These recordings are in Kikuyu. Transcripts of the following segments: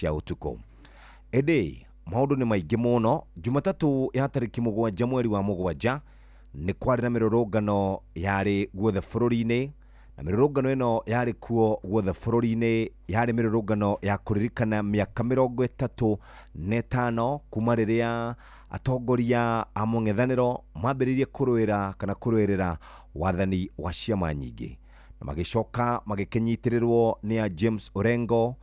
Cia ũtukũ. Ĩndĩ maũndũ nĩ maingĩ mũno. Jumatatũ ya tarĩki 7 mweri wa 7 nĩ kwarĩ na mĩrũrũngano yarĩ guothe bũrũri-inĩ, na mĩrũrũngano ĩno yarĩ kuo guothe bũrũri-inĩ yarĩ mĩrũrũngano ya kũririkana mĩaka 35 kuma rĩrĩa atongoria a mũng'ethanĩro mambĩrĩirie kũrũĩra kana kũrũĩrĩra wathani wa ciama nyingĩ, na magĩcoka magĩkĩnyitĩrĩrwo nĩ a James Orengo,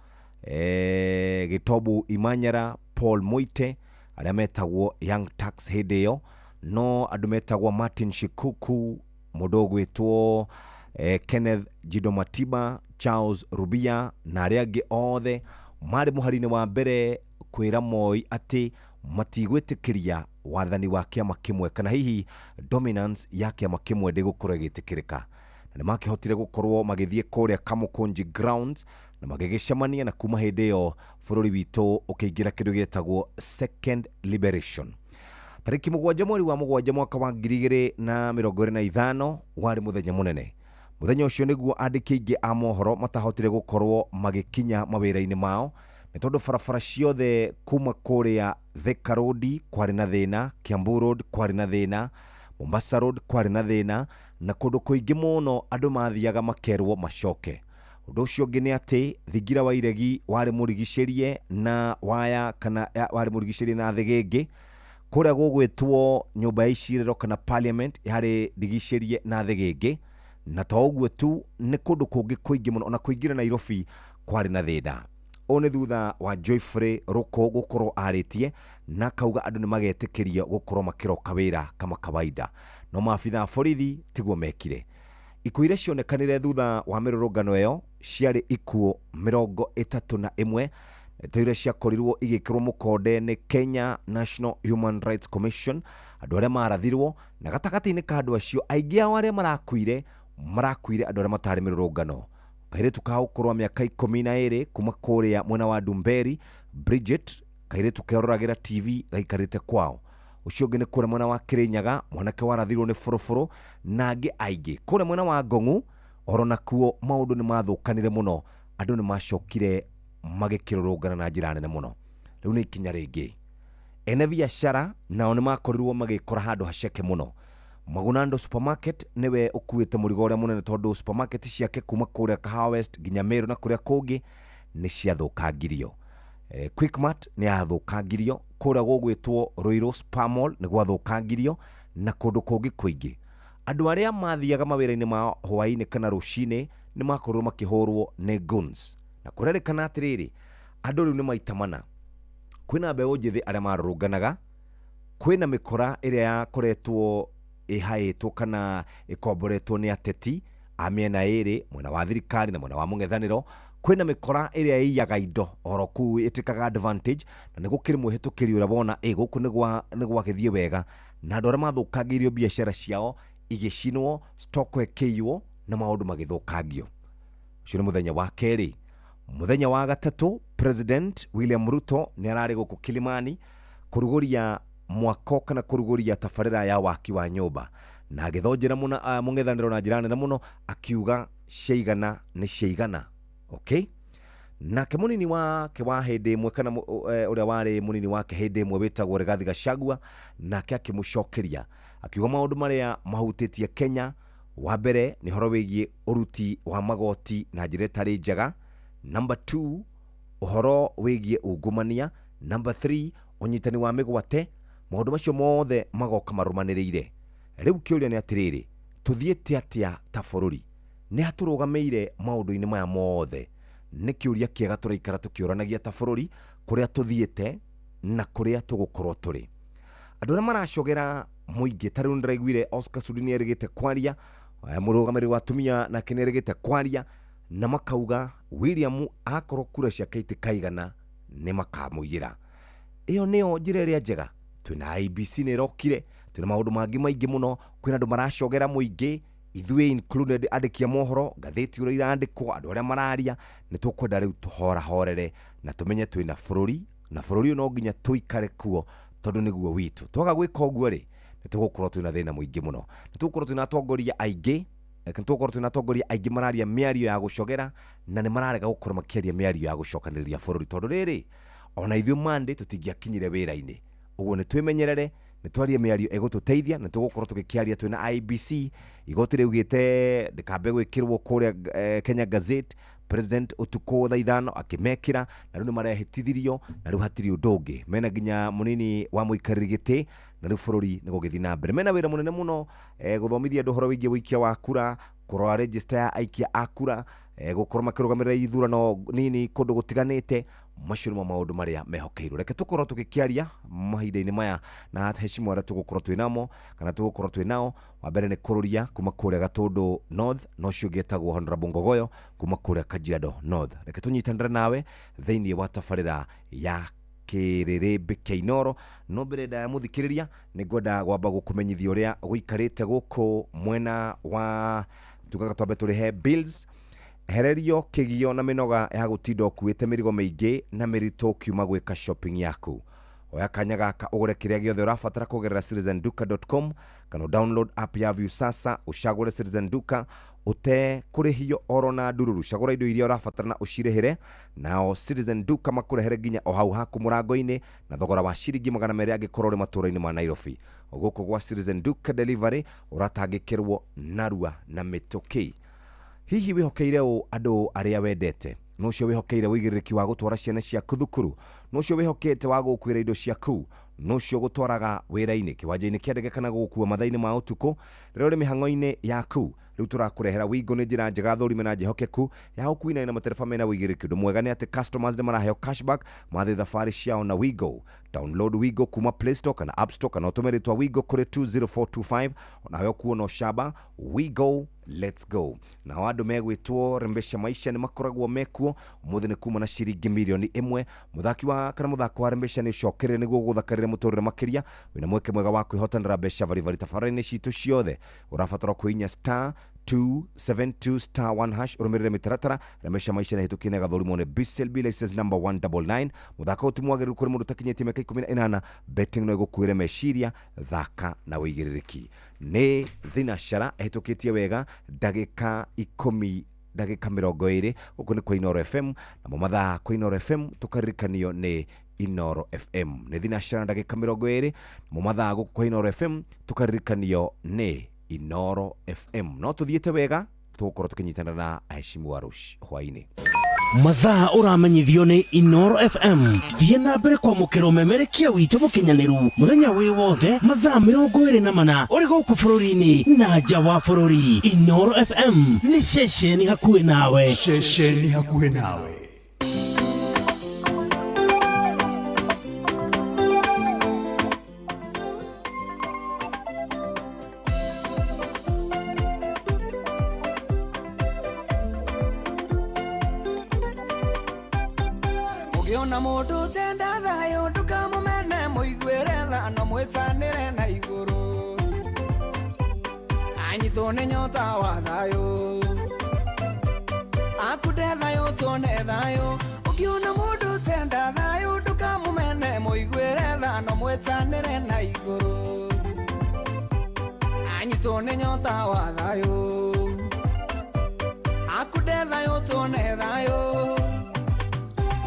Gitobu Imanyara, Paul Moite, arĩa metagwo Young Turks hĩndĩ ĩyo, no andũ metagwo Martin Shikuku, mũndũ ũgwĩtwo Kenneth Jido Matiba, Charles Rubia na arĩa angĩ othe marĩ mũhari-inĩ wa mbere kwĩra Moi atĩ matigwĩtĩkĩria wathani wa kĩama kĩmwe, kana hihi dominance ya kĩama kĩmwe ndĩgũkorwo ĩgĩtĩkĩrĩka. Na nĩ makĩhotire gũkorwo magĩthiĩ kũrĩa Kamukunji Grounds na magĩgĩcemania, na kuma hĩndĩ ĩyo bũrũri witũ ũkĩingĩra kĩndũ gĩtagwo second liberation. Tarĩki 7 mweri wa 7 mwaka wa 2025 warĩ mũthenya mũnene. Mũthenya ũcio nĩguo andĩki aingĩ a mohoro matahotire gũkorwo magĩkinya mawĩra-inĩ mao, nĩ tondũ barabara ciothe kuma kũrĩa Thika Road kwarĩ na thĩna, Kiambu Road kwarĩ na thĩna, Mombasa Road kwarĩ na thĩna, na kũndũ kũingĩ mũno andũ mathiaga makerwo macoke. Ũndũ ũcio ũngĩ nĩ atĩ thingira wa iregi warĩ mũrigicĩrie na waya, kana warĩ mũrigicĩrie na thĩgĩngĩ. Kũrĩa gũgwĩtwo nyũmba ya icirĩro kana parliament yarĩ ndigicĩrie na thĩgĩngĩ. Na to ũguo tu, nĩ kũndũ kũngĩ kũingĩ mũno, ona kũingĩra Nairobi kwarĩ na thĩna. Ũũ nĩ thutha wa Geoffrey Ruku gũkorwo arĩtie na akauga andũ nĩ magetĩkĩrio gũkorwo makĩroka wĩra kama kawaida, no maabitha a borithi tiguo mekire. Ikuũ iria cionekanire thutha wa mĩrũrũngano ĩyo ciarĩ ikuũ 31, ndeto iria ciakorirwo igĩkĩrwo mũkonde nĩ Kenya National Human Rights Commission, andũ arĩa marathirwo, na gatagatĩ-inĩ ka andũ acio aingĩ ao arĩa marakuire marakuire andũ arĩa matarĩ mĩrũrũngano. Kairĩtu ka ũkũrũ wa mĩaka 12 kuma kũrĩa mwena wa Ndumberi, Bridget, kairĩtu keroragĩra TV gaikarĩte kwao. Ũcio ũngĩ nĩ kũrĩa mwena wa Kĩrĩnyaga, mwanake warathirwo nĩ bũrũbũrũ, na angĩ aingĩ. Kũrĩa mwena wa Ngong'u oro nakuo maũndũ nĩ mathũkanire mũno, andũ nĩ macokire magĩkĩrũrũngana na njĩra nene mũno. Rĩu nĩ ikinya rĩngĩ. Ene biacara nao nĩ makorirwo magĩkora handũ haceke mũno. Magunando Supermarket nĩwe ũkuĩte mũrigo ũrĩa mũnene, tondũ supermarket ciake kuma kũrĩa Kahawa West nginya Meru na kũrĩa kũngĩ nĩ ciathũkangirio. Quickmart nĩ yathũkangirio, kũrĩa gũgwĩtwo Ruiru Spar Mall nĩ gwathũkangirio, na kũndũ kũngĩ kũingĩ. Andũ arĩa mathiaga mawĩra-inĩ ma hwaĩ-inĩ kana rũcinĩ nĩ makorirwo makĩhũrwo nĩ goons. Na kũrerĩkana atĩrĩrĩ, andũ rĩu nĩ maita mana. Kwĩna mbeũ njĩthĩ arĩa marũrũnganaga, kwĩna mĩkora ĩrĩa yakoretwo ĩhaĩtwo kana ĩkomboretwo nĩ ateti a mĩena ĩrĩ, mwena wa thirikari na mwena wa mũng'ethanĩro. Kwĩna mĩkora ĩrĩa ĩiyaga indo oro kũu ĩtĩkaga advantage, na nĩ gũkĩrĩ mwĩhĩtũkĩri ũrĩa wona ĩ gũkũ nĩ gwagĩthiĩ wega, na andũ arĩa mathũkangĩirio biacara ciao igĩcinwo, stock ĩkĩiywo na maũndũ magĩthũkangio. Ũcio nĩ mũthenya wa kerĩ. Mũthenya wa gatatũ, President William Ruto nĩ ararĩ gũkũ Kilimani kũrugũria mwako kana kũrugũria tabarĩra ya waki wa nyũmba, na agĩthonjera mũng'ethanĩro na njĩra nene mũno, akiuga ciaigana nĩ ciaigana. Okay? Nake mũnini wake wa hĩndĩ ĩmwe, kana ũrĩa warĩ mũnini wake hĩndĩ ĩmwe wĩtagwo Rigathi Gachagua, nake akĩmũcokeria akiuga maũndũ marĩa mahutĩtie Kenya, wa mbere nĩ ũhoro wĩgiĩ ũruti wa magoti na njĩra ĩtarĩ njega, number 2 ũhoro wĩgiĩ ungumania, number 3 ũnyitani wa mĩgwate. Maũndũ macio mothe magoka marũmanĩrĩire. Rĩu kĩũria nĩ atĩrĩrĩ, tũthiĩte atĩa ta bũrũri? Nĩ hatũrũgamĩire maũndũ-inĩ maya mothe? Nĩ kĩũria kĩega tũraikara tũkĩũranagia ta bũrũri, kũrĩa tũthiĩte na kũrĩa tũgũkorwo tũrĩ. Andũ arĩa maracogera mũingĩ, ta rĩu nĩndĩraiguire Oscar Sudi nĩerĩgĩte kwaria, mũrũgamĩrĩri wa atumia nake nĩerĩgĩte kwaria, na makauga William akorwo kura ciake itikaigana nĩ makamũiyĩra. Ĩyo nĩyo njĩra ĩrĩa njega. Twĩna IEBC nĩ ĩrokire, twĩna maũndũ mangĩ maingĩ mũno, kwĩna andũ maracogera mũingĩ, ithuĩ included andĩki a mohoro, ngathĩti ũrĩa irandĩkwo, andũ arĩa mararia, nĩ tũkwenda rĩu tũhorahorere na tũmenye twĩna bũrũri, na bũrũri ũyũ no nginya tũikare kuo tondũ nĩguo witũ. Twaga gwĩka ũguo rĩ, nĩ tũgũkorwo twĩna thĩna mũingĩ mũno. Nĩ tũgũkorwo twĩna atongoria aingĩ. Tũgũkorwo twĩna atongoria aingĩ mararia mĩario ya gũcogera na nĩ mararega gũkorwo makĩaria mĩario ya gũcokanĩrĩria bũrũri, tondũ rĩrĩ ona ithuĩ Monday tũtingĩakinyire wĩra-inĩ. Ũguo nĩ twĩmenyerere, nĩ twarie mĩario ĩgũtũteithia. Nĩ tũgũkorwo tũgĩkĩaria twĩna IEBC, igoti rĩugĩte ndĩkambe gwĩkĩrwo kũrĩa Kenya Gazette. President ũtukũ thaa 5 akĩmekĩra, na rĩu nĩ marehĩtithirio, na rĩu hatirĩ ũndũ ũngĩ mena nginya mũnini wa mũikarĩri gĩtĩ, na rĩu bũrũri nĩ gũgĩthiĩ na mbere. Mena wĩra mũnene mũno, gũthomithia andũ ũhoro wĩgiĩ wũikia wa kura, kũrora register ya aikia a kura, gũkorwo makĩrũgamĩrĩra ithurano nini kũndũ gũtiganĩte. Macio nĩmo maũndũ marĩa mehokeirwo. Reke tũkorwo tũgĩkĩaria mahinda-inĩ maya na heshima arĩa tũgũkorwo twĩ namo kana tũgũkorwo twĩ nao. Wa mbere nĩ kũrũria kuma kũrĩa Gatũndũ North, na ũcio ũngĩ etagwo Honorable Ngogoyo kuma kũrĩa Kajiado North. Reke tũnyitanĩre nawe thĩinĩ wa tabarĩra ya Kĩrĩrĩmbĩ kĩa Inooro. No mbere ndaya mũthikĩrĩria, nĩ ngwenda gwamba gũkũmenyithia ũrĩa gũikarĩte gũkũ mwena wa tugaga twambe tũrĩhe bills. Hererio kĩgio na mĩnoga ya gũtinda ũkuĩte mĩrigo mĩingĩ na mĩritũ ũkiuma gwĩka shopping yaku. Oya kanya gaka ũgũre kĩrĩa gĩothe ũrabatara kũgerera citizenduka.com, kana download app ya Viusasa, ũcagũre Citizen Duka ũte kũrĩhio oro na ndururu. Cagũra indo iria ũrabatara na ũcirĩhĩre, nao Citizen Duka makũrehere nginya o hau haku mũrango-inĩ na thogora wa ciringi 200 angĩkorwo ũrĩ matũũra-inĩ ma Nairobi. Gũkũ gwa Citizen Duka Delivery ũratangĩkĩrwo narua na mĩtũkĩ. Hihi wĩhokeire ũ andũ arĩa wendete? No ũcio wĩhokeire ũigĩrĩrĩki wa gũtwara ciana ciaku thukuru, no ũcio wĩhokete wa gũkuĩra indo ciaku, no ũcio gũtwaraga wĩra-inĩ, kĩwanja-inĩ kĩa ndege, kana gũgũkua mathaa-inĩ ma ũtukũ rĩrĩa ũrĩ mĩhang'o-inĩ yaku. Rĩu tũrakũrehera Wigo. Nĩ njĩra njega thũrime na njĩhokeku ya gũkuina na matereba mena ũigĩrĩrĩki. Ũndũ mwega nĩ atĩ customers nĩ maraheo cashback mathiĩ thabarĩ ciao na Wigo. Download Wigo kuma Play Store kana App Store, kana ũtũme rĩtwa Wigo kũrĩ 20425, onawe ũkuona ũcamba. Wigo, let's go. Nao andũ megwĩtwo Rembesha Maisha nĩ makoragwo mekuo ũmũthĩ, nĩ kuma na ciringi mirioni 1. Mũthaki wa kana mũthako wa Rembesha nĩ ũcokerere nĩguo gũthakarĩre mũtũrĩre makĩria. Wĩna mweke mwega wa kwĩhotanĩra mbeca baribari tabarĩra-inĩ citũ ciothe. Ũrabatara kwĩinya *272*1#, ũrũmĩrĩre mĩtaratara. Rembesha Maisha nĩ hĩtũkie na ĩgathũrimwo nĩ BCLB license number 199. Mũthako ũyũ ti mwagĩrĩru kũrĩ mũndũ ũtakinyĩtie mĩaka 18. Betting no ĩgũkuĩre meciria. Thaka na ũigĩrĩrĩki. Nĩ thinacara ĩhĩtũkĩtie wega ndagĩka 10 ndagĩka 20. Gũkũ nĩ kwa Inooro FM, namo mathaa kwa Inooro FM tũkaririkanio nĩ Inooro FM. Nĩ thinacara ndagĩka 20, namo mathaa gũkũ kwa Inooro FM tũkaririkanio nĩ Inooro FM. No tũthiĩte wega, tũgũkorwo tũkĩnyitanĩra na aheshimu wa rũci hwainĩ. Mathaa ũramenyithio nĩ Inoro FM. Thiĩ na mbere kwamũkĩra ũmemerekia witũ mũkinyanĩru mũthenya wĩ wothe, mathaa 24, ũrĩ gũkũ bũrũri-inĩ na nja wa bũrũri. Inoro FM nĩ ceceni hakuhĩ nawe. Ceceni hakuhĩ nawe. Ũngĩona mũndũ ũtenda thayũ, ndũkamũmene, mũiguĩre tha no mwĩtanĩre na igũrũ. Anyitwo nĩ nyota wa thayũ, akunde thayũ, tuone thayũ. Ũngĩona mũndũ ũtenda thayũ, ndũkamũmene, mũiguĩre tha no mwĩtanĩre na igũrũ. Anyitwo nĩ nyota wa thayũ, akunde thayũ, tuone thayũ.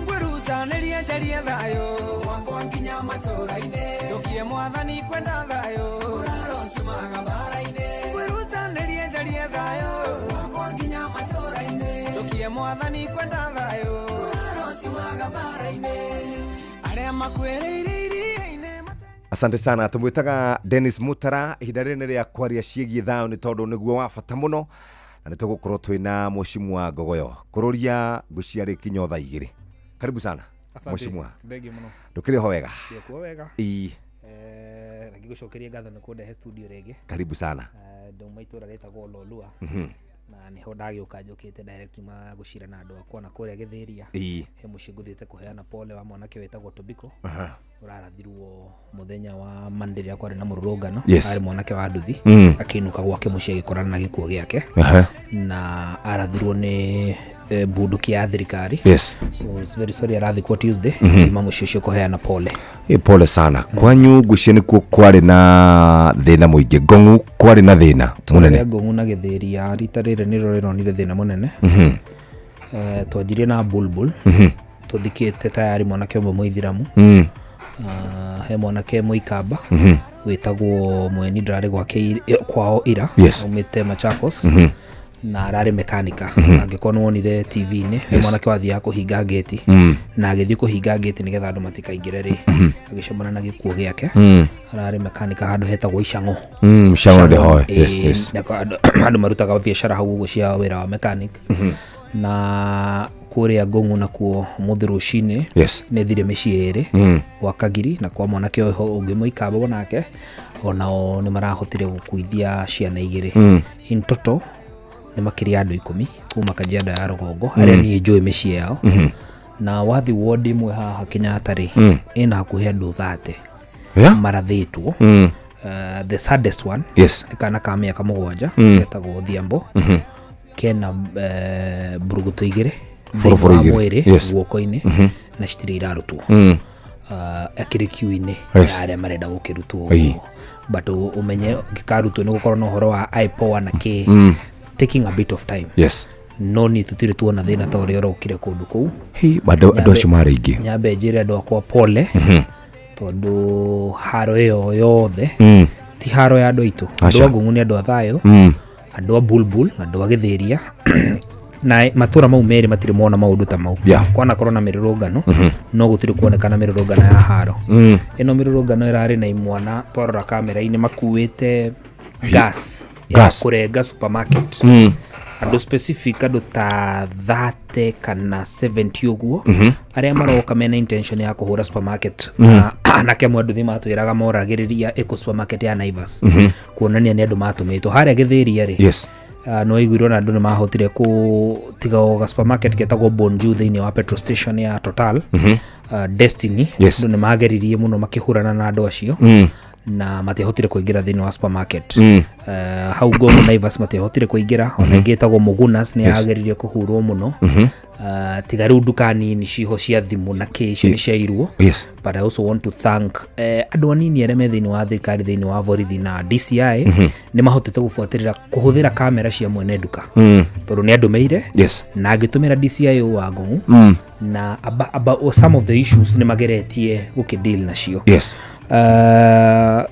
Ngwĩrutanĩrie njarie thayũ wakwa nginya matũũra-inĩ, ndũkie mwathani kwenda thayũ ũraro cumaga mbara-inĩ. Ngwĩrutanĩrie njarie thayũ wakwa nginya matũũra-inĩ, ndũkie mwathani kwenda thayũ ũraro cumaga mbara-inĩ. Arĩa makuĩrĩire iria-inĩ. Asante sana. Tumwĩtaga Dennis Mutara. Ihinda rĩrĩ nĩ rĩa kwaria ciĩgiĩ thayũ, nĩ tondũ nĩguo wa bata mũno, na nĩ tũgũkorwo twĩna Mheshimiwa Ngogoyo kũrũria ngũcia rĩkinya thaa 2. Karibu sana, Mheshimiwa. Thengiũ mũno. Ndũkĩrĩ ho wega? Ndĩkuo wega. Ii. Na ngĩgũcokeria ngatho nĩ kũndehe studio rĩngĩ. Karibu sana. Ndauma itũra rĩtagwo Lolua, na nĩho ndagĩũka njũkĩte direct ma gũcira na andũ akwa na kũrĩa Gĩthĩria. He mũciĩ ngũthiĩte kũheana pole wa mwanake wĩtagwo Tobiko, ũrarathirwo mũthenya wa Monday rĩrĩa kwarĩ na mũrũrũngano. Arĩ mwanake wa nduthi, akĩinũka gwake mũciĩ agĩkorana na gĩkuo gĩake, na arathirwo nĩ Bunduki ya thirikari. So it's very sorry, arathikwo Tuesday. Ima mũciĩ ũcio kũheana pole. Ĩ, pole sana kwanyu. Ngwĩciria nĩkuo kwarĩ na thĩna mũingĩ. Ngong'u kwarĩ na thĩna mũnene. Rĩa Ngũng'u na Gĩthĩria rita rĩrĩ nĩrĩo rĩronire thĩna mũnene. Twanjirie na Bulbul, tũthikĩte tayari mwanake ũmwe mũithiramu. Ah, he mwanake mũikamba wĩtagwo Mweni, ndararĩ gwake kwao ira. Aumĩte Machakos na ararĩ mekanika. Angĩkorwo nĩ wonire TV-inĩ, he mwanake wathiaga kũhinga ngĩti, na agĩthiĩ kũhinga ngĩti nĩgetha andũ matikaingĩre rĩ, agĩcemana na gĩkuũ gĩake. Ararĩ mekanika handũ hetagwo Icang'o. Sharon de Hoy. Ĩĩ, nako andũ marutaga biacara hau ũguo cia wĩra wa mechanic. Na kũrĩa Ngũng'u nakuo ũmũthĩ rũcinĩ nĩ thire mĩciĩ ĩrĩ, gwa Kagiri na kwa mwanake ũyũ ũngĩ mũikamba, onake onao nĩ marahotire gũkuithia ciana igĩrĩ. In total nĩ makĩria andũ 10 kuma Kajiado ya rũgongo arĩa niĩ njũĩ mĩciĩ yao. Na wathi ward ĩmwe haha Kenyatta rĩ, ĩna hakuhĩ andũ 30 marathĩtwo. The saddest one nĩ kana ka mĩaka 7 getagwo Odhiambo, kena mburuguto igĩrĩ Boroboro thĩinĩ wa igĩrĩ. mwĩrĩ guoko-inĩ, na citirĩ irarutwo. Akĩrĩ kiu-inĩ ya arĩa marenda gũkĩrutwo ũguo. But ũmenye gĩkarutwo nĩ gũkorwo na ũhoro wa IPOA na kĩ, taking a bit of time. No niĩ tũtirĩ tuona thĩna ta ũrĩa ũrokire kũndũ kũu. Hey, andũ acio marĩ aingĩ. Nyambe njĩre andũ akwa pole, tondũ haro ĩyo yothe ti haro ya andũ aitũ. Andũ Aca. a Ngũng'u nĩ andũ a thayũ, andũ a Bulbul, andũ a Gĩthĩria na matũra mau merĩ matirĩ mona maũndũ ta mau. Kwanakorwo na mĩrũrũngano, no gũtirĩ kuonekana mĩrũrũngano ya haro. Ĩno mĩrũrũngano ĩrarĩ na imwana, twarora kamera-inĩ, makuĩte gas ya Gas. kũrenga supermarket. Andũ specific, andũ ta 30 kana 70 ũguo, arĩa maroka mena intention ya kũhũra supermarket. Na anake amwe andũ matwĩraga moragĩrĩria ĩkũ supermarket ya Naivas, kuonania nĩ andũ matũmĩtwo harĩa Gĩthĩria rĩ. No iguirwo na andũ nĩ mahotire kũtiga o ga supermarket getagwo Bonju thĩinĩ wa petrol station ya Total. Destiny, andũ nĩ mageririe mũno makĩhũrana na andũ acio na matiahotire kũingĩra thĩinĩ wa supermarket. Hau Ngong'u Naivas matiahotire kũingĩra. Ona ĩngĩ ĩtagwo Mugunas nĩ yageririe kũhũrwo mũno. Tiga rĩu nduka nini ciho cia thimũ na kĩ, icio nĩ ciairwo. But I also want to thank andũ anini arĩa me thĩinĩ wa thirikari, thĩinĩ wa borithi na DCI, nĩ mahotete gũbuatĩrĩra kũhũthĩra kamera cia mwene nduka, tondũ nĩ andũmĩire na ngĩtũmĩra DCI wa Ngong'u na some of the issues nĩ mageretie gũkĩ nacio.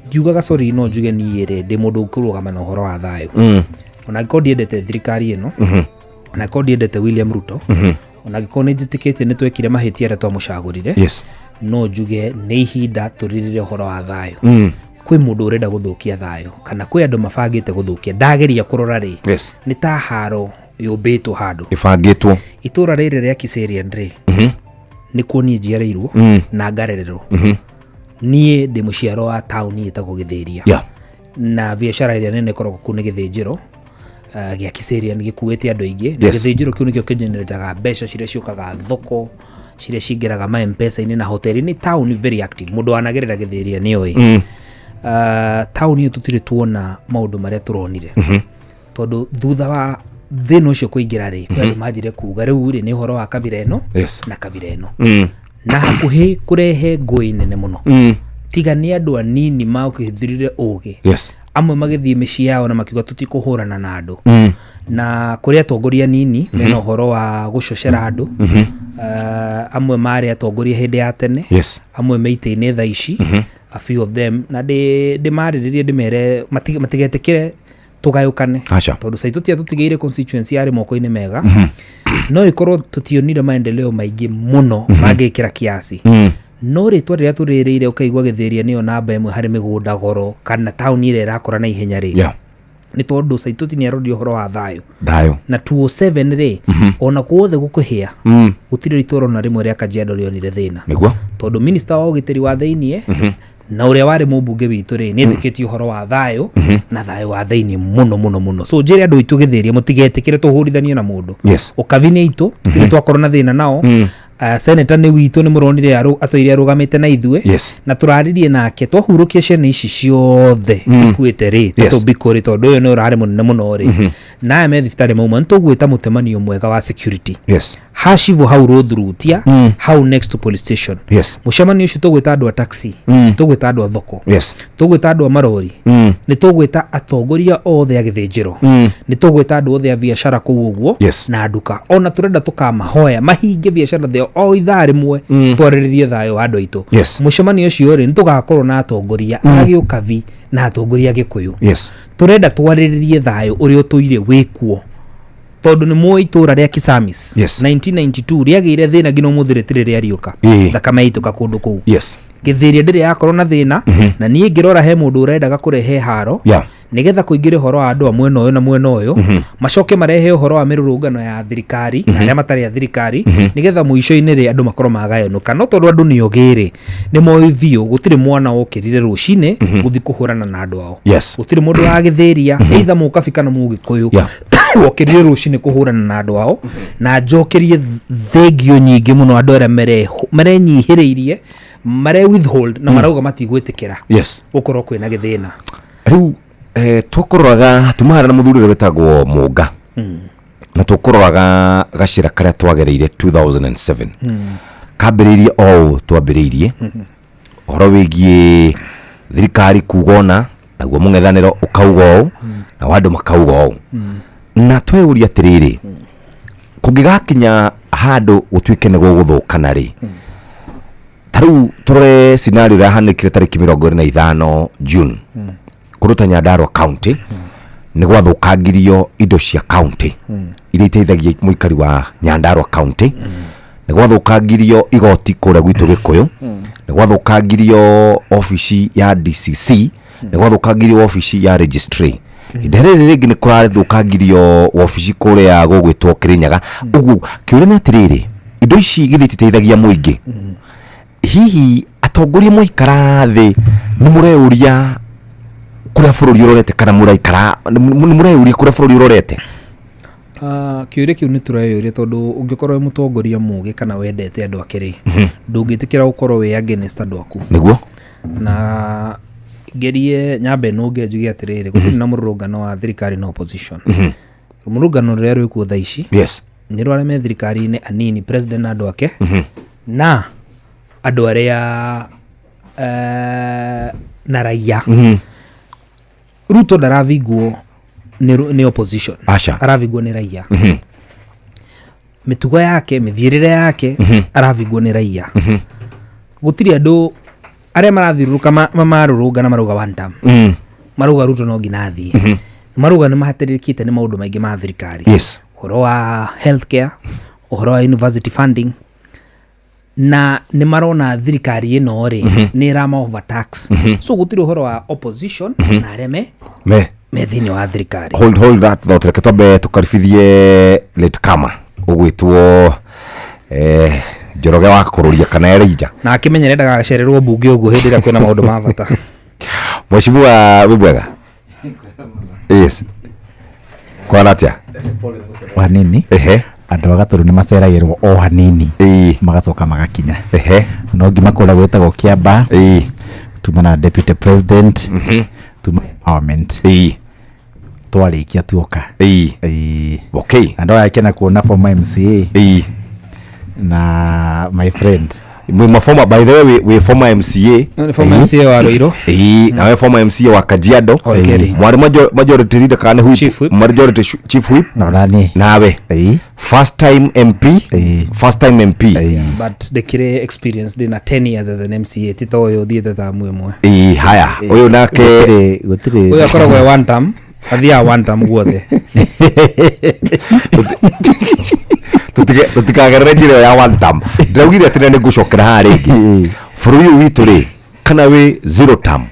Ngiugaga sorry, no njuge niĩ rĩ, ndĩ mũndũ ũkũrũgama na ũhoro wa thayũ. Ona angĩkorwo ndiendete thirikari ĩno, ona angĩkorwo ndiendete William Ruto, ona angĩkorwo nĩ njĩtĩkĩtie nĩ twekire mahĩtia arĩa twamũcagũrire, no njuge nĩ ihinda tũrĩrĩre ũhoro wa thayũ. Kwĩ mũndũ ũrenda gũthũkia thayũ, kana kwĩ andũ mabangĩte gũthũkia. Ndageria kũrora rĩ, nĩ ta haro yũmbĩtwo handũ. Ĩbangĩtwo. Itũra rĩrĩ rĩa Kiserian rĩ, nĩkuo niĩ njiarĩirwo na ngarererwo. Niĩ ndĩ mũciaro wa taũni ĩtagwo Gĩthĩria, na biacara ĩrĩa nene ĩkoragwo kũu nĩ gĩthĩnjĩro gĩa Kiserian, gĩkuĩte andũ aingĩ. Na gĩthĩnjĩro kĩu nĩkĩo kĩgenerataga mbeca ciria ciũkaga thoko, ciria cingĩraga ma M-Pesa-inĩ na hoteli. Nĩ taũni very active, mũndũ wanagerera Gĩthĩria nĩ oĩ. Taũni ĩyo tũtirĩ tuona maũndũ marĩa tũronire, tondũ thutha wa thĩna ũcio kũingĩra rĩ, kwĩ andũ manjire kuga rĩu rĩ nĩ ũhoro wa kabira ĩno na kabira ĩno, na hakuhĩ kũrehe ngũĩ nene mũno. Tiga nĩ andũ anini makĩhũthĩrire ũgĩ, amwe magĩthiĩ mĩciĩ yao na makiuga tũtikũhũrana na andũ. Na kũrĩ atongoria anini mena ũhoro wa gũcocera andũ. Amwe marĩ atongoria hĩndĩ ya tene, amwe me itĩ-inĩ thaa ici, a few of them, na ndĩmarĩrĩrie ndĩmere matigetĩkĩre tũgayũkane. Aca. Tondũ Saitoti atũtigĩire constituency yarĩ moko-inĩ mega. No ĩkorwo tũtionire maendeleo maingĩ mũno mangĩkĩra kiasi, no rĩtwa rĩrĩa tũrĩrĩire ũkaigua Gĩthĩria nĩyo namba ĩmwe harĩ mĩgũnda goro, kana taũni ĩrĩa ĩrakũra na ihenya rĩ, nĩ tondũ Saitoti nĩ arorire ũhoro wa thayũ. Thayũ. Na 207 rĩ, ona guothe gũkũhĩa, gũtirĩ itũra ona rĩmwe rĩa Kajiado rĩonire thĩna, tondũ minista wa ũgitĩri wa thĩiniĩ na ũrĩa warĩ mũmbunge witũ rĩ, nĩ etĩkĩtie ũhoro wa thayũ na thayũ wa thĩiniĩ mũno mũno mũno. So njĩre andũ aitũ Gĩthĩria mũtigetĩkĩre tũhũrithanio na mũndũ. Ũkabi nĩ aitũ, tũtirĩ twakorwo na thĩna nao. Senator nĩ witũ, nĩ mũronire atũire arũgamĩte na ithuĩ. Na tũraririe nake twahurũkia ciana ici ciothe ikuĩte rĩ, tũtũmbikũ rĩ, tondũ ũyũ nĩ ũrarĩ mũnene mũno rĩ, Na aya me thibitarĩ mauma, nĩ tũgwĩta mũcemanio mwega wa security Yes. hacivo hau Rũthurutia, hau next to police station. Mũcemanio ũcio tũgwĩta andũ a taxi, tũgwĩta andũ a thoko, tũgwĩta andũ a marori, nĩ tũgwĩta atongoria othe a gĩthĩnjĩro, nĩ tũgwĩta andũ othe a biacara kũu ũguo na nduka. Ona tũrenda tũkamahoya mahinge biacara theo o ithaa rĩmwe, twarĩrĩrie thayũ wa andũ aitũ. Mũcemanio ũcio rĩ, nĩ tũgakorwo na atongoria a gĩũkabi na atongoria a gĩkũyũ. Tũrenda twarĩrĩrie thayũ ũrĩa ũtũire wĩkuo, tondũ nĩ mũĩ itũra rĩa Kisamis 1992 rĩagĩire thĩna, nginya ũmũthĩ rĩtirĩ rĩariũka. Thakame yaitũka kũndũ kũu. Gĩthĩria ndĩrĩ yakorwo na thĩna, na niĩ ngĩrora he mũndũ ũrendaga kũrehe haro nĩgetha kũingĩre ũhoro wa andũ a mwena ũyũ na mwena ũyũ, macoke marehe ũhoro wa mĩrũrũngano ya thirikari na arĩa matarĩ a thirikari, nĩgetha mũico-inĩ rĩ, andũ makorwo magayũnũka. No tondũ andũ nĩ ogĩ rĩ, nĩ moĩ biũ gũtirĩ mwana wokĩrire rũcinĩ gũthiĩ kũhũrana na andũ ao. Gũtirĩ mũndũ wa gĩthĩria, either mũkabi kana mũgĩkũyũ, wokĩrire rũcinĩ kũhũrana na andũ ao. Na njokerie thengio nyingĩ mũno andũ arĩa marenyihĩrĩirie, mare withhold na marauga matigwĩtĩkĩra gũkorwo kwĩna gĩthĩna. Rĩu tũkũroraga tuma harĩa na mũthuri ũrĩa wĩtagwo Mũnga, na tũkũroraga gacĩra karĩa twagereire 2007, kambĩrĩirie o ũũ twambĩrĩirie ũhoro wĩgiĩ thirikari kuga ũna, naguo mũng'ethanĩro ũkauga ũũ, nao andũ makauga ũũ. Na tweyũria atĩrĩrĩ, kũngĩgakinya handũ gũtuĩke nĩ gũgũthũkana rĩ, ta rĩu tũrore scenario ĩrĩa yahanĩkire tarĩki 25 June kũndũ ta Nyandarua County. Nĩ gwathũkangirio indo cia county iria iteithagia mũikari wa Nyandarua County, nĩ gwathũkangirio igoti kũrĩa gwitũ Gĩkũyũ, nĩ gwathũkangirio obici ya DCC, nĩ gwathũkangirio obici ya registry. Ihinda rĩrĩ rĩngĩ nĩ kũrathũkangirio wabici kũrĩa gũgwĩtwo Kĩrĩnyaga. Ũguo kĩũria nĩ atĩrĩrĩ, indo ici githĩ ititeithagia mũingĩ? Hihi atongoria mwaikara thĩ nĩ mũreyũria kũrĩa bũrũri ũrorete, kana mũraikara nĩ mũreyũria kũrĩa bũrũri ũrorete? Kĩũria kĩu nĩ tũreyũria, tondũ ũngĩkorwo wĩ mũtongoria mũgĩ kana wendete andũ ake rĩ, ndũngĩtĩkĩra gũkorwo wĩ against andũ aku. Na ngerie nyambe nũnge njuge atĩrĩrĩ, gũtirĩ na mũrũrũngano wa thirikari na opposition. Mũrũngano rũrĩa rwĩkuo thaa ici nĩ rwa arĩa me thirikari-inĩ anini, president na andũ ake, na andũ arĩa na raia. Ruto ndaravingwo nĩ opposition. Aca. Aravingwo nĩ raia. Mĩtugo yake, mĩthiĩrĩre yake, aravingwo nĩ raia. Gũtirĩ andũ arĩa marathiũrũrũka marũrũngana marauga one term, marauga Ruto no nginya athiĩ, marauga nĩ mahatĩrĩrĩkĩte nĩ maũndũ maingĩ ma thirikari, ũhoro wa healthcare, ũhoro wa university funding, na nĩ marona thirikari ĩno rĩ, nĩ ĩrama overtax. So gũtirĩ ũhoro wa opposition na arĩa me me me thĩinĩ wa thirikari. Hold that thought. Reke twambe tũkaribithie late kama ũgwĩtwo Njoroge wa kũrũria kana Elijah. Na akĩmenyere ndagacererwo mbunge ũguo hĩndĩ ĩrĩa kwĩna maũndũ ma bata. Mheshimiwa, wĩ mwega? Yes, kwana atĩa? Hanini. Andũ a Gatũrũ nĩ maceragĩrwo o hanini, magacoka magakinya. No ngima kũrĩa gwĩtagwo Kĩamba, tuma na deputy president, tuma empowerment, twarĩkia tuoka. Ĩĩ. Andũ aya kena kuona former MCA na my friend. Mwĩ former, by the way, wĩ former MCA. Nĩ former MCA wa Ruiru. Ĩĩ, nawe former MCA wa Kajiado. Olkeri. Mwarĩ majority leader kana nĩ whip? Chief whip. Majority chief whip. Na nani. Nawe first time MP. First time MP. But ndĩkĩrĩ experience, ndĩna 10 years as an MCA, ti ta ũyũ ũthiĩte tamu ĩmwe. Ĩĩ, haya, ũyũ nake? Gũtirĩ gũtirĩ. Ũyũ akoragwo e one term, athiaga one term guothe. Tũtikagerere njĩra ĩyo ya one term. Ndĩraugire atĩ nĩ ngũcokera haha rĩngĩ. Bũrũri ũyũ witũ rĩ, kana wĩ zero term,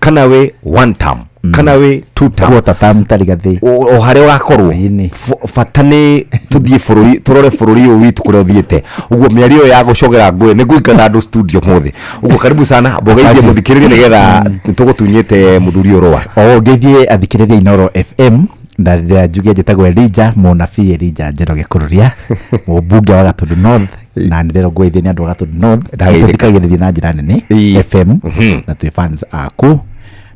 kana wĩ one term, kana wĩ two term, Quarter term tarĩ gathĩ. O harĩa ũgakorwo, Ĩni. bata nĩ tũthiĩ bũrũri, tũrore bũrũri ũyũ witũ kũrĩa ũthiĩte. Ũguo mĩario ĩyo ya gũcogera ngũĩ nĩ ngũikara andũ studio mũthĩ. Ũguo karibu sana, mbogeithie Asante. mũthikĩrĩria nĩgetha nĩtũgũtunyĩte mũthuri ũyũ rũa. O ngeithie athikĩrĩria Inoro FM, na rĩrĩa njuge njĩtagwo Elijah mũnabii Elijah Njoroge Kũrũria, mũmbunge wa Gatundu North, na nĩ ndĩrwo ngũgeithie nĩ andũ a Gatundu North. Ndageithĩka. Tũthikagĩrĩria na njĩra nene FM, na twĩ fans aku,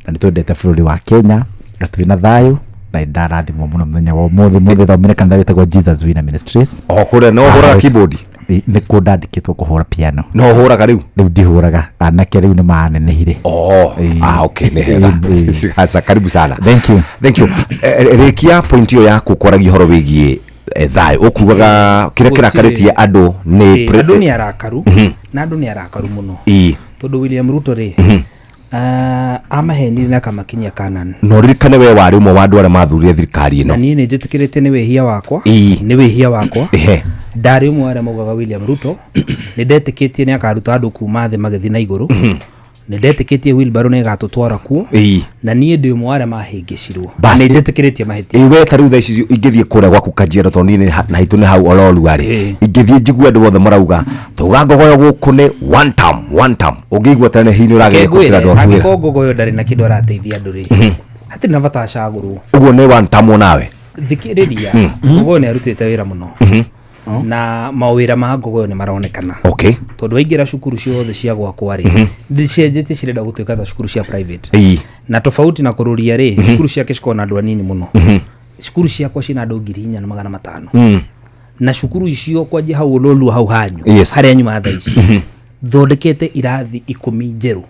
na nĩ twendete bũrũri wa Kenya, na twĩ na thayũ. Na ndarathimwo mũno mũthenya wa ũmũthĩ. Mũthĩ thomire kanitha wĩtagwo Jesus Winner Ministries. O kũrĩa no ũhũraga keyboard? Nĩ kũ ndandĩkĩtwo kũhũra piano. No ũhũraga rĩu? Rĩu ndihũraga, anake rĩu nĩ manenehire. Oh. Ĩĩ. Ah, okay, nĩ hega. Ĩĩ. Aca, karibu sana. Thank you. Thank you. Rĩkia point ĩyo yaku kwaragia ũhoro wĩgiĩ thayũ, ũkugaga kĩrĩa kĩrakarĩtie andũ nĩ Andũ nĩ arakaru, na andũ nĩ arakaru mũno, tondũ William Ruto rĩ, amahenire na akamakinyia Canaan. Na ũririkane we warĩ ũmwe wa andũ arĩa mathurire thirikari Na ĩno. niĩ nĩ njĩtĩkĩrĩte nĩ wĩhia wakwa. Nĩ wĩhia wakwa. Ndarĩ ũmwe wa arĩa maugaga William Ruto, nĩ ndetĩkĩtie nĩ akaruta andũ kuma thĩ magĩthiĩ na igũrũ. Nĩ ndetĩkĩtie wheelbarrow nĩ ĩgatũtwara kuo. Na niĩ ndĩ ũmwe wa arĩa mahĩngĩcirwo. Bas. Nĩ njĩtĩkĩrĩtie mahĩtia. Ĩ, we ta rĩu thaa ici ingĩthiĩ kũrĩa gwaku Kajiado, tondũ niĩ na haitũ nĩ hau Ololua rĩ, ingĩthiĩ njigue andũ othe marauga tauga Ngogoyo gũkũ nĩ one term, one term, ũngĩigua tene hihi nĩ ũrageria kũrutĩra andũ aku wĩra? Angĩkorwo Ngogoyo ndarĩ na kĩndũ arateithia andũ rĩ, hatirĩ na bata acagũrwo. Ũguo nĩ one term onawe? Thikĩrĩria, Ngogoyo nĩ arutĩte wĩra mũno, na mawĩra ma Ngogoyo nĩ maronekana, tondũ waingĩra cukuru ciothe cia gwakwa rĩ, ndicenjetie, cirenda gũtuĩka ta cukuru cia private. Na tofauti na kũrũria rĩ, cukuru ciake cikoragwo na andũ anini mũno. Cukuru ciakwa cina andũ 4500, na cukuru icio kwanjia hau Ololua, hau hanyu, harĩa nyuma thaa ici thondekete irathi 10 njerũ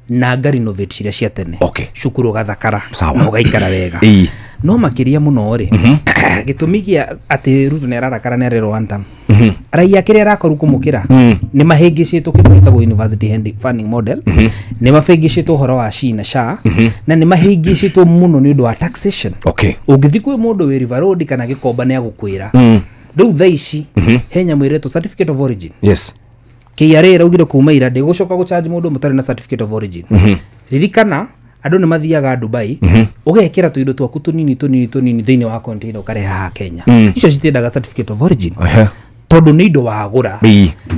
na nga renovate ciria cia tene. Cukuru ũgathakara na ũgaikara wega. No makĩria mũno rĩ, gĩtũmi gĩa atĩ Ruto nĩ ararakara nĩ arerwo one term, raia kĩrĩa arakoru kũmũkĩra nĩ mahĩngĩcĩtwo kĩndũ gĩtagwo university funding model, nĩ mahĩngĩcĩtwo ũhoro wa SHI na SHA, na nĩ mahĩngĩcĩtwo mũno nĩ ũndũ wa taxation. Ũngĩthiĩ kwĩ mũndũ wĩ River Road kana Gĩkomba, nĩ agũkwĩra rĩu thaa ici he nyamũ ĩretwo certificate of origin. KRA ĩraugire kuma ira ndĩgũcoka gũcharge mũndũ mũtarĩ na certificate of origin. Ririkana andũ nĩ mathiaga Dubai, ũgekĩra tũindo twaku tũnini tũnini tũnini thĩinĩ wa container, ũkarehe haha Kenya. Icio citiendaga certificate of origin, tondũ nĩ indo wagũra,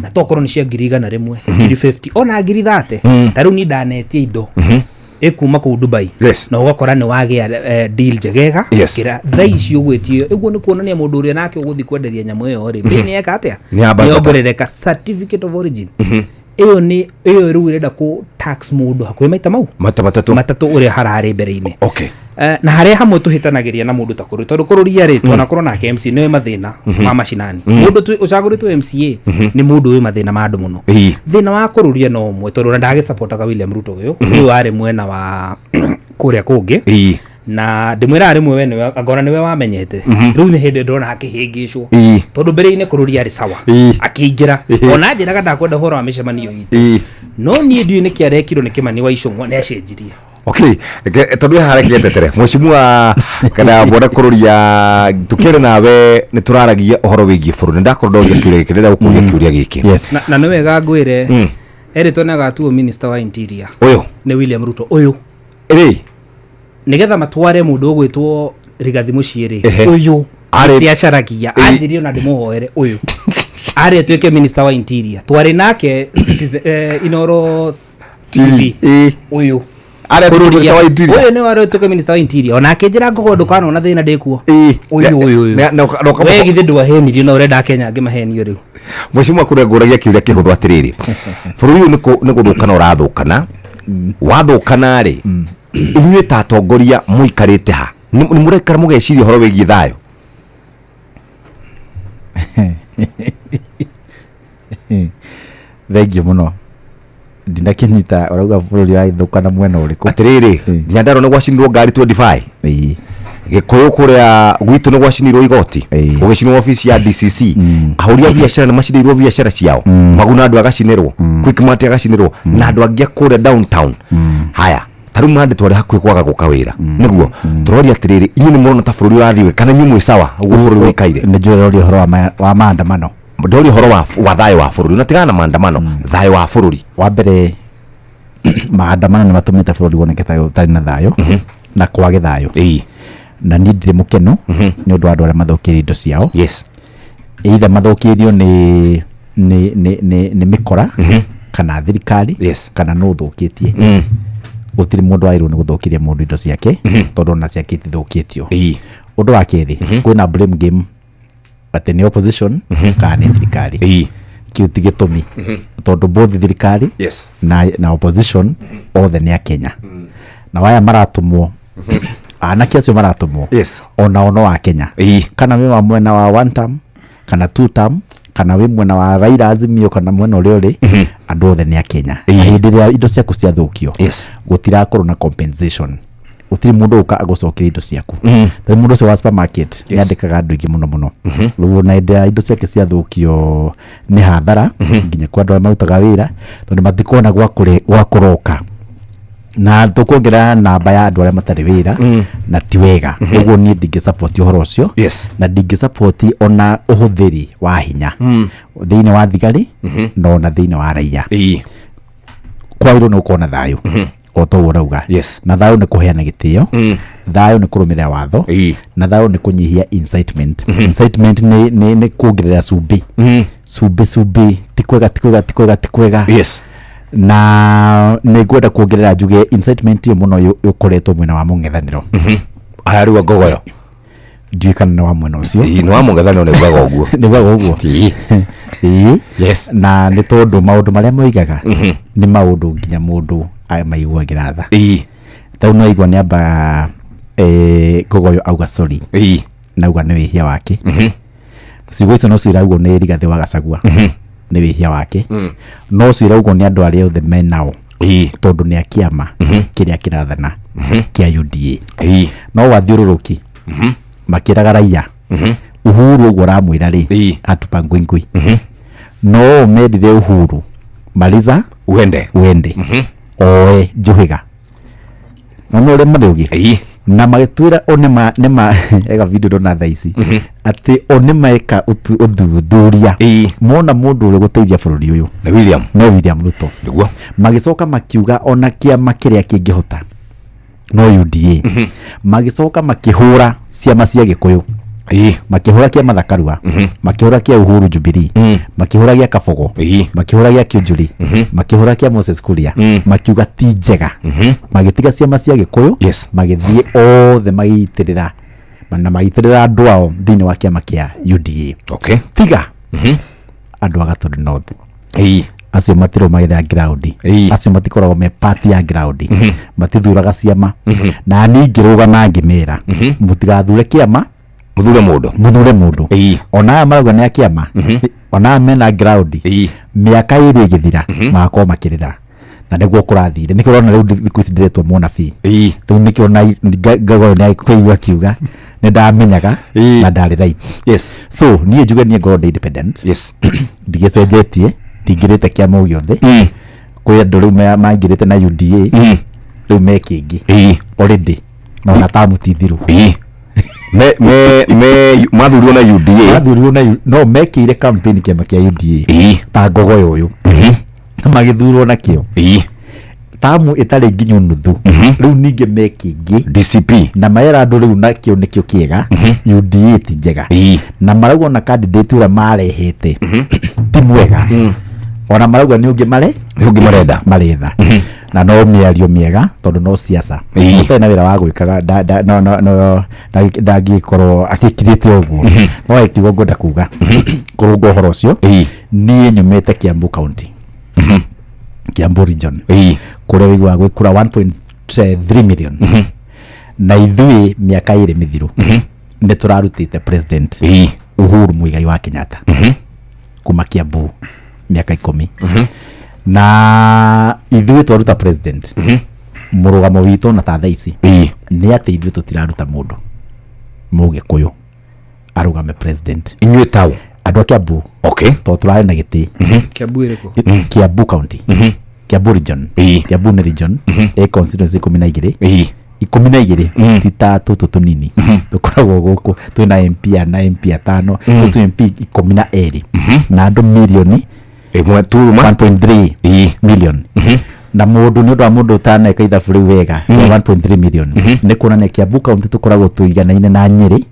na tokorwo nĩ cia 100,000, 50,000, ona 30,000. Ta rĩu niĩ ndanetia indo ĩkuma kũu Dubai, na ũgakora nĩ wagĩa deal njegega gũkĩra thaa ici ũgwĩtio. Ũguo nĩ kuonania mũndũ ũrĩa nake ũgũthiĩ kwenderia nyamũ ĩyo rĩ, mbei nĩ eka atĩa? Nĩ yambata. Nĩyongerereka. Certificate of origin ĩyo nĩ ĩyo rĩu ĩrenda kũ tax mũndũ hakuhĩ maita mau Mata matatũ. matatũ ũrĩa hararĩ mbere-inĩ. Na harĩa hamwe tũhĩtanagĩria na mũndũ ta kũrĩ, tondũ kũrũria rĩ, twanakorwo nake MC nĩwe mathĩna ma macinani. Mũndũ ũcagũrĩtwo MCA nĩ mũndũ wĩ mathĩna ma andũ mũno. Thĩna wa kũrũria no ũmwe, tondũ ona ndagĩcapotaga William Ruto, ũyũ ũyũ warĩ mwena wa kũrĩa kũngĩ, na ndĩmwĩraga rĩmwe we nĩwe, angona nĩwe wamenyete. Rĩu nĩ hĩndĩ ndĩrona akĩhĩngĩcwo, tondũ mbere-inĩ kũrũria arĩ sawa. Akĩingĩra ona njĩraga ndakwenda ũhoro wa mĩcemanio itũ, no niĩ ndiũĩ nĩkĩ arekirwo nĩ Kĩmani wa Icũng'wa, nĩ acenjirie. Okay, tondũ haha reke ndetere mheshimiwa kana bwana kũrũria, tũkĩaria nawe nĩ tũraragia ũhoro wĩgiĩ bũrũri. Nĩ ndakorwo ndoria kĩũria gĩkĩ, ndĩrenda gũkũria kĩũria gĩkĩ. Na nĩ wega ngwĩre, erĩtwo nĩ agatuo minister wa interior. Ũyũ? Nĩ William Ruto ũyũ. Rĩ? Nĩgetha matware mũndũ ũgwĩtwo Rigathi Mũciĩ rĩ, ũyũ ti acaragia, anjirie ona ndĩmũhoere ũyũ arĩ atuĩke minister wa interior. Twarĩ nake Citizen, Inoro TV. Ũyũ Arĩa atuĩke minister wa interior? Ũyũ nĩwe arĩ ũtuĩke minister wa interior, ona akĩnjĩra, "Ngogo, ndũkanona thĩna ndĩkuo." Ũyũ ũyũ ũyũ. We githĩ ndwahenirio na ũrenda Kenya angĩ mahenio rĩu? Mheshimiwa kũrĩa, ngũragia kĩũria kĩhũthũ atĩrĩrĩ, bũrũri ũyũ nĩ gũthũkana ũrathũkana, wathũkana rĩ, inyuĩ ta atongoria mũikarĩte ha? Nĩ mũraikara mũgeciria ũhoro wĩgiĩ thayũ? Thengiũ mũno, ndinakĩnyita ũrauga bũrũri ũrathũkana mwena ũrĩkũ. Atĩrĩrĩ, Nyandarua nĩ gwacinirwo ngari 25. Gĩkũyũ kũrĩa gwitũ nĩ gwacinirwo igoti, gũgĩcinwo obici ya DCC, ahũri a biacara nĩ macinĩirwo biacara ciao, Maguna andũ agacinĩrwo, Quickmart agacinĩrwo, na andũ angĩ a kũrĩa downtown. Haya, ta rĩu mandĩ twarĩ hakuhĩ kwaga gũka wĩra. Nĩguo tũroria atĩrĩrĩ, inyuĩ nĩ mũrona ta bũrũri ũrathiĩ, kana inyuĩ mwĩ sawa ũguo bũrũri ũikaire? Nĩ njũĩ ũroria ũhoro wa maandamano. Ndoria ũhoro wa thayũ wa bũrũri, na tigana na maandamano, thayũ wa bũrũri. Wa mbere, maandamano nĩ matũmĩte bũrũri woneke ta ũtarĩ na thayũ na kwage thayũ, na niĩ ndirĩ mũkenu nĩ ũndũ wa andũ arĩa mathũkĩirio indo ciao, either mathũkĩirio nĩ mĩkora kana thirikari kana nũ ũthũkĩtie. Gũtirĩ mũndũ wagĩrĩirwo nĩ gũthũkĩria mũndũ indo ciake, tondũ ona ciake itithũkĩtio. Ũndũ wa kerĩ, kwĩna blame game atĩ nĩ opposition kana nĩ thirikari. Kĩu ti gĩtũmi, tondũ both thirikari na opposition othe nĩ Akenya, na waya maratũmwo Anake acio maratũmwo onao no a Kenya. Kana wĩ wa mwena wa one term kana two term, kana wĩ mwena wa Raila Azimio, kana mwena ũrĩa ũrĩ, andũ othe nĩ a Kenya. Na hĩndĩ ĩrĩa indo ciaku ciathũkio, gũtirakorwo na compensation, gũtirĩ mũndũ ũka agũcokeria indo ciaku. Tarĩu mũndũ ũcio wa supermarket nĩ andĩkaga andũ aingĩ mũno mũno. Rĩu ona hĩndĩ ya indo ciake ciathũkio nĩ hathara nginya kwa andũ arĩa marutaga wĩra, tondũ matikona gwa gwa kũroka, na tũkuongerera namba ya andũ arĩa matarĩ wĩra, na ti wega. Ũguo niĩ ndingĩ support ũhoro ũcio, na ndingĩ support ona ũhũthĩri wa hinya thĩinĩ wa thigari na ona thĩinĩ wa raia. Kwagĩrĩirwo nĩ gũkorwo na thayũ o ta ũguo ũrauga. Na thayũ nĩ kũheana gĩtĩo, thayũ nĩ kũrũmĩrĩra watho, na thayũ nĩ kũnyihia incitement. Incitement nĩ kuongerera cumbĩ, cumbĩ, cumbĩ, ti kwega, ti kwega, ti kwega, ti kwega. Na nĩ ngwenda kuongerera njuge incitement ĩyo mũno ĩkoretwo mwena wa mũng'ethanĩro. Aya, rĩu ngogoyo. Ndiũĩ kana nĩ wa mwena ũcio. Nĩ wa mũng'ethanĩro, nĩ ugaga ũguo. Nĩ ugaga ũguo. Ĩĩ. Na nĩ tondũ maũndũ marĩa moigaga nĩ maũndũ nginya mũndũ maiguagĩra tha. Tarĩu no igua nĩ amba ngogoyo auga sorry, nauga nĩ wĩhia wake. Ciugo icio no ciraugwo nĩ Rigathĩ wa Gachagua, nĩ wĩhia wake, no ciraugwo nĩ andũ arĩa othe menao, tondũ nĩ a kĩama kĩrĩa kĩrathana kĩa UDA. No wathiũrũrũki makĩraga raia Uhuru ũguo ũramwĩra rĩ, hatupangwingwi. No mendire Uhuru maliza uende, wende oe njũhĩga no nĩ ũrĩa marĩ ũgĩ na magĩtwĩra o nĩma nĩma ega video ndona thaa ici atĩ o nĩmeka ũthuthuria, mona mũndũ ũrĩa gũteithia bũrũri ũyũ na William no William Ruto. Magĩcoka makiuga ona kĩama kĩrĩa kĩngĩhota no UDA. Magĩcoka makĩhũra ciama cia Gĩkũyũ, makĩhũra kĩa Mathakarua, makĩhũra kĩa Uhuru Jubilee, makĩhũra gĩa Kabogo, makĩhũra gĩa Kiunjuri, makĩhũra kĩa Moses Kuria, makiuga ti njega. Magĩtiga ciama cia Gĩkũyũ, magĩthiĩ othe magĩitĩrĩra na magĩitĩrĩra andũ ao thĩinĩ wa kĩama kĩa UDA. Tiga andũ a Gatundu North, acio matirũmagĩrĩra ground, acio matikoragwo me part ya ground, matithuraga ciama. Na niĩ ngĩrũgama ngĩmera mũtigathure kĩama, Mũthure mũndũ. Mũthure mũndũ. Ona aya marauga nĩ a kĩama, ona aya mena ground, mĩaka 2 ĩgĩthira magakorwo makĩrĩra, na nĩguo kũrathire. Nĩkĩo ũrona rĩu thikũ ici ndĩretwo mũnabii. Rĩu nĩkĩo ngagoyo nĩ kũigua akiuga nĩ ndamenyaga na ndarĩ right. So niĩ njuge niĩ ngorwo ndĩ independent, ndigĩcenjetie, ndingĩrĩte kĩama o gĩothe. Kwĩ andũ rĩu maingĩrĩte na UDA, rĩu me kĩngĩ already na ona tamu ti thiru. Me mathurirwo na UDA. Mathurirwo na no mekĩire campaign kĩama kĩa UDA ta ngogoyo ũyũ na magĩthurwo nakĩo tamu ĩtarĩ nginyu nuthu. Rĩu ningĩ me kĩngĩ. DCP. Na marera andũ rĩu nakĩo nĩkĩo kĩega, UDA ti njega. Na marauga ona candidate ũrĩa marehete ti mwega, ona marauga nĩ ũngĩ mare Nĩ ũngĩ marenda. Maretha. Na no mĩario mĩega tondũ no siasa, ũtarĩ na wĩra wa gwĩkaga no ndangĩkorwo akĩkirĩte ũguo. No ĩkiugo ngwenda kuga kũrũnga ũhoro ũcio, niĩ nyumĩte Kiambu County, Kiambu region, kũrĩa wĩiguaga gwĩ kura 1.3 million, na ithuĩ mĩaka 2 mĩthiru nĩ tũrarutĩte president Uhuru Muigai wa Kenyatta kuma Kiambu mĩaka 10. Na ithuĩ twaruta president, mũrũgamo witũ na ta thaa ici nĩ atĩ ithuĩ tũtiraruta mũndũ mũgĩkũyũ arũgame president. Inyuĩ tau? Andũ a Kiambu, tondũ tũrarĩ na gĩtĩ. Kiambu ĩrĩkũ? Kiambu County, Kiambu region. Kiambu nĩ region ĩ constituency 12. 12, ti ta tũtũ tũnini tũkoragwo gũkũ twĩna MP ana, MP atano. Tũtũ MP 12 na andũ mirioni 1 turuma 1.3 million. Na mũndũ nĩ ũndũ wa mũndũ ũtaneka ithabu rĩu wega, 1.3 million nĩ kuonania Kiambu County tũkoragwo tũiganaine na Nyĩrĩ,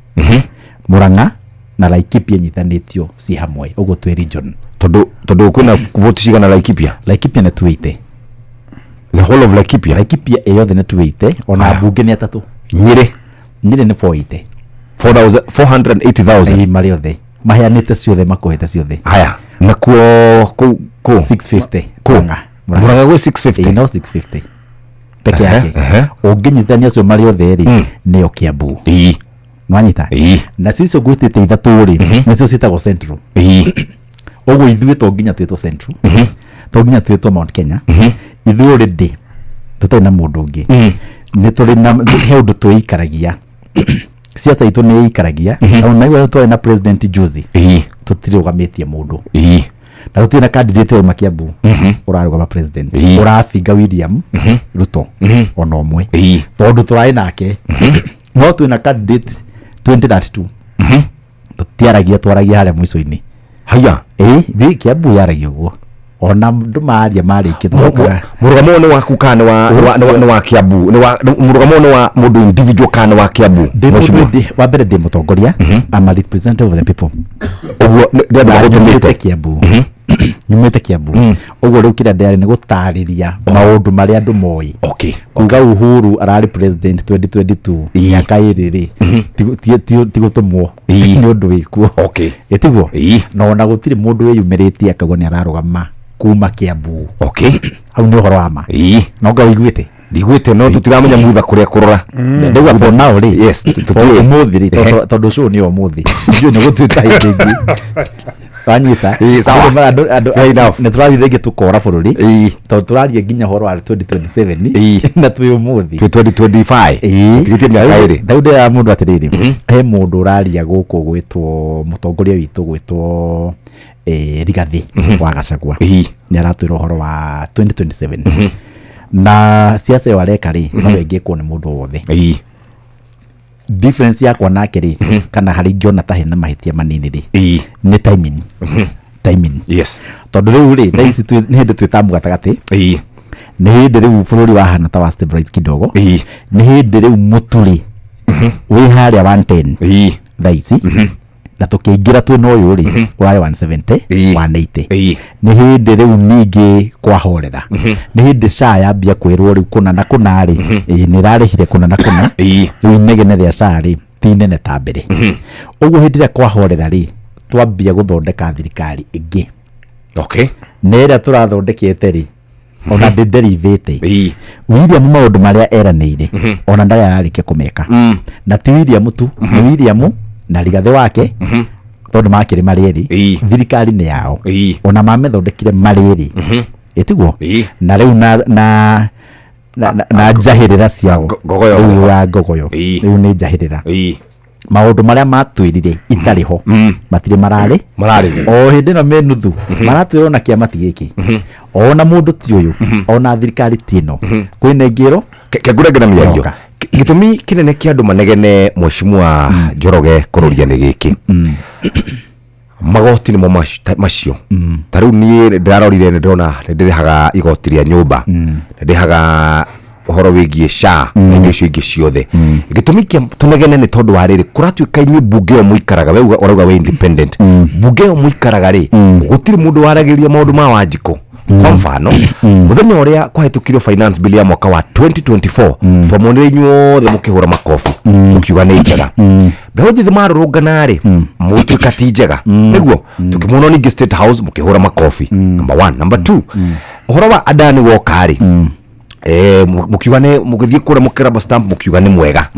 Murang'a na Laikipia nyitanĩtio ci hamwe ũguo twĩ region. Tondũ kwĩna vote cigana Laikipia? Laikipia nĩ 280. The whole of Laikipia? Laikipia ĩyothe nĩ 280, ona Aya. mbunge nĩ atatũ. Nyĩrĩ? Nyĩrĩ nĩ 480. 4000, 480,000. Ĩĩ, marĩ othe maheanĩte ciothe, makũhete ciothe. Haya, nakuo kũ 650. Kũ? Murang'a. Murang'a gwĩ 650? Ĩĩ, no 650. peke yake. Ũngĩnyitithania acio marĩ othe rĩ, nĩyo Kiambu. Nwanyita? Nacio icio ngwĩtĩte ithatũ rĩ, nĩcio ciĩtagwo Central. Ũguo ithuĩ to nginya twĩtwo Central, to nginya twĩtwo Mount Kenya. Ithuĩ already tũtarĩ na mũndũ ũngĩ, nĩ tũrĩ na he ũndũ twĩikaragia, siasa itũ nĩ ĩikaragia. Tondũ naigua twarĩ na president juzi, tũtirũgamĩtie mũndũ na tũtirĩ na candidate wauma Kiambu ũrarũgama president ũrabinga William Ruto ona ũmwe, tondũ tũrarĩ nake, no twĩna candidate 2032. Tũtiaragia, twaragia harĩa mũico-inĩ. Haya. Ĩ thĩ Kiambu yaragia ũguo, ona andũ maria marĩkia tũcokaga. Mũrũgamo ũyũ nĩ waku kana nĩ wa Kiambu? Nĩ wa mũrũgamo ũyũ nĩ wa mũndũ individual kana nĩ wa Kiambu? Ndĩ mũndũ Mheshimiwa. Wa mbere ndĩ mũtongoria. I'm a representative of the people. Ũguo nĩ andũ Na magũtũmĩte. nyumĩte Kiambu, nyumĩte Kiambu. Ũguo rĩu kĩrĩa ndĩarĩ nĩ gũtarĩria maũndũ marĩa andũ moĩ. Kuga Uhuru ararĩ president 2022, mĩaka 2 rĩ, ti gũtũmwo, nĩ ũndũ wĩkuo. Ĩtiguo? Na ona gũtirĩ mũndũ wĩyumĩrĩtie akauga nĩ ararũgama kuma Kiambu. Hau nĩ ũhoro wa ma. No nga ũiguĩte? Ndiguĩte, no tũtiramenya mutha kũrĩa kũrora. Ndauga for now rĩ. Yes, for tũtiũĩ. ũmũthĩ rĩ, tondũ show nĩ ũmũthĩ, ndiũĩ nĩ gũtuĩka hĩndĩ ĩngĩ, wanyita? Ĩĩ, sawa. Andũ Fair enough. nĩ tũrathiĩ rĩngĩ tũkora bũrũri, tondũ tũraria nginya ũhoro wa 2027 na twĩ ũmũthĩ. Twĩ 2025. Tũtigĩtie mĩaka 2. Rĩu ndĩraga mũndũ atĩrĩrĩ, he mũndũ ũraria gũkũ gwĩtwo mũtongoria witũ gwĩtwo Rigathĩ wa Gachagua. Nĩ aratwĩra ũhoro wa 2027, na siasa ĩyo areka rĩ, no ĩngĩkwo nĩ mũndũ o wothe. Difference yakwa nake rĩ, kana harĩa ingĩona ta hena mahĩtia manini rĩ, nĩ timing. Tondũ rĩu rĩ, thaa ici nĩ hĩndĩ twĩ tamu gatagatĩ. Nĩ hĩndĩ rĩu bũrũri wahana ta wa stabilize kidogo. Nĩ hĩndĩ rĩu mũtũrĩ wĩ harĩa 110 thaa ici, na tũkĩingĩra twĩna ũyũ rĩ, ũrarĩ 170, 180. Nĩ hĩndĩ rĩu ningĩ kwahorera, nĩ hĩndĩ SHA yambia kwĩrwo rĩu kũna na kũna rĩ, ĩĩ nĩ ĩrarĩhire kũna na kũna. Rĩu inegene rĩa SHA rĩ ti inene ta mbere. Ũguo hĩndĩ ĩrĩa kwahorera rĩ, twambia gũthondeka thirikari ĩngĩ. Na ĩrĩa tũrathondekete rĩ, ona ndĩnderithĩte William maũndũ marĩa eranĩire, ona ndarĩ ararĩkia kũmeka. Na ti William tu, nĩ William na Rigathĩ wake, tondũ makĩrĩ marĩ erĩ. Thirikari nĩ yao. Ona mamĩthondekire marĩ erĩ, ĩtiguo? Na rĩu na njahĩrĩra ciao. Ngogoyo. Rĩu ya ngogoyo. Rĩu nĩ njahĩrĩra. Maũndũ marĩa matwĩrire itarĩ ho matirĩ mararĩ. Mararĩ. O hĩndĩ ĩno me nuthu maratwĩra ona kĩama ti gĩkĩ, ona mũndũ ti ũyũ, ona thirikari ti ĩno, kwĩna ĩngĩ ĩro. Kengũrenge na mĩario. Ĩroka. Gĩtũmi kĩnene kĩa andũ manegene, Mheshimiwa Njoroge, kũrũria nĩ gĩkĩ: magoti nĩmo macio. Ta rĩu niĩ ndĩrarorire, nĩ ndĩrona nĩ ndĩrĩhaga igoti rĩa nyũmba, nĩ ndĩhaga ũhoro wĩgiĩ SHA na indo icio ingĩ ciothe. Gĩtũmi kĩa tũnegene nĩ tondũ wa rĩrĩ, kũratuĩka inyuĩ mbunge ĩyo mũikaraga, we ũrauga we independent, mbunge ĩyo mũikaraga rĩ, gũtirĩ mũndũ waragĩria maũndũ ma Wanjikũ. Kwa mfano, mũthenya ũrĩa kwahĩtũkirio finance bill ya mwaka wa 2024, twamuonire inyuothe mũkĩhũra makobi mũkiuga nĩ njega. Mbeũ njĩthĩ marũrũngana rĩ, mũgĩtuĩka ti njega. Nĩguo tũkĩmuona ningĩ State House mũkĩhũra makobi. Number one. Number two, ũhoro wa Adani woka rĩ, mũkiuga nĩ mũgĩthiĩ kũrĩa mũkĩraba stamp, mũkiuga nĩ mwega.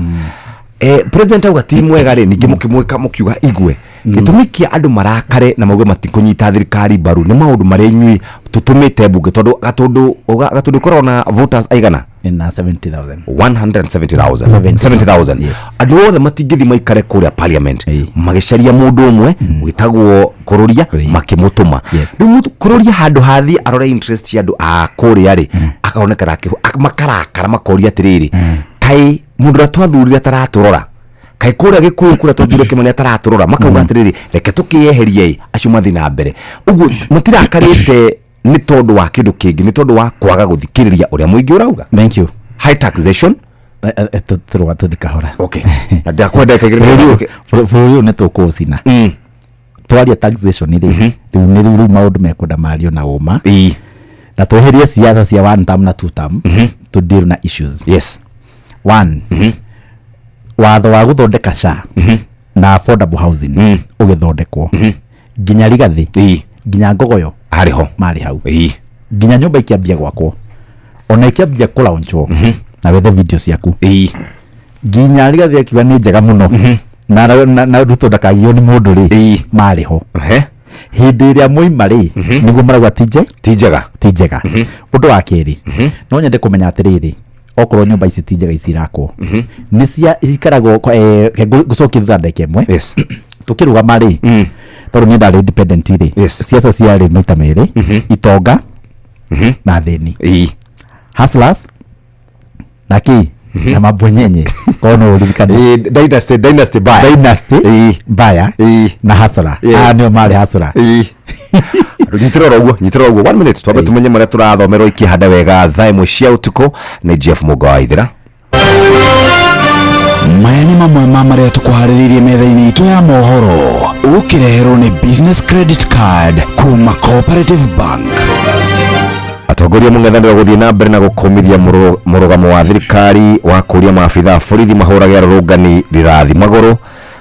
President auga ti mwega rĩ, ningĩ mũkĩmwĩka mũkiuga igue. Gĩtũmi kĩa andũ marakare na mauge matikũnyita thirikari mbaru nĩ maũndũ marĩa inyuĩ tũtũmĩte mbunge, tondũ Gatũndũ ĩkoragwo na voters aigana? Ina 70,000. 170,000. 70,000. Yes. Andũ othe matingĩthiĩ maikare kũrĩa parliament magĩcaria mũndũ ũmwe wĩtagwo Kũrũria, makĩmũtũma. Rĩu Kũrũria handũ hathiĩ arore interest cia andũ a kũrĩa rĩ, akaonekana makarakara, makoria atĩrĩrĩ, kaĩ mũndũ ũrĩa twathurire ataratũrora? Kaĩ kũrĩa Gĩkũyũ kũrĩa twathurire Kĩmani ataratũrora? Makauga atĩrĩrĩ, reke tũkĩyeherie ĩ acio mathiĩ na mbere. Ũguo matirakarĩte nĩ tondũ wa kĩndũ kĩngĩ, nĩ tondũ wa kwaga gũthikĩrĩria ũrĩa mũingĩ ũrauga. Thank you. High taxation. Tũrũga tũthi kahora. Okay, na ndakwenda ndagĩka 2. Okay. Bũrũri ũyũ nĩ tũkũũcina. Twaria taxation rĩ, rĩu nĩ rĩu maũndũ mekwenda mario na ũma, na tweherie siasa cia one term na two term, to deal na issues. One, watho wa gũthondeka SHA na affordable housing ũgĩthondekwo, nginya Rigathĩ, nginya Ngogoyo arĩ ho, marĩ hau, nginya nyũmba ikĩambia gwakwo. Ona ĩkĩambia kũlaunchwo na wethe video ciaku, nginya Rigathi akiuga nĩ njega mũno na Ruto ndakagio nĩ mũndũ rĩ, marĩ ho. Hĩndĩ ĩrĩa moima rĩ, nĩguo marauga ti nje Ti njega. Ti njega. Ũndũ wa kerĩ, no nyende kũmenya atĩrĩrĩ, okorwo nyũmba ici ti njega, ici irakwo nĩ cia ikaragwo reke ngũcokie thutha ndagĩka ĩmwe. Tukĩrũgama rĩ, tondũ niĩ ndarĩ independent rĩ, ciaca ciarĩ maita merĩ, itonga na thĩni, hustlers na kĩ na mabwenyenye, korwo no ũririkane. Dynasty baya. Dynasty mbaya na hustler. Aya nĩo marĩ hustler. Nyitĩra oro ũguo, nyitĩra oro ũguo, one minute, twambe tũmenye marĩa tũrathomerwo ikĩhanda wega thaa 1 cia ũtukũ nĩ Jeff Mũnga wa Ithira. Maya nĩ mamwe ma marĩa tũkũharĩrĩirie metha-inĩ itũ ya mohoro, ũkĩreherwo nĩ Business Credit Card kuma Cooperative Bank. Atongoria mũng'ethanĩro gũthiĩ na mbere na gũkũmithia mũrũgamo wa thirikari wa kũria maabitha a borithi mahũrage arũrũngani rithathi magũrũ.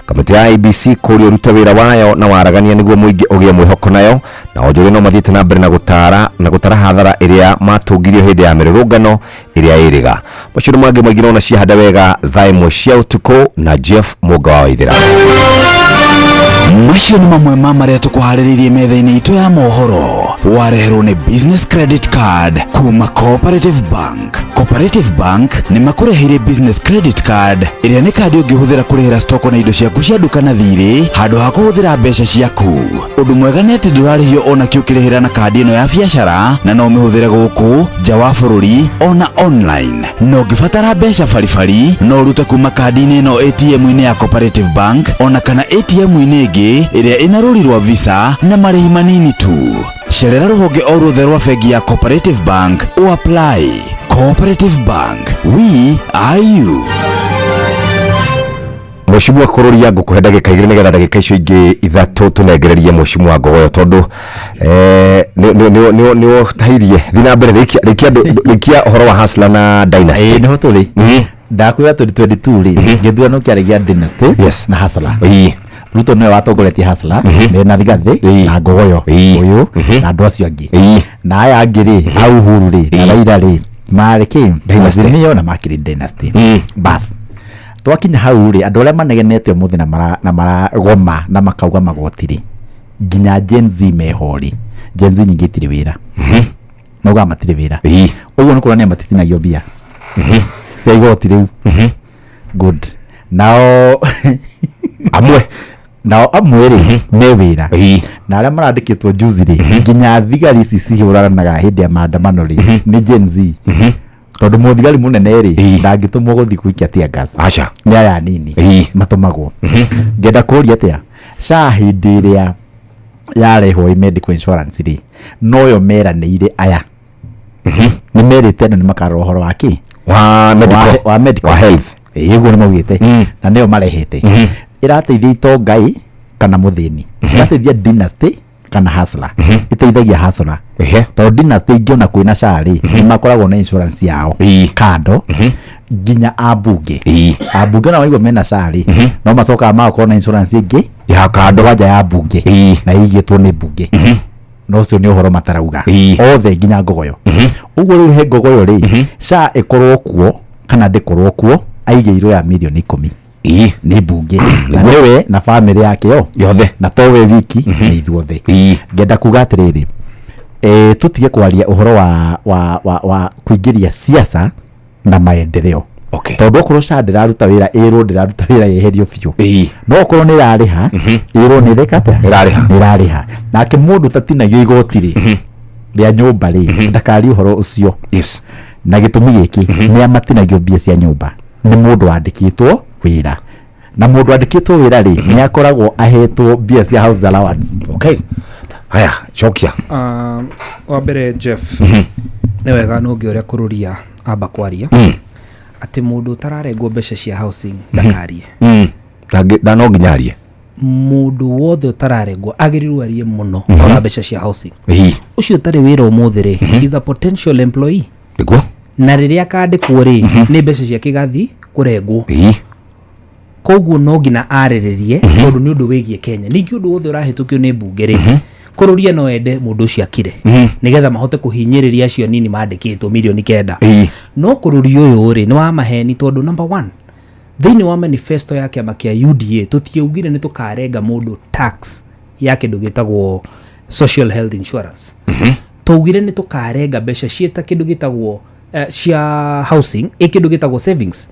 Kamĩtĩ ya IEBC kũria ũrute wĩra wayo na waragania nĩguo mũingĩ ũgĩe mwĩhoko nayo, na onjoria no mathiĩte na mbere na gũtara na gũtara hathara ĩrĩa matũngirio hĩndĩ ya mĩrũrũngano ĩrĩa ĩrĩga. Macio nĩ mangĩ maingĩ nona ciahanda wega thaa 1 cia ũtukũ na Jeff Mũnga wa Waithĩra. Macio nĩ mamwe ma marĩa tũkũharĩrĩirie metha-inĩ itũ ya mohoro, wareherwo nĩ Business Credit Card kuma Cooperative Bank. Cooperative Bank nĩ makũreheire Business Credit Card, ĩrĩa nĩ kandi ũngĩhũthĩra kũrĩhĩra stoko na indo ciaku cia nduka na thirĩ handũ ha kũhũthĩra mbeca ciaku. Ũndũ mwega nĩ atĩ ndũrarĩhio ona kĩ ũkĩrĩhĩra na kandi ĩno ya biacara, na no ũmĩhũthĩre gũkũ nja wa bũrũri ona online. Na ũngĩbatara mbeca baribari, no ũrute kuma kandi-inĩ ĩno ATM-inĩ ya Cooperative Bank ona kana ATM-inĩ ĩngĩ ĩrĩa ĩna rũri rwa Visa na marĩhi manini tu. Cerera rũhonge o ruothe rwa bengi ya Cooperative Bank ũapply. Cooperative Bank, we are you. Mheshimiwa Kũrũria, ngũkũhe ndagĩka 2 nĩgetha ndagĩka icio ingĩ 3 tũnengererie Mheshimiwa Ngogoyo, tondũ nĩ ũtahirie. Thiĩ na mbere, rĩkia rĩkia rĩkia ũhoro wa Hustler na Dynasty. Ĩĩ, nĩho tũrĩ. Ndakwĩra 2022 rĩ, gĩthurano kĩarĩ gĩa Dynasty na Hustler. Ruto nĩwe watongoretie Hustler mena Rigathi na Ngogoyo ũyũ na andũ acio angĩ, na aya angĩ rĩ, a Uhuru rĩ na Raila rĩ, marĩ kĩ? Dynasty. Azimio na makĩrĩ Dynasty. Bas, twakinya hau rĩ, andũ arĩa manegenete ũmũthĩ na mara na maragoma na makauga magoti rĩ, nginya Gen Z meho rĩ, Gen Z nyingĩ itirĩ wĩra, maugaga matirĩ wĩra. Ũguo nĩ kuonania matitinagio mbia cia igoti rĩu. Good. Nao amwe nao amwe rĩ, me wĩra, na arĩa marandĩkĩtwo juzi rĩ, nginya thigari ici cihũranaga hĩndĩ ya maandamano rĩ, nĩ Gen Z, tondũ mũthigari mũnene rĩ, ndangĩtũmwo gũthiĩ gũikia tear gas. Aca. Nĩ aya anini matũmagwo. Ngenda kũria atĩa, SHA hĩndĩ ĩrĩa yarehwo ĩ medical insurance rĩ, noyo meranĩire, aya nĩ merĩte andũ nĩ makarora ũhoro wa kĩ? Wa medical. Wa medical. Wa health. Ĩĩ, ũguo nĩ maugĩte, na nĩyo marehete. Ĩrateithia itonga ĩ kana mũthĩni? Ĩrateithia dynasty kana hustler? Ĩteithagia hustler, tondũ dynasty ingĩona kwĩna SHA rĩ, nĩ makoragwo na insurance yao kando, nginya ambunge. Ambunge ona waigua mena SHA rĩ, no macokaga magakorwo na insurance ĩngĩ ya kando. Kwanja ya mbunge, na ĩigĩtwo nĩ mbunge, na ũcio nĩ ũhoro matarauga othe, nginya Ngogoyo. Ũguo rĩu he Ngogoyo rĩ, SHA ĩkorwo kuo kana ndĩkorwo kuo, aigĩirwo ya mirioni 10 nĩ mbunge, na nĩwe na bamĩrĩ yake yo yothe. Na to we wiki, nĩ ithuothe. Ngenda kuga atĩrĩrĩ, tũtige kwaria ũhoro wa kũingĩria siasa na maendeleo, tondũ okorwo SHA ndĩraruta wĩra, ĩrwo ndĩraruta wĩra, yeherio biũ. No okorwo nĩ ĩrarĩha, ĩrwo nĩ ĩreka atĩa? Ĩrarĩha. Nĩ ĩrarĩha. Nake mũndũ tatinagio igoti rĩ rĩa nyũmba rĩ, ndakarie ũhoro ũcio. Na gĩtũmi gĩkĩ, nĩ amatinagio mbia cia nyũmba nĩ mũndũ wandĩkĩtwo wĩra, na mũndũ wandĩkĩtwo wĩra rĩ, nĩ akoragwo ahetwo mbia cia house allowance. Okay, haya, cokia. Wa mbere, Jeff, nĩ wega no ũngĩ ũrĩa kũrũria amba kwaria atĩ mũndũ ũtararengwo mbeca cia housing ndakarie. Na no nginya arie. Mũndũ wothe ũtararengwo agĩrĩirwo arie mũno ona mbeca cia housing. Ũcio ũtarĩ wĩra ũmũthĩ rĩ, is a potential employee. Na rĩrĩa akandĩkwo rĩ, nĩ mbeca ciake igathi kũrengwo. Koguo no nginya arĩrĩrie, tondũ nĩ ũndũ wĩgiĩ Kenya. Ningĩ ũndũ wothe ũrahĩtũkio nĩ mbunge rĩ, Kũrũria no ende mũndũ ũcio akire nĩgetha mahote kũhinyĩrĩria acio nini mandĩkĩtwo mirioni 9. No kũrũria ũyũ rĩ, nĩ wa maheni, tondũ number one, thĩinĩ wa manifesto ya kĩama kĩa UDA tũtiaugire nĩ tũkarenga mũndũ tax ya kĩndũ gĩtagwo social health insurance. Twaugire nĩ tũkarenga mbeca ciĩta kĩndũ gĩtagwo cia housing, ĩ kĩndũ gĩtagwo savings,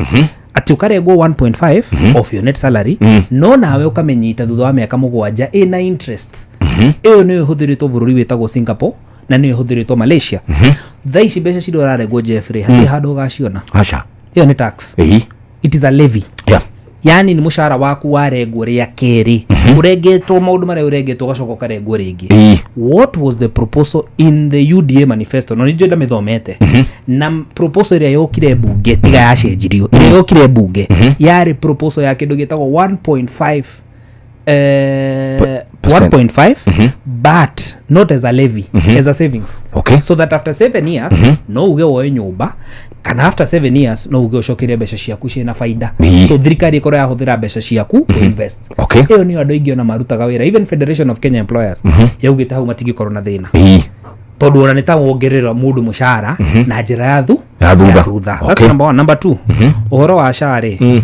atĩ ũkarengwo 1.5 of your net salary, no nawe ũkamenyita thutha wa mĩaka 7 ĩna interest. Ĩyo nĩyo ĩhũthĩrĩtwo bũrũri wĩtagwo Singapore na nĩyo ĩhũthĩrĩtwo Malaysia. Thaa ici mbeca ciria ũrarengwo, Jeffrey, hatirĩ handũ ũgaciona. Aca. Ĩyo nĩ tax. It is a levy. Yani nĩ mũcara waku warengwo rĩa kerĩ, ũrengetwo maũndũ marĩa ũrengetwo, ũgacoka ũkarengwo rĩngĩ. What was the proposal in the UDA manifesto? No nĩnjũĩ ndamĩthomete, na proposal ĩrĩa yokire mbunge, tiga yacenjirio, ĩrĩa yokire mbunge yarĩ proposal ya kĩndũ gĩtagwo 1.5 Percent. 1.5, but not as a levy, as a savings, so that after 7 years no uge woe nyũmba, kana after 7 years no uge ũcokerie mbeca ciaku ciĩna faida. So thirikari ĩkorwo yahũthĩra mbeca ciaku mm invest. Ĩyo nĩyo andũ aingĩ ona marutaga wĩra. Even Federation of Kenya Employers yaugĩte hau matingĩkorwo na thĩna, tondũ ona nĩ ta wongerera mũndũ mũcara na njĩra ya thu Ya thutha. Thutha. That's number one. Number two, ũhoro wa SHA rĩ,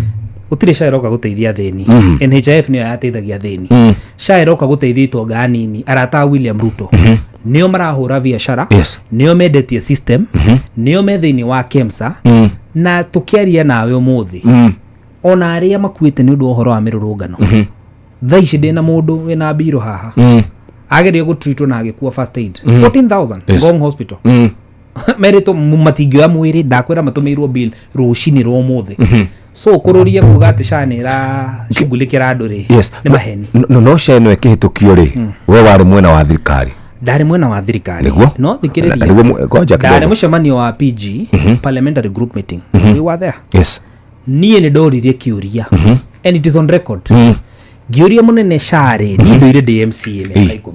gũtirĩ SHA ĩroka gũteithia thĩni. NHIF nĩyo yateithagia thĩni. SHA ĩroka gũteithia itonga nini, arata a William Ruto, nĩo marahũra biacara, nĩo mendetie system, nĩo me thĩinĩ wa KEMSA. Na tũkĩaria nawe ũmũthĩ, ona arĩa makuĩte nĩ ũndũ wa ũhoro wa mĩrũrũngano, thaa ici ndĩna mũndũ wĩna mbirũ haha, agerio gũtreatwo na agĩkua first aid 14,000. Ngong Hospital merĩtwo matingĩoya mwĩrĩ, ndakwĩra matũmĩirwo bill rũcinĩ rwa ũmũthĩ. So kũrũria kuga atĩ SHA nĩ ĩracughulikĩra andũ rĩ, nĩ maheni. No SHA ĩno ĩkĩhĩtũkio rĩ, we warĩ mwena wa thirikari? Ndarĩ mwena wa thirikari. Nĩguo? No Na thikĩrĩria. nĩguo ngoja Ndarĩ kidogo. mũcemanio wa PG, parliamentary group meeting, we were there. Niĩ nĩ ndoririe kĩũria, and it is on record, ngĩũria mũnene SHA rĩ, niĩ ndũire ndĩ MCA mĩaka 10,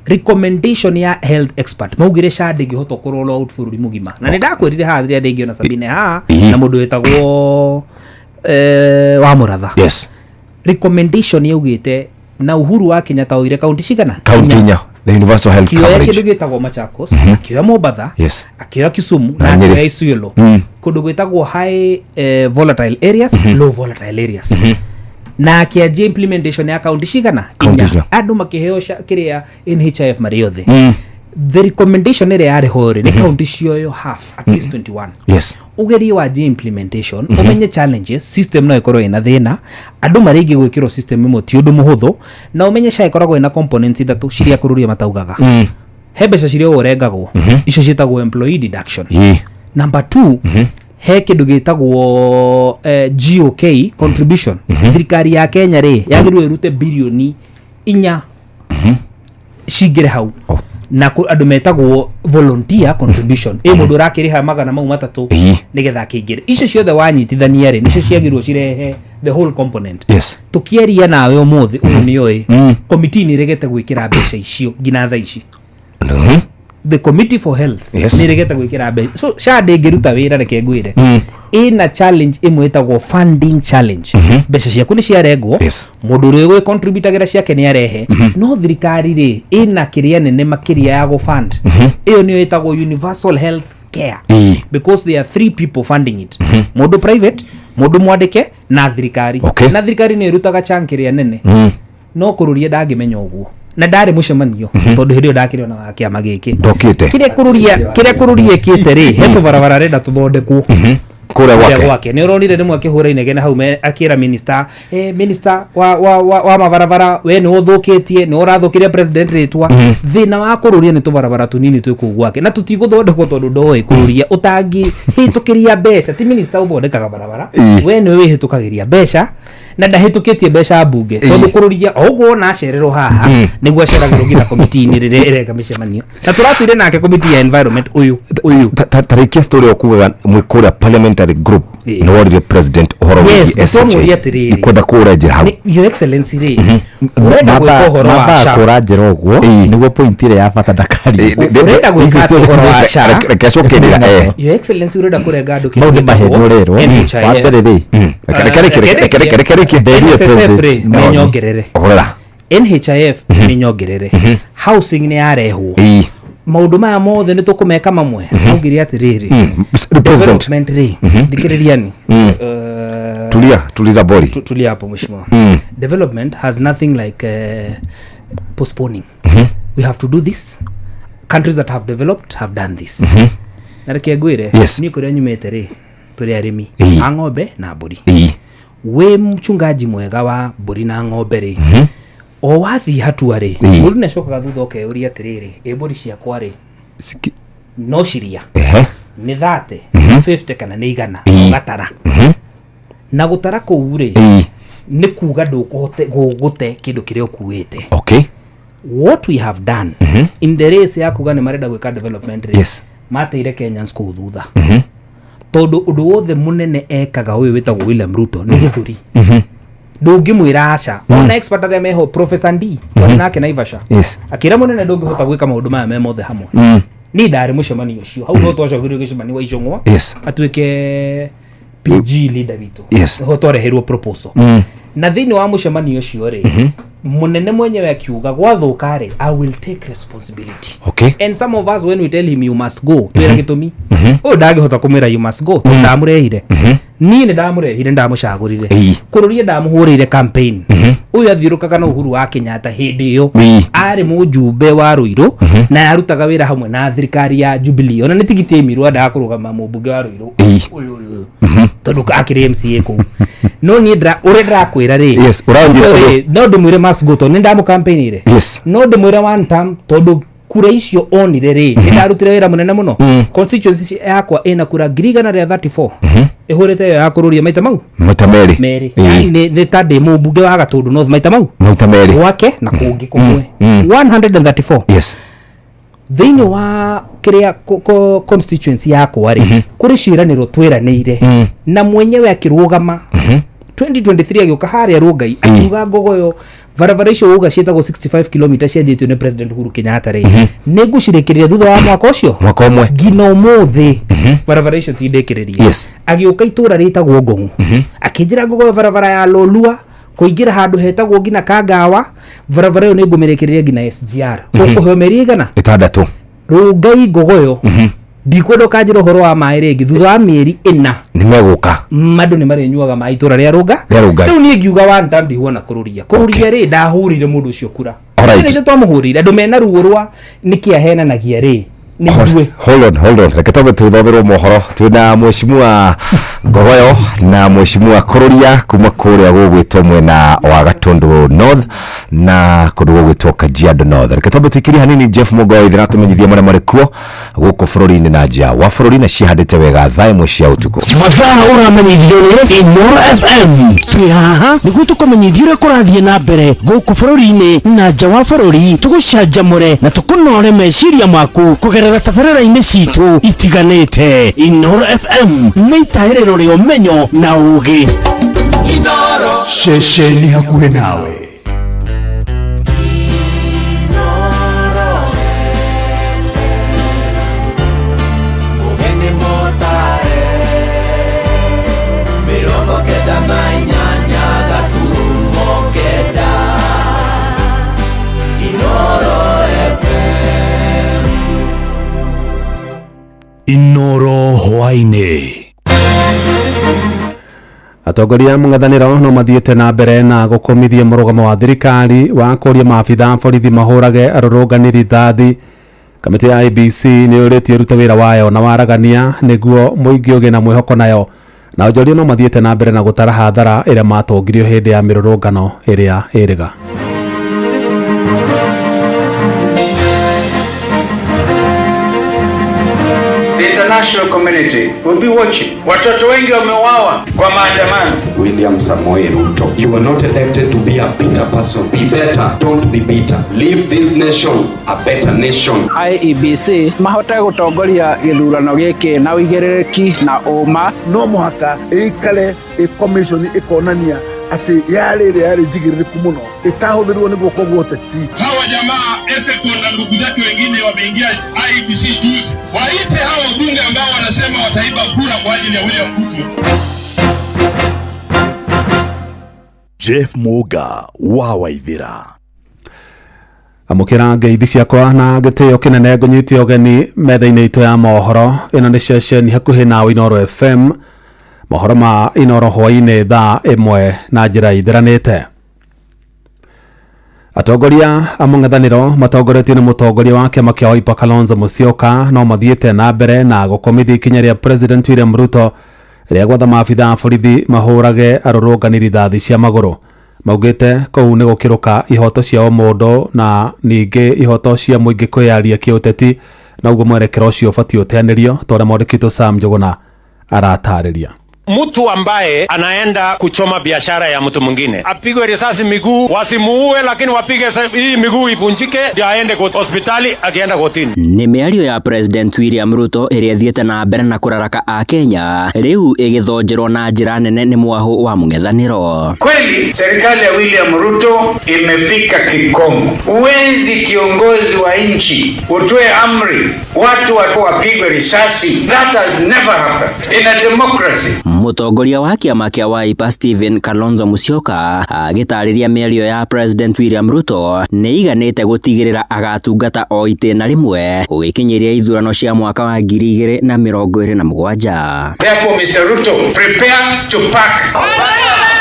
recommendation ya health expert maugire SHA ndĩngĩhota kũ roll out bũrũri mũgima, na nĩ ndakwĩrire haha rĩrĩa ndĩngĩona Sabine haha na mũndũ wĩtagwo wa Mũratha. Recommendation yaugĩte na Uhuru wa Kenyatta oire kaunti cigana? Kaunti inya, the universal health Akĩoya coverage. kĩndũ gĩtagwo Machakos, akĩoya Mombatha, akĩoya Kisumu Na na Nyeri. akĩoya Isiolo, kũndũ gwĩtagwo high volatile areas, low volatile areas, na akĩanjia implementation ya kaunti cigana? Kaunti Inya. inya. Andũ makĩheo kĩrĩa NHIF marĩ othe. The recommendation ĩrĩa yarĩ ho rĩ, nĩ kaunti cioyo half, at least 21, ugerie wanjie implementation, umenye challenges. System no ĩkorwo ĩna thĩna, andũ marĩa aingĩ gwĩkĩrwo system ĩmwe ti ũndũ mũhũthũ, na ũmenye SHA ĩkoragwo ĩna components ithatũ ciria kũrũria mataugaga. He mbeca ciria ũrengagwo, icio ciĩtagwo employee deduction. Number two, he kĩndũ gĩtagwo GOK contribution. Thirikari ya Kenya rĩ, yagĩrĩirwo ĩrute birioni 4 cingĩre hau. Na andũ metagwo volunteer contribution, ĩ mũndũ ũrakĩrĩha magana mau 3 nĩgetha akĩingĩre. Icio ciothe wanyitithania rĩ, nĩcio ciagĩrĩirwo cirehe the whole component. Tũkĩaria nawe ũmũthĩ ũyũ, nĩoĩ komiti nĩ ĩregete gwĩkĩra mbeca icio nginya thaa ici. The committee for health nĩ ĩregete gwĩkĩra mbeca, so SHA ndĩngĩruta wĩra. Reke ngwĩre, ĩna challenge ĩmwe ĩtagwo funding challenge. Mbeca ciaku nĩ ciarengwo. Mũndũ ũrĩa ũgwĩcontributagĩra ciake nĩ arehe, no thirikari rĩ, ĩna kĩrĩa nene makĩria ya gũfund. Ĩyo nĩyo ĩtagwo universal health care, because there are three people funding it: mũndũ private, mũndũ mwandĩke, na thirikari. Na thirikari nĩ ĩrutaga chunk ĩrĩa nene, no kũrũria ndangĩmenya ũguo, na ndarĩ mũcemanio tondũ hĩndĩ ĩyo ndakĩrĩ ona wa kĩama gĩkĩ. Ndokĩte. Kĩrĩa kũrũria ĩkĩte rĩ, he tũbarabara arenda tũthondekwo kũrĩa kũrĩa gwake. Gwake nĩ ũronire rĩmwe akĩhũra inegene hau akĩra minister, minister wa mabarabara, we nĩ ũthũkĩtie, nĩ ũrathũkĩria president rĩtwa. Thĩna wa kũrũria nĩ tũbarabara tũnini twĩ kũu gwake na tũtigũthondekwo tondũ ndoĩ kũrũria ũtangĩhĩtũkĩria mbeca. Ti minister ũthondekaga barabara. We nĩwe wĩhĩtũkagĩria mbeca, na ndahĩtũkĩtie mbeca mbunge, tondũ kũrũria o ũguo wona acererwo haha nĩguo aceragĩrwo nginya komiti-inĩ rĩrĩa ĩreka mĩcemanio, na tũratuire nake komiti ya environment ũyũ ũyũ. Tarĩkia story ũkugaga mwĩ kũrĩa parliamentary group, nĩ worire president ũhoro Yes, wĩgiĩ nĩtwamũria SHA. atĩrĩrĩ. Ikwenda kũra njĩra hau. Your Excellency rĩ, ũrenda gwĩka ũhoro wa Mambaga SHA? kũra njĩra ũguo nĩguo point ĩrĩa ya bata ndakarie. Ũrenda gwĩka atĩa ũhoro wa SHA? Reke acoke njĩra. Your Excellency, ũrenda kũrenga andũ Mau kĩndũ nĩ maheni gĩtagwo ũrerwo. NHIF. Wa mbere rĩ, Reke reke reke reke reke reke Nderie NSSF president. rĩ, nĩ nyongerere. Horera. NHIF nĩ nyongerere, housing nĩ yarehwo, maũndũ maya mothe nĩ tũkũmeka mamwe. Augire atĩrĩrĩ, The president. Development rĩ, thikĩrĩriani. Tulia, tuliza boli. Tulia hapo, mheshimiwa. Development has nothing like postponing. We have to do this. Countries that have developed have done this. Na reke ngwĩre, niĩ kũrĩa nyumĩte rĩ, tũrĩ arĩmi a ng'ombe na mbũri. Wĩ mchungaji mwega wa mbũri na ng'ombe rĩ, o wathiĩ hatua rĩ, mũndũ nĩacokaga thutha ũkeyũria atĩrĩrĩ, ĩ mbũri ciakwa rĩ, no ciria nĩ 30, 50 kana nĩ 100? Ũgatara, na gũtara kũu rĩ, nĩ kuga ndũkũhote gũgũte kĩndũ kĩrĩa ũkuĩte. What we have done in the race ya kuga nĩ marenda gwĩka development rĩ, mateire Kenyans kũu thutha, tondũ ũndũ wothe mũnene ekaga ũyũ wĩtagwo William Ruto nĩ gĩthũri. Ndũngĩmwĩra aca. Ona expert arĩa meho, Professor Ndii twarĩ nake Naivasha, akĩra mũnene, ndũngĩhota gwĩka maũndũ maya me mothe hamwe. Niĩ ndarĩ mũcemanio ũcio hau, no twacokire gĩcemanio wa Icũng'wa atuĩke PG leader witũ. Nĩho twareheirwo proposal, na thĩinĩ wa mũcemanio ũcio rĩ, mũnene mwenyewe akiuga gwathũka rĩ, "I will take responsibility." And some of us, when we tell him, "You must go," twĩra gĩtũmi ũyũ ndangĩhota kũmwĩra, "You must go," tondũ ndamũrehire. Niĩ nĩ ndamũrehire, ndamũcagũrire. Kũrũria ndamũhũrĩire campaign. Ũyũ athiũrũkaga na Uhuru wa Kenyatta hĩndĩ ĩyo, arĩ mũjumbe wa Ruiru na arutaga wĩra hamwe na thirikari ya Jubilee. Ona nĩ tigiti ĩmirwo endaga kũrũgama mũmbunge wa Ruiru ũyũ ũyũ, tondũ akĩrĩ MCA kũu. No niĩ ũrĩa ndĩrakwĩra rĩ, Yes, ũranjĩra Ruto rĩ, no ndĩmwĩre must go tondũ nĩ ndamũcampaignire. No ndĩmwĩre one term tondũ kura icio onire rĩ, nĩ ndarutire wĩra mũnene mũno. Constituency yakwa ĩna kura 134,000, ĩhũrĩte ĩyo ya kũrũria maita mau maita merĩ. Merĩ. Yani nĩ ta ndĩ mũmbunge wa Gatũndũ North maita mau maita merĩ. Gwake na kũngĩ kũmwe, 134. Thĩinĩ wa kĩrĩa constituency yakwa rĩ, kũrĩ ciĩranĩro twĩranĩire na mwenyewe akĩrũgama 2023, agĩũka harĩa Rũngai akiuga, "Ngogoyo, barabara icio uga ciĩtagwo 65 km cianjĩtio nĩ President Uhuru Kenyatta rĩ, nĩ ngũcirĩkĩrĩria thutha wa mwaka ũcio." Mwaka ũmwe. Nginya ũmũthĩ barabara icio ti ndĩkĩrĩrie. Agĩũka itũra rĩtagwo Ngong'u akĩnjĩra, "Ngogoyo, barabara ya Lolua kũingĩra handũ hetagwo nginya Kangawa, barabara ĩyo nĩ ngũmĩrĩkĩrĩria nginya SGR, ũkũheo mĩeri igana?" 6. Rũngai, Ngogoyo, ndikwenda ũkanjĩra ũhoro wa maĩ rĩngĩ. Thutha wa mĩeri 4 nĩ megũka. Andũ nĩ marĩnyuaga maĩ itũra rĩa Rũnga. Rĩa Rũngai. Rĩu niĩ ngiuga one time ndihuana kũrũria kũrũria rĩ, ndahũrĩire mũndũ ũcio kura. Nĩ twamũhũrĩire. Andũ mena ruo rwa nĩkĩ ahenanagia rĩ, nĩ ithuĩ. Hold on, hold on, reke twambe tuthomerwo mohoro. Twina mheshimiwa Ngogoyo na mheshimiwa Kururia kuma kuria gũgwĩtwo mwena wa Gatundu North na kũndũ gũgwĩtwo Kajiado North. Reke twambe tũikĩrie hanini Jeff Mũgoi thiratũmenyithia marĩa marĩ kuo gũkũ bũrũri-inĩ na nja wa bũrũri, na cihandĩte wega thaa 1 cia ũtukũ. Mathaa ũramenyithio nĩ Inooro FM. Twĩ haha nĩguo tũkũmenyithia ũrĩa kũrathiĩ na mbere gũkũ bũrũri-inĩ na nja wa bũrũri, tũgũcanjamũre na tũkũnore meciria maku kũgerera tabarĩra-inĩ citũ itiganĩte. Inooro FM nĩ itahĩrĩro rĩa ũmenyo na ũũgĩ. Ceceni hakuhĩ nawe. Ũgeni mũtare 98.9 Inooro FM. Inooro hwainĩ. Atongoria a mũng'ethanĩro no mathiĩte na mbere na gũkũmithia mũrũgamo wa thirikari wa kũria maabitha a borithi mahũrage arũrũngani rithathi. Kamĩtĩ ya IEBC nĩ yũrĩtie ĩrute wĩra wayo na waragania nĩguo mũingĩ ũgĩe na mwĩhoko nayo, na onjoria no mathiĩte na mbere na gũtara hathara ĩrĩa matongirio hĩndĩ ya mĩrũrũngano ĩrĩa ĩrĩga. The international community will be watching. Watoto wengi wameuawa kwa maandamano. William Samoei Ruto, you were not elected to be a bitter person. Be better, don't be bitter. Leave this nation a better nation. IEBC mahote gũtongoria gĩthurano gĩkĩ na ũigĩrĩrĩki na ũma. No mũhaka ĩikare ĩ commission ĩkonania atĩ yarĩ ĩrĩa yarĩ njigĩrĩrĩku mũno ĩtahũthĩrwo nĩguo koguo ũteti. Hawa jamaa Esekon na ndugu zake wengine wameingia IEBC juzi, waite hawa wabunge ambao wanasema wataiba kura kwa ajili ya William Ruto. Jeff Muga wa Waithira. Amũkĩra ngeithi ciakwa na gĩtĩo kĩnene, ngũnyite ũgeni metha-inĩ itũ ya mohoro. Ĩno nĩ ceceni hakuhĩ nawe, Inooro FM. Mohoro ma Inooro hwaĩ-inĩ thaa 1 na njĩra ithiranĩte. Atongoria a mũng'ethanĩro matongoretio nĩ mũtongoria wa kĩama kĩa Wiper Kalonzo Musyoka no mathiĩte na mbere na gũkomithia ikinya rĩa President William Ruto rĩa gwatha maabitha a borithi mahũrage arũrũngani rithathi cia magũrũ. Maugĩte kũu nĩ gũkĩrũka ihoto cia ũmũndũ na ningĩ ihoto cia mũingĩ kwĩyaria kĩũteti, na ũguo mwerekero ũcio ũbatiĩ ũteanĩrio, ta ũrĩa mwandĩki Sam Njũgũna aratarĩria. Mtu ambaye anaenda kuchoma biashara ya mtu mwingine apigwe risasi miguu, wasimuue, lakini wapige hii miguu ivunjike, ndio aende hospitali akienda kotini. Nĩ mĩario ya President William Ruto ĩrĩa ĩthiĩte na mbere na kũraraka a Kenya rĩu ĩgĩthonjerwo na njĩra nene nĩ mwahũ wa mũng'ethanĩro. Kweli serikali ya William Ruto imefika kikomo. Huwezi kiongozi wa nchi utoe amri watu wapigwe risasi. That has never happened in a democracy. Mũtongoria wa kĩama kĩa Wiper Stephen Kalonzo Musyoka agĩtarĩria mĩario ya President William Ruto nĩ iganĩte gũtigĩrĩra agatungata o itĩna rĩmwe gũgĩkinyĩria ithurano cia mwaka wa 2027. Therefore, Mr. Ruto, prepare to pack.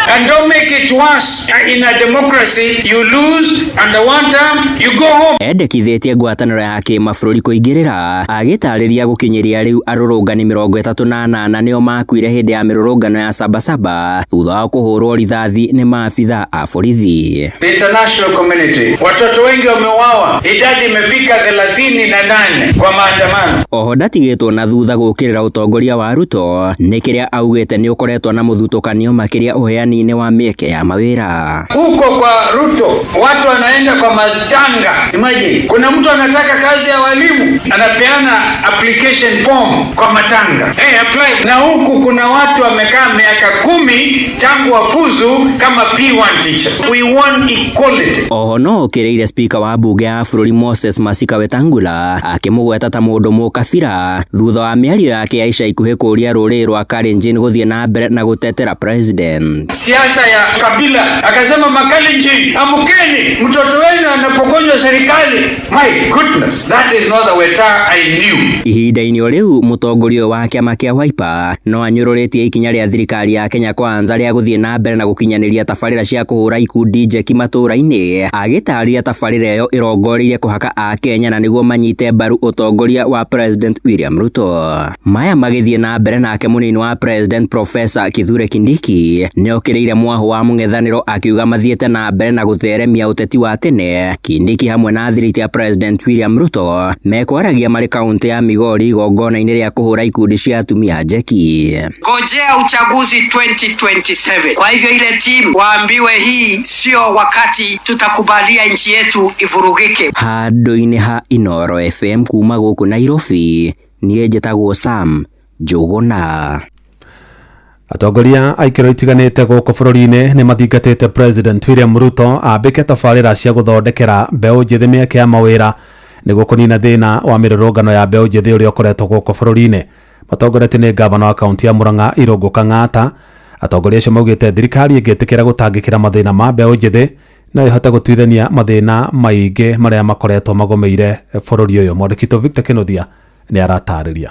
And don't make it worse. In a democracy, you lose and the one term, you go home. Endekithĩtie ngwatanĩro ya kĩmabũrũri kũingĩrĩra agĩtarĩria gũkinyĩria rĩu arũrũngani 38 nĩo makuire hĩndĩ ya mĩrũrũngano ya Sabasaba thutha wa kũhũrwo rithathi nĩ maabitha a borithi. The international community, watoto wengi wameuawa, idadi imefika 38 kwa maandamano. Oho ndatigĩtwo na thutha gũkĩrĩra ũtongoria wa Ruto nĩ kĩrĩa augĩte nĩ ũkoretwo na mũthutũkanio makĩria ũheani wa mĩeke ya mawĩra. Huko kwa Ruto watu wanaenda kwa mastanga. Imagine, kuna mtu anataka kazi ya walimu anapeana application form kwa matanga. Hey, apply. Na huku kuna watu wamekaa miaka 10 tangu wafuzu kama P1 teacher. We want equality. Oho no ũkĩrĩire speaker wa bunge ya bũrũri Moses Masika Wetangula akĩmũgweta ta mũndũ mũkabira thutha wa mĩario yake ya ica ikuhĩ kũũria rũrĩrĩ rwa Kalenjin gũthiĩ na mbere na gũtetera president. Siasa ya kabila, akasema Makalenjin, amkeni, mtoto wenu anapokonywa serikali. My goodness, that is not the Weta I knew. Ihinda-inĩ o rĩu mũtongoria wa kĩama kĩa Wiper no anyũrũrĩtie ikinya rĩa thirikari ya Kenya Kwanza rĩa gũthiĩ na mbere na gũkinyanĩria tabarĩra cia kũhũra ikundi njeki matũũra-inĩ, agĩtarĩria tabarĩra ĩyo ĩrongoreirie kũhaka a Kenya na nĩguo manyite mbaru ũtongoria wa President William Ruto. Maya magĩthiĩ na mbere nake mũnini wa President Professor Kithure Kindiki nĩokĩrĩire mwahũ wa mũng'ethanĩro akiuga mathiĩte na mbere na gũtheremia ũteti wa tene. Kindiki hamwe na thiriti ya President William Ruto mekwaragia marĩ kaunti ya Migori igongona-inĩ rĩa kũhũra ikundi cia atumia njeki. Ngojea uchaguzi 2027. Kwa hivyo ile timu waambiwe hii sio wakati tutakubalia nchi yetu ivurugike. Handũ-inĩ ha Inooro FM kuma gũkũ Nairobi, niĩ njĩtagwo Sam Njũgũna. Atongoria a ikĩro itiganĩte gũkũ bũrũri-inĩ nĩ mathingatĩte President William Ruto ambĩke tabarĩra cia gũthondekera mbeũ njĩthĩ mĩeke ya mawĩra nĩguo kũnina thĩna wa mĩrũrũngano ya mbeũ njĩthĩ ũrĩa ũkoretwo gũkũ bũrũri-inĩ. Matongoretio nĩ ngavana wa kaunti ya Murang'a Irũngũ Kang'ata. Atongoria acio maugĩte thirikari ĩngĩtĩkĩra gũtangĩkĩra mathĩna ma mbeũ njĩthĩ no ĩhote gũtuithania mathĩna maingĩ marĩa makoretwo magũmĩire bũrũri ũyũ. Mwandĩki Victor Kĩnuthia nĩ aratarĩria.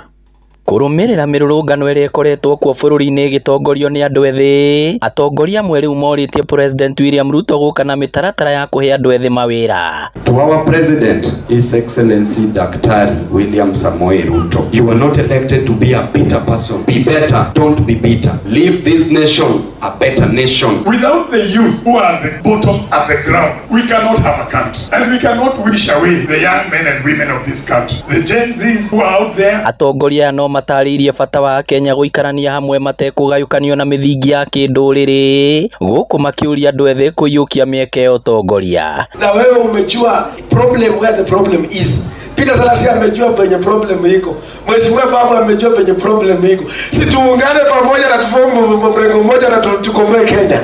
Kũrũmĩrĩra mĩrũrũngano ĩrĩa ĩkoretwo kuo bũrũri-inĩ ĩgĩtongorio nĩ andũ ethĩ, atongoria amwe rĩu morĩtie President William Ruto gũka na mĩtaratara ya kũhe andũ ethĩ mawĩra. To our president, His Excellency Daktari William Samoei Ruto, you were not elected to be a bitter person. Be better, don't be bitter. Leave this nation a better nation. Without the youth who are at the bottom at the ground, we cannot have a country. And we cannot wish away the young men and women of this country. The Gen Zs who are out there. Atongoria no matarĩirie bata wa Kenya gũikarania hamwe matekũgayũkanio na mĩthingi ya kĩndũrĩrĩ, gũkũ makĩũria andũ ethĩ kũiyũkia mĩeke ya ũtongoria. Na wewe umejua problem where the problem is. Peter Salasya amejua penye problem iko. Mheshimiwa Babu amejua penye problem iko. Si tuungane pamoja na tufomu mrengo mmoja na tukomboe Kenya.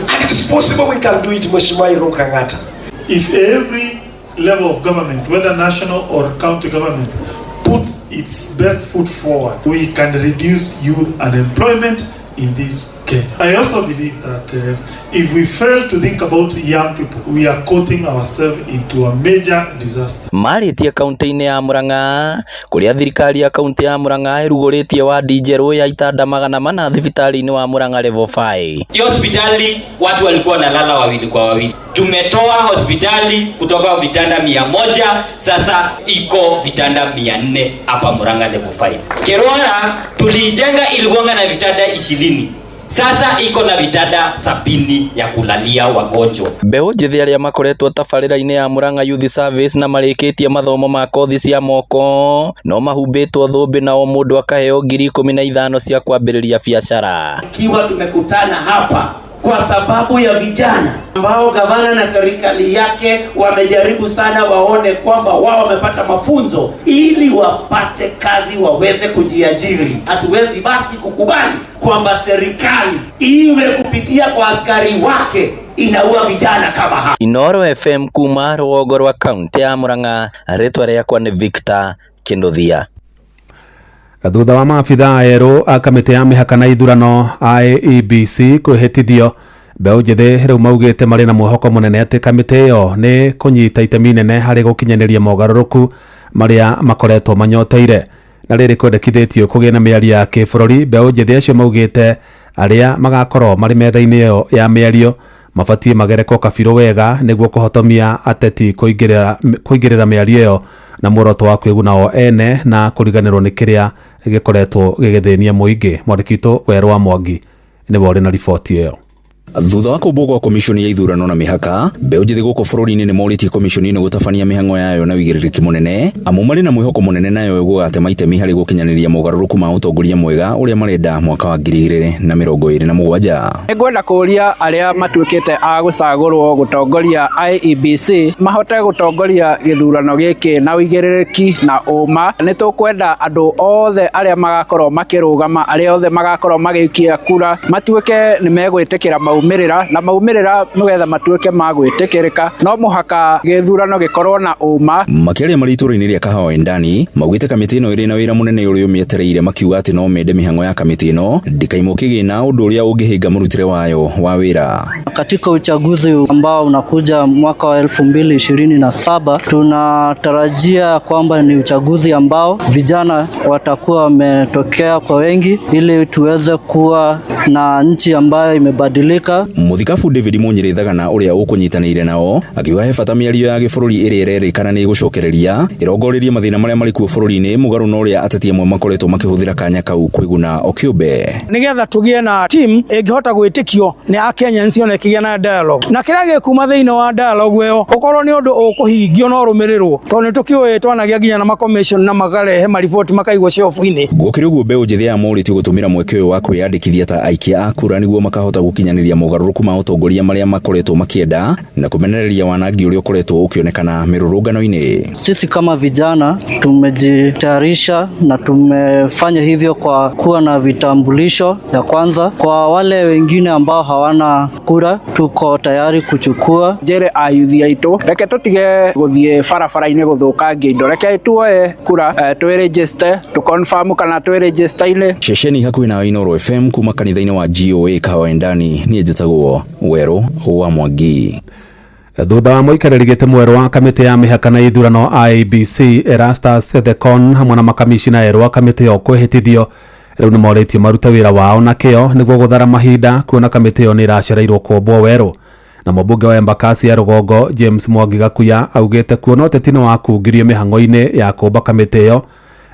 And it is possible we can do it, Mheshimiwa Irungu Kang'ata. If every level of government, whether national or county government, puts its best foot forward, we can reduce youth unemployment in this Kenya. I also believe that if we fail to think about young people, we are quoting ourselves into a major disaster. Marĩtie kaunti-inĩ ya Murang'a kũrĩa thirikari ya kaunti ya Murang'a ĩrugũrĩtie wadi njerũ ya itanda 400 thibitarĩ-inĩ wa Murang'a level 5. Hiyo hospitali watu walikuwa wanalala wawili kwa wawili. Tumetoa hospitali kutoka vitanda 100, sasa iko vitanda 400 hapa Murang'a level 5. Kerwara tuliijenga ilikuwa na vitanda 20. Sasa iko na vitanda 70 ya kulalia wagonjwa. Mbeũ njĩthĩ arĩa makoretwo tabarĩra-inĩ ya Murang'a Youth Service na marĩkĩtie mathomo ma kothi cia moko no mahumbĩtwo thũmbĩ na o mũndũ akaheo 15,000 cia kwambĩrĩria biacara. Ikiwa tumekutana hapa kwa sababu ya vijana ambao gavana na serikali yake wamejaribu sana waone kwamba wao wamepata mafunzo ili wapate kazi waweze kujiajiri. Hatuwezi basi kukubali kwamba serikali iwe kupitia kwa askari wake inaua vijana kama hawa. Inoro FM kuma rũgongo rwa kaunti ya Murang'a, rĩtwa rĩakwa nĩ Victor Kinduthia. Thutha wa maabithaa erũ a kamĩtĩ ya mĩhaka na ithurano IEBC kwĩhĩtithio, mbeũ njĩthĩ rĩu maugĩte marĩ na mwĩhoko mũnene atĩ kamĩtĩ ĩyo nĩ kũnyita itemi nene harĩ gũkinyanĩria mogarũrũku marĩa makoretwo manyoteire. Na rĩrĩ kwendekithĩtio kũgĩe na mĩario ya kĩbũrũri, mbeũ njĩthĩ acio maugĩte arĩa magakorwo marĩ metha-inĩ ĩyo ya mĩario mabatiĩ magerekwo kabirũ wega nĩguo kũhotomia ateti kũingĩrĩra mĩario ĩyo na muoroto wa kwĩguna o ene na kũriganĩrwo nĩ kĩrĩa gĩkoretwo gĩgĩthĩnia mũingĩ. Mwandĩki witũ Werũ wa Mwangi nĩwe ũrĩ na riboti ĩyo. Thutha wa kũmbwo gwa komishoni ya ithurano na mĩhaka, mbeũ njĩthĩ gũkũ bũrũri-inĩ nĩ morĩtie komishoni ĩno gũtabania mĩhang'o yayo na ũigĩrĩrĩki mũnene, amu marĩ na mwĩhoko mũnene nayo ĩgũgatema itemi harĩ gũkinyanĩria mogarũrũku ma ũtongoria mwega ũrĩa marenda mwaka wa 2027. Nĩngwenda kũũria arĩa matuĩkĩte a gũcagũrwo gũtongoria IEBC mahote gũtongoria gĩthurano gĩkĩ na ũigĩrĩrĩki na ũma. Nĩ tũkwenda andũ othe arĩa magakorwo makĩrũgama, arĩa othe magakorwo magĩikia kura matuĩke nĩ megwĩtĩkĩra maumĩrĩra, na maumĩrĩra nĩgetha matuĩke ma gwĩtĩkĩrĩka no mũhaka gĩthurano gĩkorwo na ũma. Makĩaria marĩ itũũra-inĩ rĩa Kahawa Wendani maugĩte kamĩtĩ ĩno ĩrĩ na wĩra mũnene ũrĩa ũmĩetereire, makiuga atĩ no mende mĩhang'o ya kamĩtĩ ĩno ndĩkaimwo kĩgĩna, ũndũ ũrĩa ũngĩhĩnga mũrutĩre wayo wa wĩra. Katika uchaguzi ambao unakuja mwaka wa 2027 tunatarajia kwamba ni uchaguzi ambao vijana watakuwa wametokea kwa wengi ili tuweze kuwa na nchi ambayo imebadilika. Mũthikabu David Munyiri Thagana ũrĩa ũkũnyitanĩire nao akiuga he bata mĩario ya gĩbũrũri ĩrĩa ĩrerĩkana nĩ ĩgũcokereria ĩrongoreirie mathĩna marĩa marĩ kuo bũrũri-inĩ, mũgarũ na ũrĩa ateti amwe makoretwo makĩhũthĩra kanya kau kwĩguna o kĩũmbe. Nĩgetha tũgĩe na team ĩngĩhota gwĩtĩkio nĩ Akenyans ona ĩkĩgĩa na dialogue, na kĩrĩa gĩkuma thĩinĩ wa dialogue ĩyo ũkorwo nĩ ũndũ ũkũhingio na ũrũmĩrĩrwo, tondũ nĩ tũkĩũĩ twanagĩa nginya na makommission na makarehe mariboti makaigwo shelf-inĩ. Gũkĩrĩ ũguo, mbeũ njĩthĩ aya morĩtio gũtũmĩra mweke ũyũ wa kwĩyandĩkithia ta aikia a kura nĩguo makahota gũkinyanĩria mogarũrũku ma ũtongoria marĩa makoretwo makĩenda na kũmenereria wanangi ũrĩa ũkoretwo ũkĩonekana mĩrũrũngano-inĩ. Sisi kama vijana tumejitayarisha na tumefanya hivyo kwa kuwa na vitambulisho ya kwanza. Kwa wale wengine ambao hawana kura, tuko tayari kuchukua. Njĩre ayuthi aitũ reke tũtige gũthiĩ barabara-inĩ gũthũkangia indo, reke tuoe kura, twĩregister, tũconfirm kana twĩregister-inĩ. Ceceni hakuhĩ na Inooro FM kuma kanitha-inĩ wa GOA Kahawa Wendani, niĩ njĩtagwo Werũ wa Mwangi. Thutha wa mũikarĩri gĩtĩ mwerũ wa kamĩtĩ ya mĩhaka na ithurano IEBC Erastus Ethekon hamwe na makamishina erũ a kamĩtĩ ĩyo kwĩhĩtithio, rĩu nĩ morĩtio marute wĩra wao na kĩo nĩguo gũthara mahinda kuona kamĩtĩ ĩyo nĩ ĩracereirwo kũmbwo werũ. Na mũmbunge wa Embakasi ya rũgongo James Mwangi Gakuya augĩte kuona ũteti nĩ wakungirio mĩhang'o-inĩ ya kũmba kamĩtĩ ĩyo,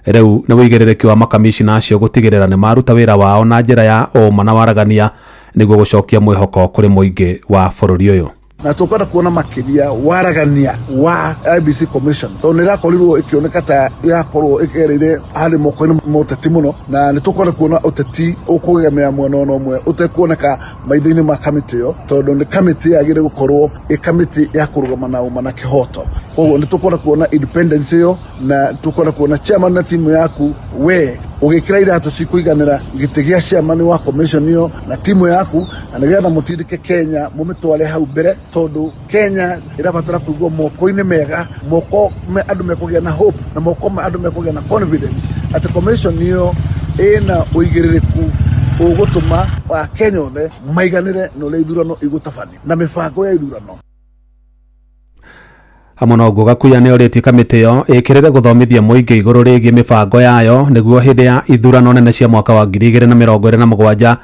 rĩu nĩ ũigĩrĩrĩki wa makamishina acio gũtigĩrĩra nĩ maruta wĩra wao na njĩra ya ũma na waragania nĩguo gũcokia mwĩhoko kũrĩ mũingĩ wa bũrũri ũyũ. Na tukwenda kuona makiria waragania wa IEBC commission tondu nirakorirwo ikioneka ta yakorwo igereire hari moko-inĩ ma ũteti mũno, na nĩ tũkwenda kuona ũteti ũkũgemea mwena ona ũmwe ũtekuoneka maitho-inĩ ma kamĩtĩ ĩyo, tondũ nĩ kamĩtĩ yagĩrĩire gũkorwo ĩ kamĩtĩ ya kũrũgama na ũma na kĩhoto. Koguo nĩ tũkwenda kuona independence ĩyo, na tũkwenda kuona chairman na timu yaku we ũgĩkĩra iratũ cikũiganĩra gĩtĩ gĩa chairman wa commission ĩyo na timu yaku, na nĩgetha mũtindĩke Kenya mũmĩtware hau mbere, tondũ Kenya ĩrabatara kũigwo moko-inĩ mega, moko me andũ mekũgĩa na hope na moko me andũ mekũgĩa na confidence atĩ commission ĩyo ĩna ũigĩrĩrĩku Ũgũtũma Akenya othe maiganĩre na ũrĩa ithurano igũtabanio na mĩbango ya ithurano. Hamwe na ũguo, Gakuya nĩ orĩtie kamĩtĩ ĩyo ĩkĩrĩre gũthomithia mũingĩ igũrũ rĩgiĩ mĩbango yayo nĩguo hĩndĩ ya ithurano nene cia mwaka wa 2027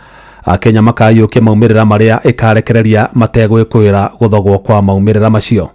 Akenya makayũkia maumĩrĩra marĩa ĩkarekereria mategwĩkũĩra gũthogwo kwa maumĩrĩra macio.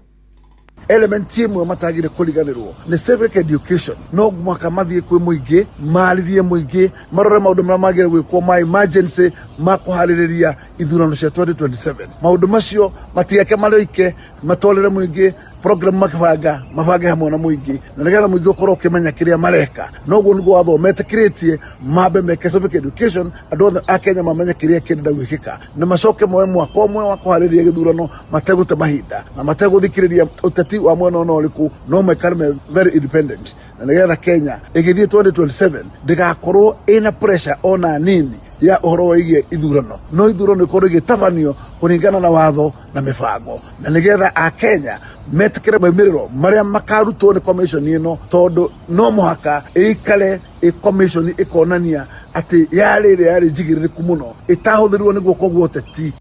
Element ĩmwe matagire kũriganĩrwo nĩ civic education. No mwaka mathiĩ kwĩ mũingĩ, marĩrie mũingĩ, marore maũndũ marĩa magĩrĩire gwĩkwo ma emergency ma kũharĩrĩria ithurano cia 2027. Maũndũ macio matigeke marĩ oike, matwarĩre mũingĩ program, makĩbanga mabange hamwe na mũingĩ, na nĩgetha mũingĩ ũkorwo ũkĩmenya kĩrĩa mareka. Noguo nĩguo watho metĩkĩrĩtie mambe meke civic education, andũ othe a Kenya mamenye kĩrĩa kĩrenda gwĩkĩka, na macoke moe mwaka ũmwe wa kũharĩrĩria gĩthurano mategũte mahinda na mategũthikĩrĩria ũteti wa mwena ona ũrĩkũ, no maikare me very independent, na nĩgetha Kenya ĩgĩthiĩ 2027 ndĩgakorwo ĩna pressure ona nini ya ũhoro wĩgiĩ ithurano, no ithurano ikorwo igĩtabanio kũringana na watho na mĩbango, na nĩgetha Akenya metĩkĩre maumĩrĩro marĩa makarutwo nĩ commission ĩno, tondũ no mũhaka ĩikare ĩ commission ĩkonania atĩ yarĩ ĩrĩa yarĩ njigĩrĩrĩku mũno ĩtahũthĩrirwo nĩ guoko gwa ũteti.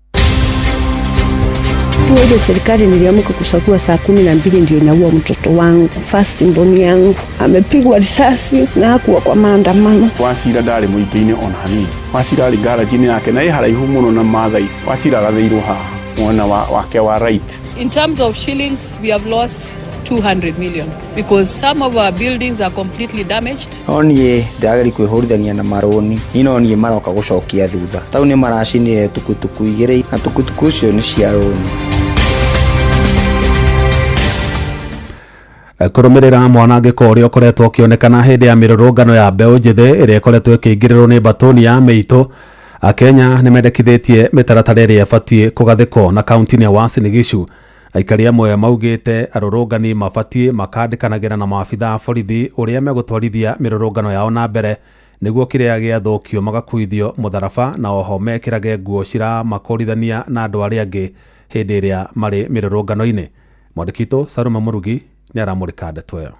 Ile serikali niliamka kuchagua saa 12 ndio inaua mtoto wangu, first born yangu amepigwa risasi na hakuwa kwa maandamano. Wachira ndarĩ mũingĩ-inĩ ona hanini. Wachira arĩ ngaranji-inĩ yake na ĩ haraihu mũno na Maathai. Wachira arathĩirwo haha mwena wake wa right. In terms of shillings, we have lost 200 million because some of our buildings are completely damaged. No niĩ ndĩrageria kwĩhũrithania na marũni, niĩ no niĩ maroka gũcokia thutha tau nĩ maracinire tukutuku 2 na tukutuku icio nĩ cia rũni. Kũrũmĩrĩra mwanangĩko ũrĩa ũkoretwo ũkĩonekana hĩndĩ ya mĩrũrũngano ya mbeũ njĩthĩ ĩrĩa ĩkoretwo ĩkĩingĩrĩrwo nĩ mbatũni ya mĩitũ, Akenya nĩ mendekithĩtie mĩtaratara ĩrĩa ĩbatiĩ kũgathĩkwo. Na kaunti-inĩ ya Uasin Gishu, aikari amwe maugĩte arũrũngani mabatiĩ makandĩkanagĩra na maabitha a borithi ũrĩa megũtwarithia mĩrũrũngano yao na mbere, nĩguo kĩrĩa gĩathũkio magakuithio mũtharaba, na oho mekĩrage nguo ciramakũrithania na andũ arĩa angĩ hĩndĩ ĩrĩa marĩ mĩrũrũngano-inĩ. Mwandĩki witũ Salome Mũrugi nĩ aramũrĩka ndeto ĩyo.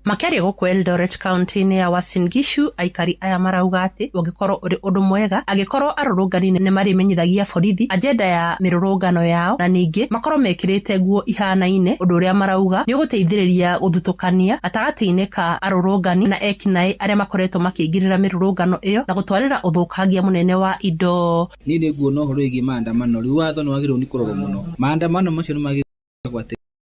Makĩaria gũkũ Eldoret kaunti-inĩ ya Uasin Gishu, aikari aya marauga atĩ ũngĩkorwo ũrĩ ũndũ mwega angĩkorwo arũrũngani nĩ marĩmenyithagia borithi agenda ya mĩrũrũngano yao, na ningĩ makorwo mekĩrĩte nguo ihanaine, ũndũ ũrĩa marauga nĩ ũgũteithĩrĩria gũthutũkania gatagatĩ-inĩ ka arũrũngani na ekinaĩ arĩa makoretwo makĩingĩrĩra mĩrũrũngano ĩyo na gũtwarĩra ũthũkangia mũnene wa indo. Niĩ nĩ nguona ũhoro wĩgiĩ maandamano, rĩu watho nĩ wagĩrĩirwo nĩ kũrorwo mũno. Maandamano macio nĩ magĩrĩirwo atĩ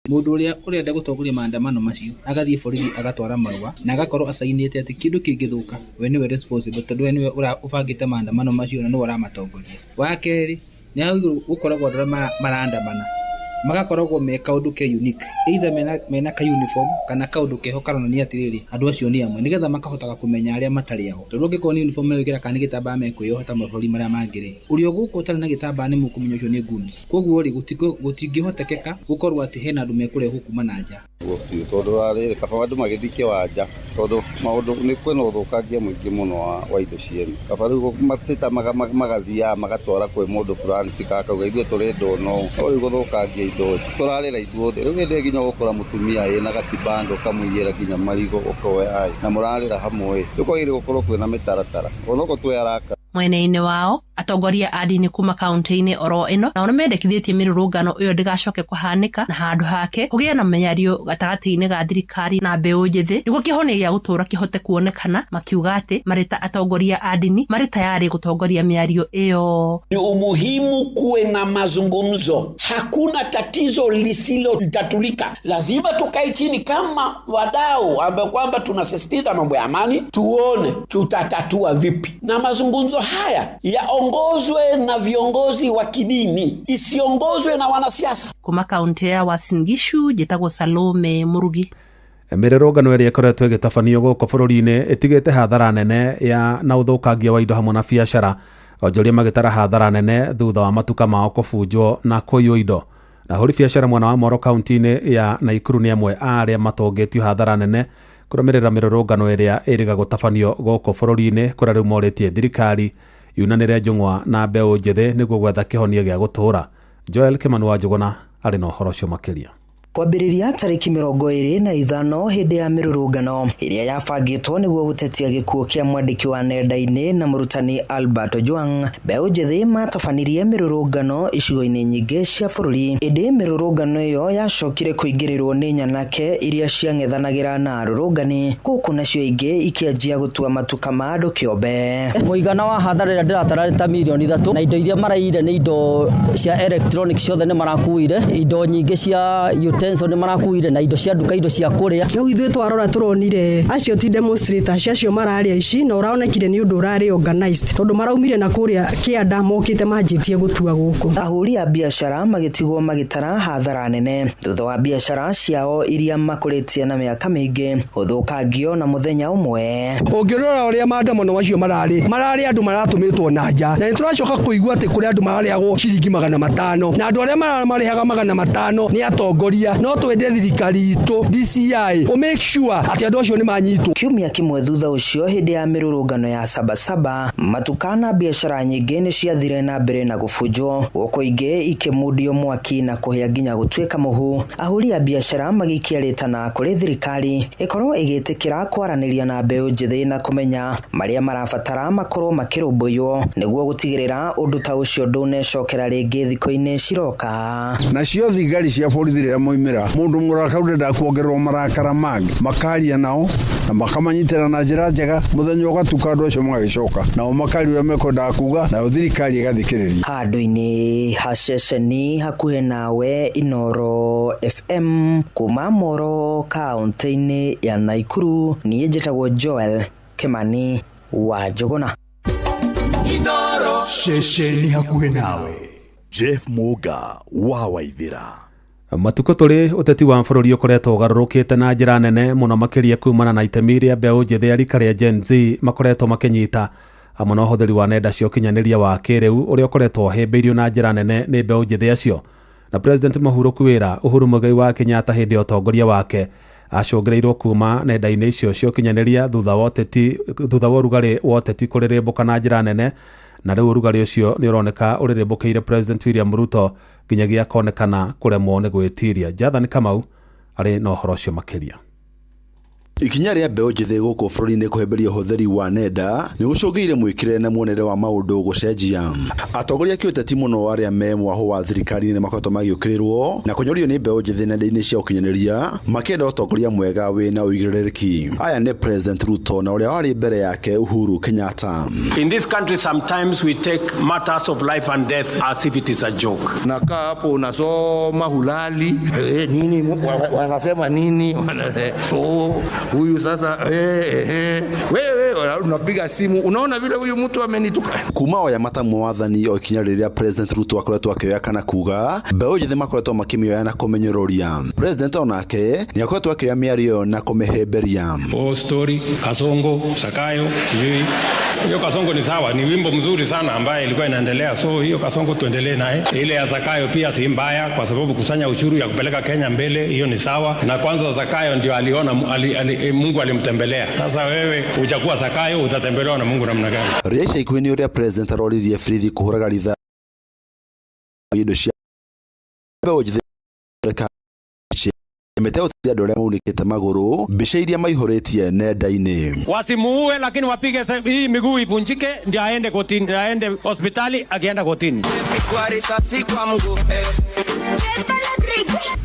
mũndũ ũrĩa ũrenda gũtongoria maandamano macio agathiĩ borithi agatwara marũa na agakorwo acainĩte atĩ kĩndũ kĩngĩthũka we nĩwe responsible, tondũ we nĩwe ũbangĩte maandamano macio na nĩwe ũramatongoria. Wa kerĩ, nĩ hagĩrĩirwo gũkoragwo andũ arĩa marandamana magakoragwo me kaũndũ ke unique, either mena ka uniform kana kaũndũ keho karonania atĩrĩrĩ, andũ acio nĩ amwe, nĩgetha makahotaga kũmenya arĩa matarĩ aho, tondũ ũngĩkorwo nĩ uniform megwĩkĩra kana nĩ gĩtambaya mekwĩyoha ta mabũrũri marĩa mangĩ rĩ, ũrĩa ũgũka ũtarĩ na gĩtambaya nĩ mũkũmenya ũcio nĩ goons. Koguo rĩ, gũtingĩhotekeka gũkorwo atĩ hena andũ mekũrehwo kuma na nja. Biũ tondũ rarĩrĩ kaba andũ magĩthiĩ kĩwanja, tondũ maũndũ nĩ kwĩna ũthũkangia mũingĩ mũno wa indo ciene. Kaba rĩu matitamaga magathiaga magatwara kwĩ mũndũ fulani cikakauga ithuĩ tũrĩ ndũno, no rĩu gũthũkangia indo tũrarĩra ithuothe. Rĩu hĩndĩ nginya ũgũkora mũtumia ĩna gatibando kamũiyĩra nginya marigo ũkoya na mũrarĩra hamwe. Rĩu kwagĩrĩire gũkorwo kwĩna mĩtaratara onokorwo twĩ araka. Mwena-inĩ wao, atongoria a ndini kuma kaunti-inĩ oro ĩno nao nĩmendekithĩtie mĩrũrũngano ĩyo ndĩgacoke kũhanĩka, na handũ hake kũgĩe na mĩario gatagatĩ-inĩ ga thirikari na mbeũ njĩthĩ nĩguo kĩhonia gĩa gũtũũra kĩhote kuonekana, makiuga atĩ marĩ ta atongoria a ndini marĩ tayari gũtongoria mĩario ĩyo. Ni umuhimu kuwe na mazungumzo, hakuna tatizo lisilotatulika. Lazima tukae chini kama wadau ambao kwamba tunasisitiza mambo ya amani, tuone tutatatua vipi, na mazungumzo haya yaongozwe na viongozi wa kidini, isiongozwe na wanasiasa. Kuma kaunti ya Uasin Gishu, njĩtagwo Salome Murugi. Mĩrũrũngano ĩrĩa ĩkoretwo ĩgĩtabanio gũkũ bũrũri-inĩ ĩtigĩte hathara nene ya na ũthũkangia wa indo hamwe na biacara, onjoria magĩtara hathara nene thutha wa matuka mao kũbunjwo na kũiywo indo. Na ahũri biacara mwena wa Moro kaunti-inĩ ya Naikuru nĩ amwe a arĩa matongĩtio hathara nene kũrũmĩrĩra mĩrũrũngano ĩrĩa ĩrĩga gũtabanio gũkũ bũrũri-inĩ, kũrĩa rĩu morĩtie thirikari yunanĩre njũng'wa na mbeũ njĩthĩ nĩguo gwetha kĩhonia gĩa gũtũũra. Joel Kimani wa Njũgũna arĩ na ũhoro ũcio makĩria. Kwambĩrĩria tarĩki 25 hĩndĩ ya mĩrũrũngano ĩrĩa yabangĩtwo nĩguo gũtetia gĩkuũ kĩa mwandĩki wa nenda-inĩ na mũrutani Albert Ojwang, mbeũ njĩthĩ matabanirie mĩrũrũngano icigo-inĩ nyingĩ cia bũrũri. Ĩndĩ mĩrũrũngano ĩyo yacokire kũingĩrĩrwo nĩ nyanake iria ciang'ethanagĩra na arũrũngani, gũkũ nacio ingĩ ikĩanjia gũtua matuka ma andũ kĩombe. Mũigana wa hathara ĩrĩa ndĩratara nĩ ta mirioni 3, na indo iria maraiyire nĩ indo cia electronic ciothe nĩ marakuire, indo nyingĩ cia utensil nĩ marakuire, na indo cia nduka, indo cia kũrĩa. Rĩu ithuĩ twarora tũronire acio ti demonstrators, acio mararĩ aici, na ũraonekire nĩ ũndũ ũrarĩ organized tondũ maraumire na kũrĩa kĩanda mokĩte manjĩtie gũtua gũkũ. Ahũri a biacara magĩtigwo magĩtara hathara nene thutha wa biacara ciao iria makũrĩtie na mĩaka mĩingĩ gũthũkangio na mũthenya ũmwe. Ũngĩrora ũrĩa maandamano macio mararĩ andũ maratũmĩtwo na nja, na nĩ tũracoka kũigua atĩ kũrĩ andũ mararĩhagwo ciringi 500, na andũ arĩa maramarĩhaga 500 nĩ atongoria. No twende thirikari itũ DCI ũ make sure atĩ andũ acio nĩ manyitwo. Kiumia kĩmwe thutha ũcio, hĩndĩ ya mĩrũrũngano ya Sabasaba, matuka na biacara nyingĩ nĩ ciathire na mbere na gũbunjwo, gũkũ ingĩ ikĩmundio mwaki na kũhĩa nginya gũtuĩka mũhu. Ahũri a biacara magĩikia rĩtana kũrĩ thirikari ĩkorwo ĩgĩtĩkĩra kwaranĩria na mbeũ njĩthĩ na kũmenya marĩa marabatara makorwo makĩrũmbũiyo nĩguo gũtigĩrĩra ũndũ ta ũcio ndũnecokera rĩngĩ thikũ-inĩ ciroka. Nacio thigari cia borithi rĩrĩa moimĩra, mũndũ mũrakaru ndenda kuongererwo marakara mangĩ, makaria nao na makamanyitĩra na njĩra njega, mũthenya ũgatuka andũ acio magagĩcoka nao makaria ũrĩa mekwendaga kuga, nayo thirikari ĩgathikĩrĩria. Handũ-inĩ ha ceceni hakuhĩ nawe, Inooro FM, kuma Moro kaũntĩ-inĩ ya Naikuru, niĩ njĩtagwo Joel Kimani wa Njũgũna. Inooro ceceni hakuhĩ nawe, Jeff Muga wa Waithira. Matukũ tũrĩ ũteti wa bũrũri ũkoretwo ũgarũrũkĩte na njĩra nene mũno makĩria kumana na itemi rĩa mbeũ njĩthĩ ya rika rĩa Gen Z makoretwo makĩnyita, hamwe na ũhũthĩri wa nenda cia ũkinyanĩria wa kĩrĩu ũrĩa ũkoretwo ũhĩmbĩirio na njĩra nene nĩ mbeũ njĩthĩ acio. Na President mũhurũku wĩra Uhuru Muigai wa Kenyatta hĩndĩ ya ũtongoria wake acũngĩrĩirwo kuma nenda-inĩ icio cia ũkinyanĩria thutha wa ũrugarĩ wa ũteti kũrĩrĩmbũka na njĩra nene, na rĩu ũrugarĩ ũcio nĩ ũroneka ũrĩrĩmbũkĩire President William Ruto nginyagia akonekana kũremwo nĩ gwĩtiria. Jathani Kamau arĩ na ũhoro ũcio makĩria. Ikinya rĩa mbeũ njĩthĩ gũkũ bũrũri-inĩ kũhĩmbĩria ũhũthĩri wa nenda nĩ gũcũngĩire mwĩkĩre na muonere wa maũndũ gũcenjia. Atongoria a kĩũteti mũno arĩa me mwahũ wa thirikari nĩ makoretwo magĩũkĩrĩrwo na kũnyũrũrio nĩ mbeũ njĩthĩ nenda-inĩ cia ũkinyanĩria makĩenda ũtongoria mwega wĩna ũigĩrĩrĩki. Aya nĩ President Ruto na ũrĩa warĩ mbere yake Uhuru Kenyatta. In this country sometimes we take matters of life and death as if it is a joke. Nakaa hapo unasoma hulali, nini wanasema nini, oh, huyu sasa, wewe unapiga simu unaona vile huyu mtu amenituka. Kuma oya matamu wathani o ikinya rĩrĩa President Ruto akoretwo akĩoya kana kuga mbeũ njĩthĩ makoretwo makĩmĩoya na kũmĩnyũrũria. President onake nĩ akoretwo akĩoya mĩario ĩyo na kũmĩhĩmbĩria. Oh, story Kasongo Sakayo sijui hiyo Kasongo ni sawa, ni wimbo mzuri sana ambaye ilikuwa inaendelea, so hiyo Kasongo tuendelee naye. Ile ya Zakayo pia si mbaya, kwa sababu kusanya ushuru ya kupeleka Kenya mbele, hiyo ni sawa. Na kwanza Zakayo ndio aliona Mungu alimtembelea. Sasa wewe hujakuwa Zakayo, utatembelewa na Mungu namna gani? Rĩa ica ikuhĩ nĩ ũrĩa President aroririe borithi kũhũraga rithathi indo cia mbeũ njĩthĩ mĩtĩ ya andũ arĩa maunĩkĩte magũrũ mbica iria maihũrĩtie nenda-inĩ. Wasimuue, lakini wapige hii miguu ivunjike ndio aende kotini, aende hospitali akienda kotini. Kwa risasi kwa mguu.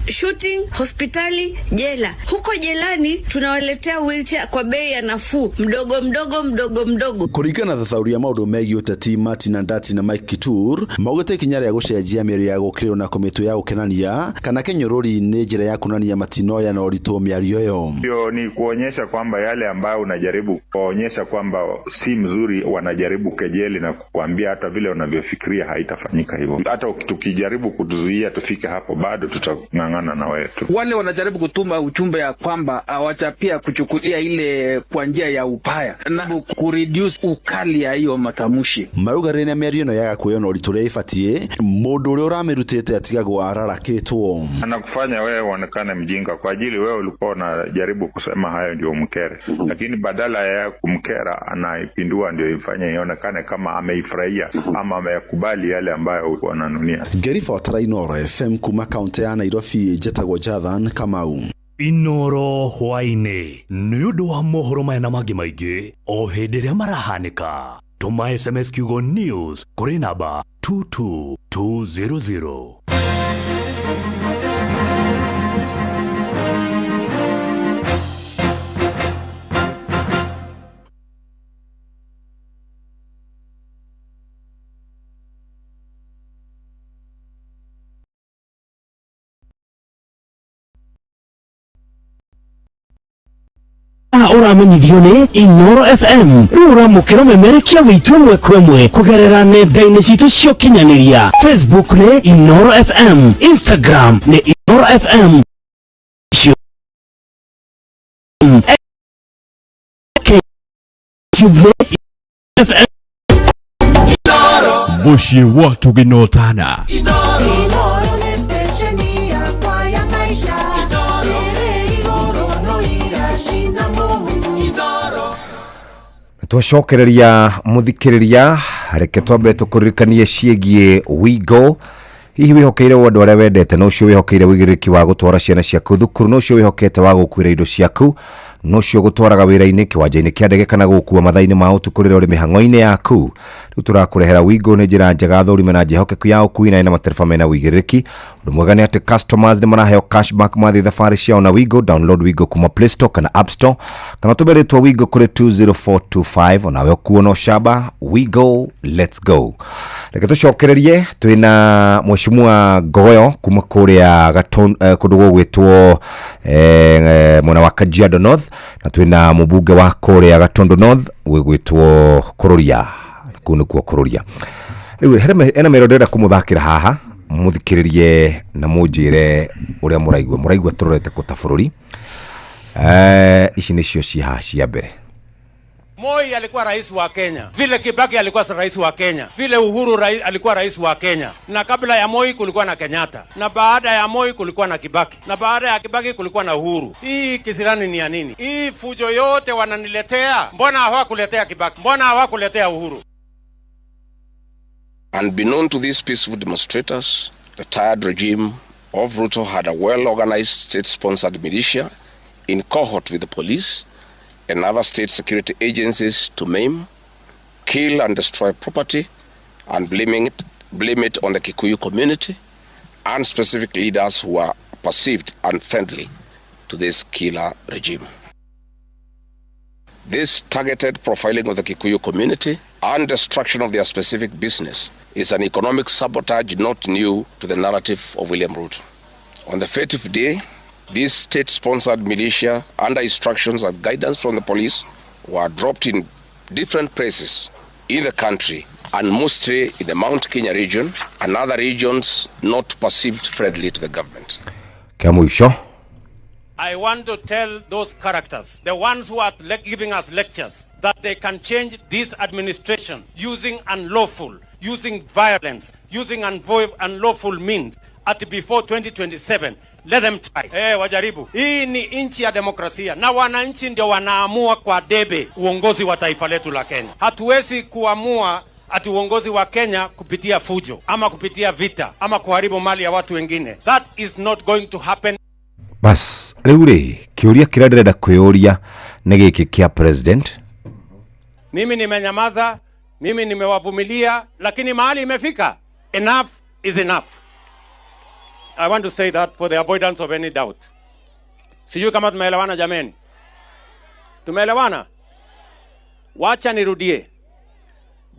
Shooting, hospitali, jela. Huko jelani tunawaletea wheelchair kwa bei ya nafuu, mdogo mdogo mdogo mdogo. Kũringana na thathaũri ya maũndũ megiĩ ũteti Martin Andati na Mike Kitur maugĩte ikinya rĩa gũcenjia mĩario ya gũkĩrĩrwo na kũmĩtua ya gũkenania kana kĩnyũrũri nĩ njĩra ya kuonania matinoya na ũritũ mĩario ĩyo. Hiyo ni kuonyesha kwamba yale ambayo unajaribu kuonyesha kwamba si mzuri, wanajaribu kejeli na kukuambia hata vile unavyofikiria haitafanyika hivyo. Hata tukijaribu kutuzuia tufike hapo, bado tutang'ang'ana na wewe tu. Wale wanajaribu kutuma ujumbe ya kwamba hawachapia kuchukulia ile kwa njia ya upaya na kureduce ukali ya hiyo matamshi. Marauga rĩrĩa mĩario ĩno yaga kuoywo na ũritũ ũrĩa ĩbatiĩ, mũndũ ũrĩa ũramĩrutĩte atigagwo ararakĩtwo. Anakufanya wewe uonekane mjinga. mjinga kwa ajili wewe ulikuwa unajaribu kusema hayo ndio umkere, lakini badala ya kumkera anaipindua ndio ifanye ionekane kama ameifurahia ama ameyakubali yale ambayo ulikuwa unanunia. Ngĩribotera Inoro FM kuma kaunti ya Nairobi njĩtagwo Jathan Kamau. Inoro hwaĩ-inĩ nĩ ũndũ wa mohoro maya na mangĩ maingĩ o hĩndĩ ĩrĩa marahanĩka, tũma SMS kiugo news kũrĩ namba 22200. Ũramenyithio nĩ Inoro FM. Rĩu ũramũkĩra ũmemerekia witũ ĩmwe kwa ĩmwe kũgerera nenda-inĩ citũ cia ũkinyanĩria. Facebook nĩ Inoro FM, Instagram nĩ Inoro FM, YouTube nĩ FM. Mũciĩ wa tũgĩnotana. Inoro nĩ stesheni yakwa ya maisha ĩrĩ igũrũ no iracina mũhu. Twacokereria muthikiriria, reke twambe tukuririkanie ciĩgiĩ Wigo. Hihi wĩhokeire andũ arĩa wendete, no ũcio wĩhokeire ũigĩrĩrĩki wa gũtwara ciana ciaku thukuru, no ũcio wĩhokete wa gũkuĩra indo ciaku, no ũcio gũtwaraga wĩra-inĩ, kĩwanja-inĩ kĩa ndege, kana gũkua mathaa-inĩ ma ũtukũ rĩrĩa ũrĩ mĩhang'o-inĩ yaku. Rĩu tũrakũrehera Wigo. Nĩ njĩra njega, thũrime na njĩhokeku ya ũkui na ĩna matereba mena ũigĩrĩrĩki. Ũndũ mwega nĩ atĩ customers nĩ maraheo cashback mathiĩ thabarĩ ciao na Wigo. Download Wigo kuma Play Store kana App Store, kana ũtũme rĩtwa Wigo kũrĩ 20425, onawe ũkuo na ũcamba. Wigo, let's go. Reke tũcokererie, twĩna mheshimiwa Ngogoyo kuma kũrĩa kũndũ gũgwĩtwo mwena wa Kajiado North, na twĩna mũmbunge wa kũrĩa Gatundu North gwĩgwĩtwo Kururia, kũu nĩkuo Kururia. Rĩu hena mĩro ndĩrenda kũmũthakĩra haha, mũthikĩrĩrie na mũnjĩre ũrĩa mũraigua tũrorete kũ ta bũrũri. Ici nĩcio ci haha cia mbere. Moi alikuwa rais wa Kenya, vile Kibaki alikuwa rais wa Kenya, vile Uhuru alikuwa rais wa Kenya, na kabla ya Moi kulikuwa na Kenyatta, na baada ya Moi kulikuwa na Kibaki, na baada ya Kibaki kulikuwa na Uhuru. Hii kisirani ni ya nini? Hii fujo yote wananiletea, mbona hawakuletea Kibaki? Mbona hawakuletea Uhuru? Unbeknown to these peaceful demonstrators, the tired regime of Ruto had a well-organized state-sponsored militia in cohort with the police and other state security agencies to maim, kill and destroy property, and blame it on the Kikuyu community and specific leaders who are perceived unfriendly to this killer regime. This targeted profiling of the Kikuyu community and destruction of their specific business is an economic sabotage not new to the narrative of William Ruto. On the fateful day, this state-sponsored militia, under instructions and guidance from the police, were dropped in different places in the country and mostly in the Mount Kenya region and other regions not perceived friendly to the government. Kĩa mũico. I want to tell those characters, the ones who are giving us lectures, that they can change this administration using unlawful, using violence, using unlawful means at before 2027. Let them try. Wajaribu. Hii ni nchi ya demokrasia na wananchi ndio wanaamua kwa debe uongozi wa taifa letu la Kenya. Hatuwezi kuamua ati uongozi wa Kenya kupitia fujo ama kupitia vita ama kuharibu mali ya watu wengine. That is not going to happen. Bas, rĩu rĩ, kĩũria kĩrĩa ndĩrenda kwĩyũria nĩ gĩkĩ kĩa president. Mimi nimenyamaza, mimi nimewavumilia, lakini mahali imefika. Enough is enough. I want to say that for the avoidance of any doubt. Sijui kama tumeelewana jameni. Tumeelewana? Wacha nirudie.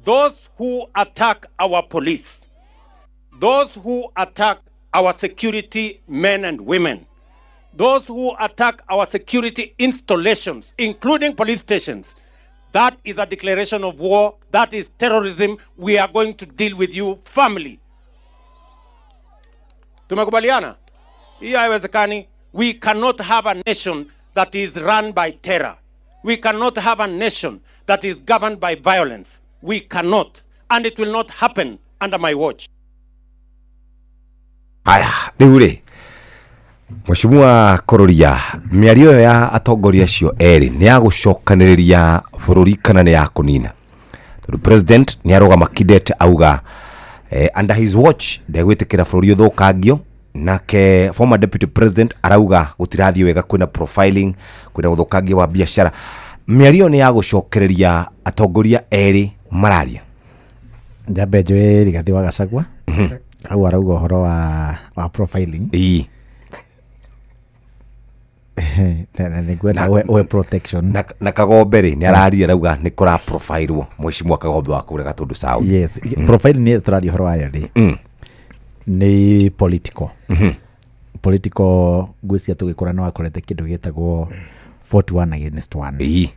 Those who attack our police, those who attack our security men and women, those who attack our security installations, including police stations, that is a declaration of war. That is terrorism. We are going to deal with you firmly. Tumekubaliana? Hiyo haiwezekani. We cannot have a nation that is run by terror. We cannot have a nation that is governed by violence. We cannot, and it will not happen under my watch. Haya, rĩu rĩ, Mheshimiwa Kororia, mĩario ĩyo ya atongoria acio erĩ nĩ ya gũcokanĩrĩria bũrũri kana nĩ ya kũnina? Tondũ president nĩ arũgama kidete auga under his watch ndegwĩtĩkĩra bũrũri ũthũkangio, nake former deputy president arauga gũtirathiĩ wega, kwĩna profiling, kwĩna ũthũkangia wa biacara. Mĩario ĩyo nĩ ya gũcokereria atongoria erĩ mararia. Njambe njoe Rigathi wa Gachagua hau arauga ũhoro wa profiling. Ĩĩ. Na nĩngwenda ũhe protection. Na Kagombe rĩ nĩ araria arauga nĩ kũra profilwo mheshimiwa Kagombe wa kũrĩa Gatundu South. Yes, profiling nĩ tũraria ũhoro wayo rĩ nĩ political. Political ngwĩciria tũgĩkũra nĩ wakorete kĩndũ gĩtagwo 41 against 1. Ĩĩ.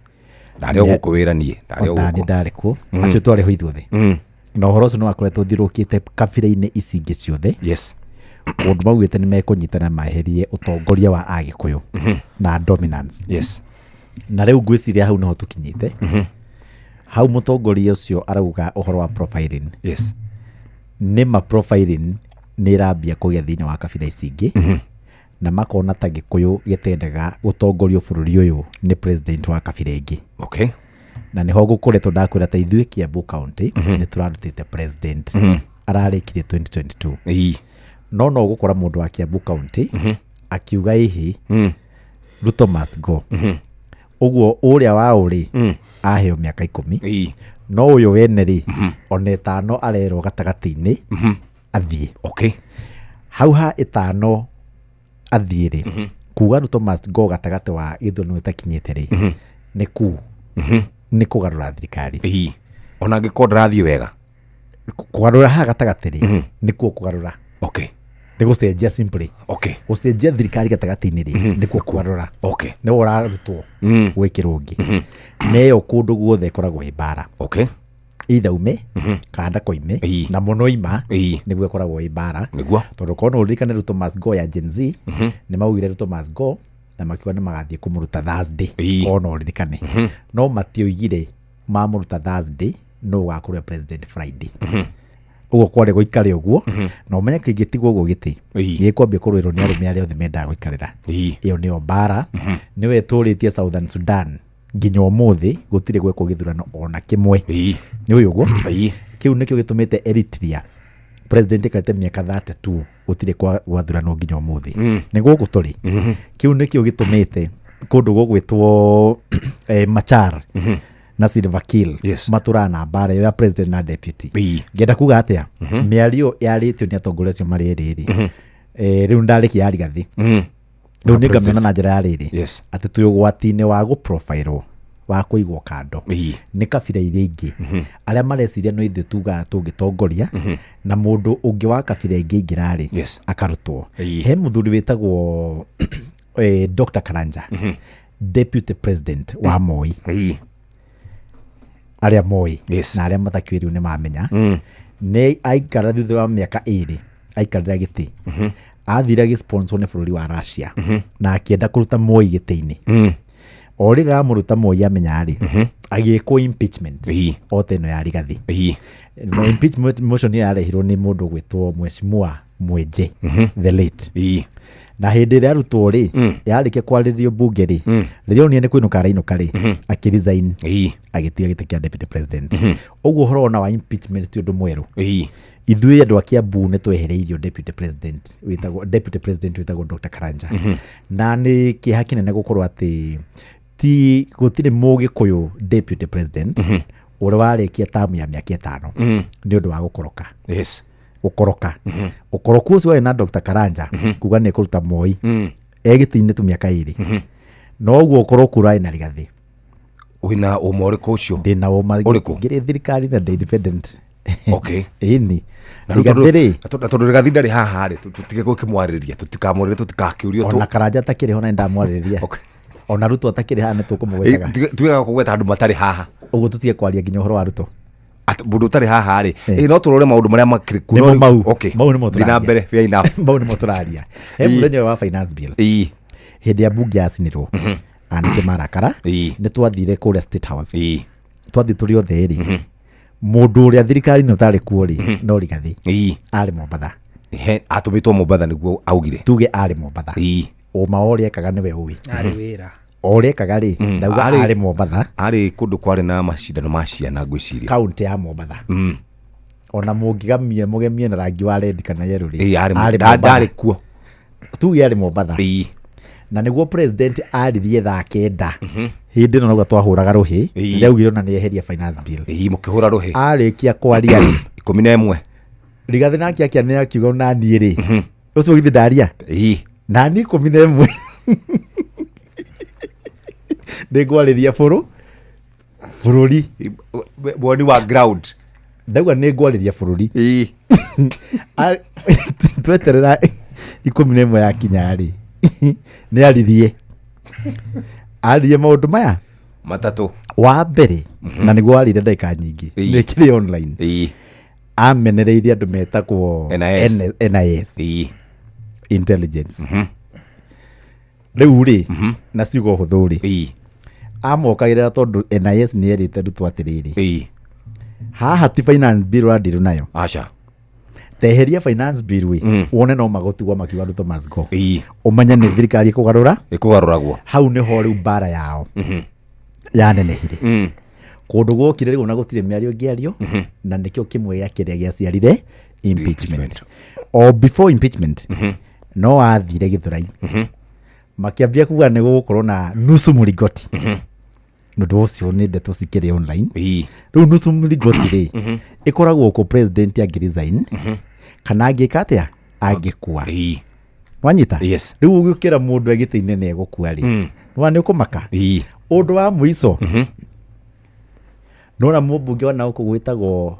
Ndarĩ o gũkũ wĩra niĩ, ndarĩ o Ona gũkũ. niĩ ndarĩ kuo. Acio twarĩ ho ithuothe. Na ũhoro ũcio nĩ wakoretwo ũthiũrũrũkĩte kabira-inĩ ici ingĩ ciothe. Yes. Kũndũ maugĩte nĩ mekũnyitana maherie ũtongoria wa Agĩkũyũ na dominance. Yes. Na rĩu ngwĩciria hau nĩho tũkinyĩte. Hau mũtongoria ũcio arauga ũhoro wa profiling. Yes. Nĩ ma profiling nĩ ĩrambia kũgĩa thĩinĩ wa kabira ici ingĩ. Na makona ta Gĩkũyũ gĩtendaga gũtongorio bũrũri ũyũ nĩ president wa kabira ĩngĩ. Okay. Na nĩho gũkoretwo ndakwĩra ta ithuĩ Kiambu County nĩ tũrarutĩte president. Ararĩkirie 2022. Ĩĩ. No no gũkora mũndũ wa Kiambu County akiuga ĩhĩ Ruto must go. Ũguo ũrĩa wa ũrĩ aheo mĩaka 10. No ũyũ wene rĩ ona 5 arerwo gatagatĩ-inĩ athiĩ. Okay. Hau ha 5 athiĩ rĩ kuga Ruto must go gatagatĩ wa gĩthurano gĩtakinyĩte rĩ nĩ ku nĩ kũgarũra thirikari. Ĩĩ. Ona angĩkorwo ndarathiĩ wega. Kũgarũra haha gatagatĩ rĩ nĩkuo kũgarũra. Okay. Nĩ gũcenjia simply. Okay. Gũcenjia thirikari gatagatĩ-inĩ rĩ nĩkuo kũgarũra. Okay. Nĩwe ũrarutwo gwĩkĩrwo ũngĩ. Na ĩyo kũndũ guothe ĩkoragwo ĩ mbara. Okay. Either ume kana ndakoime na mũno ima nĩguo ĩkoragwo ĩ mbara. Nĩguo. Tondũ korwo no ũririkane Ruto must go ya Gen Z nĩ maugire Ruto must go na makiuga nĩ magathiĩ kũmũruta Thursday. Korwo no ũririkane. No matioigire mamũruta Thursday no ũgakorwo president Friday. Ũguo kwarĩ gũikare ũguo na ũmenye kĩngĩtigwo ũguo gĩtĩ gĩkwambia kũrũĩrwo nĩ arũme arĩa othe mendaga gũikarĩra. Ĩyo nĩyo mbara. Nĩwe ĩtũrĩtie Southern Sudan nginya ũmũthĩ gũtirĩ gwekwo gĩthurano ona kĩmwe. Nĩ ũyũ ũguo. Kĩu nĩkĩo gĩtũmĩte Eritrea president ĩkarĩte mĩaka 32 gũtirĩ gwathuranwo nginya ũmũthĩ. Nĩ gũkũ tũrĩ. Kĩu nĩkĩo gĩtũmĩte kũndũ gũgwĩtwo Machar na Salva Kiir matũraga na mbara ĩyo ya president na deputy. Ngenda kuga atĩa? Mĩario yarĩtio nĩ atongoria acio marĩ erĩ rĩ. Rĩu ndarĩkia ya Rigathi. Rĩu nĩ ngamĩona na njĩra ya rĩrĩ. Atĩ twĩ ũgwati-inĩ wa gũprofilwo wa kũigwo kando nĩ kabira iria ingĩ. Arĩa mareciria no ithuĩ tugaga tũngĩtongoria na mũndũ ũngĩ wa kabira ĩngĩ aingĩra rĩ akarutwo. He mũthuri wĩtagwo Dr. Karanja, deputy president wa Moi. Arĩa moĩ na arĩa matakĩũĩ rĩu nĩ mamenya. Nĩ aikara thutha wa mĩaka 2 aikarĩra gĩtĩ. Athire agĩsponsor nĩ bũrũri wa Russia na akĩenda kũruta Moi gĩtĩ-inĩ. O rĩrĩa aramũruta Moi amenya rĩ agĩkwo impeachment o ta ĩno ya Rigathi. Na impeachment motion ĩyo yarehirwo nĩ mũndũ ũgwĩtwo Mheshimiwa Mwenje the late. Na hĩndĩ ĩrĩa arutwo rĩ yarĩkia kwarĩrio bunge rĩ rĩrĩa onire nĩ kũinũka arainũka rĩ akĩresign agĩtiga gĩtĩ kĩa deputy president. Ũguo ũhoro ona wa impeachment ti ũndũ mwerũ. Ithuĩ andũ a Kiambu nĩ twehereirio deputy president wĩtagwo deputy president wĩtagwo Dr. Karanja. Na nĩ kĩeha kĩnene gũkorwo atĩ ti gũtirĩ mũgĩkũyũ deputy president ũrĩa warĩkia tamu ya mĩaka 5 nĩ ũndũ wa gũkoroka. Yes. Gũkoroka. Ũkoroku ũcio warĩ na Dr. Karanja kuga nĩ ekũruta Moi e gĩtĩ-inĩ tu mĩaka 2. No ũguo ũkoroku ũrarĩ na Rigathi. Wĩna ũma ũrĩkũ ũcio? Ndĩna ũma Ũrĩkũ? ngĩrĩ thirikari na ndĩ independent. Okay. Ĩni. Na Rigathi rĩ na tondũ Rigathi ndarĩ haha rĩ tũtige gũkĩmwarĩrĩria tũtikamwarĩrie tũtikakĩũrio ona Karanja atakĩrĩ ho na nĩndamwarĩrĩria. Ona Ruto atakĩrĩ haha nĩ tũkũmũgwetaga. Tuigaga kũgweta andũ matarĩ haha. Ũguo tũtige kwaria nginya ũhoro wa Ruto. Mũndũ ũtarĩ haha rĩ no tũrore maũndũ marĩa makĩrĩ kuo. Nĩmo mau. Okay. Mau nĩmo Thiĩ na tũraria. mbere, fair enough. Mau nĩmo tũraria. He mũthenya ũyũ wa finance bill. Hĩndĩ ya bunge yacinirwo anake marakara nĩ twathire kũrĩa State House. Twathiĩ tũrĩ othe rĩ mũndũ ũrĩa thirikari-inĩ ũtarĩ kuo rĩ no Rigathi. Arĩ Mombatha. Ehe, atũmĩtwo Mombatha nĩguo augire. Tuge arĩ Mombatha. Ĩĩ. Ũma wa ũrĩa ekaga nĩwe ũĩ. Arĩ wĩra. O ũrĩa ekaga rĩ, ndauga arĩ Mombatha. Arĩ kũndũ kwarĩ na macindano ma ciana ngwĩciria. Kaunti ya Mombatha. Ona mũngĩgamie mũgemie na rangi wa red kana yellow rĩ. Ĩĩ, arĩ arĩ Mombatha. Ndarĩ kuo. Tuge arĩ Mombatha. Ĩĩ. Na nĩguo president aririe thaa 9 hĩndĩ ĩno nauga twahũraga rũhĩ, Ĩĩ. rĩaugire ona nĩeheria finance bill. Ĩĩ, mũkĩhũra rũhĩ. Arĩkia kwaria rĩ, 11. Rigathĩ nake akia nĩ akiuga naniĩ rĩ, ũcio githĩ ndaria? Ĩĩ. Nani 11. Nĩngwarĩria bũrũri. Woni wa ground. Ndauga nĩngwarĩria bũrũri. Ĩĩ. Tweterera 11 yakinya rĩ, nĩ aririe. Aririe maũndũ maya matatũ. Wa mbere, na nĩguo warire ndagĩka nyingĩ, Ĩĩ. nĩ kĩrĩ online. Ĩĩ. Amenereirie andũ metagwo NIS. NIS. Ĩĩ. Intelligence. Rĩu rĩ, na ciugo hũthũ rĩ, amokagĩrĩra tondũ NIS nĩ erĩte Ruto atĩrĩrĩ, haha ti finance bill ũrandirwo nayo. Aca. Teheria finance bill ĩ, wone no magũtigwo makiuga Ruto must go. Ĩĩ. Ũmenye nĩ thirikari ĩkũgarũra. Ĩkũgarũragwo. Hau nĩho rĩu mbara yao yanenehire. Kũndũ gwokire rĩu na gũtirĩ mĩario ĩngĩario, na nĩkĩo kĩmwe gĩa kĩrĩa gĩaciarire impeachment. O before impeachment, no athire Gĩthũrai. Makĩambia kuga nĩ gũgũkorwo na nusu mũringoti. Nĩ ũndũ ũcio nĩ ndeto cikĩrĩ online. Rĩu nusu mũringoti rĩ, ĩkoragwo kũ president angĩ resign, kana angĩka atĩa, angĩkua. Wanyita? Yes. Rĩu ũgĩũkĩra mũndũ e gĩtĩ-inĩ na egũkua rĩ, nĩwona nĩ ũkũmaka. Ũndũ wa mũico, nona mũmbunge wa na gũkũ gwĩtagwo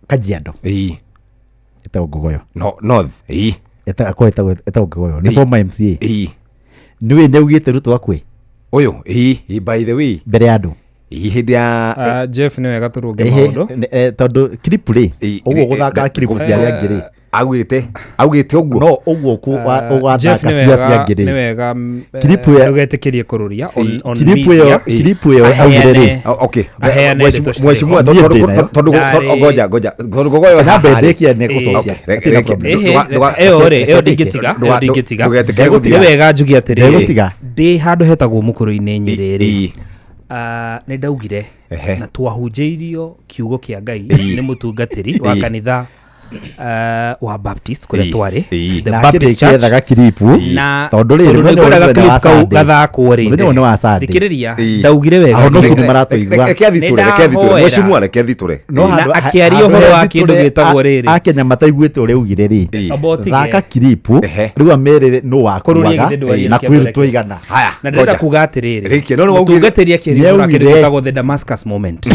Kajiado. Ĩtagwo Ngogoyo. No, North. Ĩĩ. Ĩtagwo Ngogoyo. Nĩ Ĩĩ. former MCA. Ĩĩ. Nĩũĩ nĩaugĩte Ruto akue? Ũyũ, ĩĩ, ĩĩ, by the way. Mbere ya andũ. Ĩĩ, hĩndĩ ya Jeff nĩ wega tũrũnge Ehe, maũndũ. tondũ clip rĩ, ũguo gũthaka clip cia arĩa angĩ rĩ. Augĩte, augĩte ũguo. No, ũguo ũgathaka Jeff nĩ cia wega cia angĩ rĩ. nĩ wega Clip ĩyo- ndũgetĩkĩrie kũrũria on Clip ĩyo- media. clip ĩyo augire rĩ. Okay. Aheane ndeto citarĩ Mheshimiwa, ho. tondũ Niĩ ndĩ nayo. tondũ Ndarĩ- ngoja ngoja tondũ Ngogoyo Nyambe haha rĩ. ndĩkie nĩ gũcokia. Okay, Hatirĩ na problem. Ĩhĩ, ĩyo rĩ, ĩyo ndingĩtiga, ĩyo ndingĩtiga. Ndũgetĩkĩre Nĩ gũtiga. wega njuge atĩrĩrĩ, Ndegũtiga. ndĩ handũ hetagwo mũkũrũ-inĩ Nyĩrĩ rĩ, Ĩĩ. nĩ ndaugire Ehe. na twahunjĩirio kiugo kĩa Ngai Ĩĩ. nĩ mũtungatĩri wa Ĩĩ. kanitha wa Baptist kũrĩa Ĩĩ. twarĩ, Ĩĩ. the Na Baptist akĩrĩkia Church. ethaga kiripu, Na tondũ rĩrĩ, tondũ mũthenya nĩngwendaga ũyũ clip wa kau Sunday. gathakwo rĩ. Mũthenya ũyũ nĩ wa Sunday. Thikĩrĩria, Ĩĩ. ndaugire wega Ahonoki atĩrĩrĩ. nĩ maratũigua. Reke athitũre, reke athitũre. Nĩndahoera. Mheshimiwa, reke athitũre. No Na handũ- akĩaria handũ ũhoro wa he kĩndũ thitũre, gĩtagwo rĩrĩ. Akenya mataiguĩte ũrĩa augire rĩ, Amba ũtige. thaka kiripu Ehe. rĩu amerire nũ Kũrũria wakuaga githĩ ndwarie na nĩkĩo kwĩrutwo kĩreke. igana. Haya, na ndĩrenda ngoja. kuga atĩrĩrĩ Rĩkia, no nĩ waugire- mũtungatĩri akĩaria ũhoro wa kĩndũ Nĩaugire. gĩtagwo the Damascus moment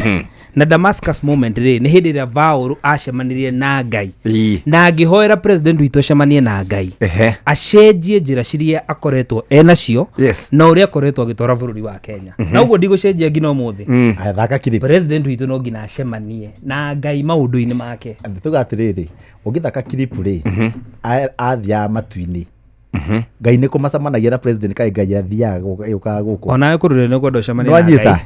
na Damascus moment rĩ nĩ hĩndĩ ĩrĩa Paul acemanirie na Ngai Ĩĩ. na angĩhoera president witũ acemanie na Ngai Ehe. acenjie njĩra ciria akoretwo enacio Yes. na ũrĩa akoretwo agĩtwara bũrũri wa Kenya na ũguo ndigũcenjia nginya ũmũthĩ Aya, thaka kiripu. president witũ no nginya acemanie na Ngai maũndũ-inĩ make. Tuga atĩrĩrĩ, ũngĩthaka kiripu rĩ, athiaga matu-inĩ. Ngai nĩ kũmacemanagia na president kaĩ Ngai athiaga yũkaga gũkũ. Onawe kũrũria nĩ ũkwenda ũcemanie na Nĩwanyita? Ngai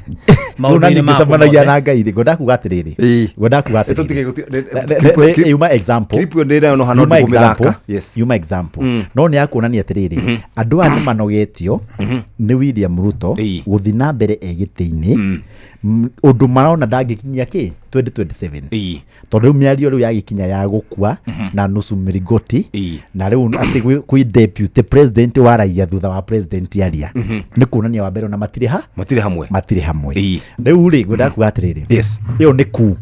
maũndũ-inĩ maku Ngĩcemanagia mothe. na Ngai rĩ, ngwendaga kuga atĩrĩrĩ, Ĩĩ. ngwendaga kuga Ĩtũtige atĩrĩrĩ. Yuma example. Clip ĩyo ndĩ nayo no hano Yuma ndikũmĩthaka. example. Yes. Yuma example. No nĩ yakuonania atĩrĩrĩ, andũ aya nĩ manogetio nĩ William Ruto Ĩĩ. gũthiĩ na mbere e gĩtĩ-inĩ, ũndũ marona ndangĩkinyia kĩ 2027. Ĩĩ. Tondũ rĩu mĩario rĩu yagĩkinya ya gũkua na nusu mĩringoti, Ĩĩ. na rĩu atĩ kwĩ deputy president waragia thutha wa president aria, nĩ kuonania wa mbere ona matirĩ ha Matirĩ hamwe. matirĩ hamwe. Ĩĩ. Rĩu rĩ, ngwendaga kuga atĩrĩrĩ, Yes. ĩyo nĩ ku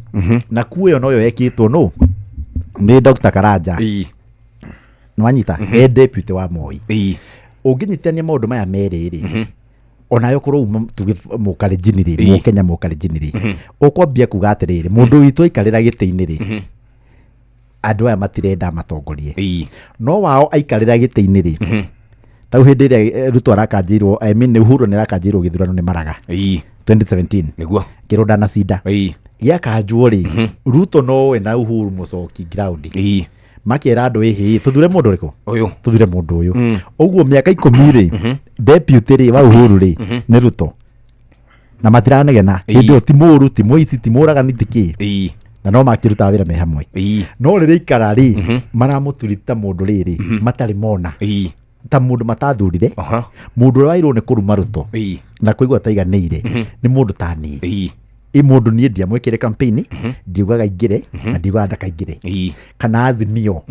na ku ĩyo noyo yekĩtwo nũ nĩ Dr. Karanja. Ĩĩ. Nĩwanyita? E deputy wa Moi. Ĩĩ. Ũngĩnyitithania maũndũ maya merĩ rĩ, onawe korwo uma tuge mũkalenjini rĩ, Ĩĩ. mũkenya mũkalenjini rĩ, ũkwambia kuga atĩrĩrĩ, mũndũ witũ aikarĩra gĩtĩ-inĩ rĩ, andũ aya matirenda matongorie. Ĩĩ. No wao aikarĩra gĩtĩ-inĩ rĩ, tau hĩndĩ ĩrĩa Ruto arakanjĩirwo, I mean Uhuru nĩ arakanjĩirwo gĩthurano nĩ Maraga Ĩĩ. 2017, Nĩguo. kĩrwo ndanacinda. Ĩĩ. Gĩakanjwo rĩ, Ruto nowe na Uhuru mũcoki ground. Ĩĩ. Makera andũ ĩhĩ, tũthure mũndũ ũrĩkũ? Ũyũ. Tũthure mũndũ ũyũ. Ũguo mĩaka 10 rĩ, deputy rĩ wa Uhuru rĩ nĩ Ruto. Na matiranegena. Ĩĩ. Hĩndĩ ĩyo ti mũũru, ti mũici, ti mũũragani, ti kĩ. Ĩĩ. Na no makĩrutaga wĩra me hamwe, no rĩrĩa ikara rĩ, maramũturita mũndũ rĩrĩ matarĩ mona, ta mũndũ matathurire, mũndũ ũrĩa wairwo nĩ kũruma Ruto na kũigua ataiganĩire nĩ mũndũ ta niĩ. Ĩ mũndũ niĩ ndiamwĩkĩre campaign, ndiugaga aingĩre na ndiugaga ndakaingĩre kana Azimio.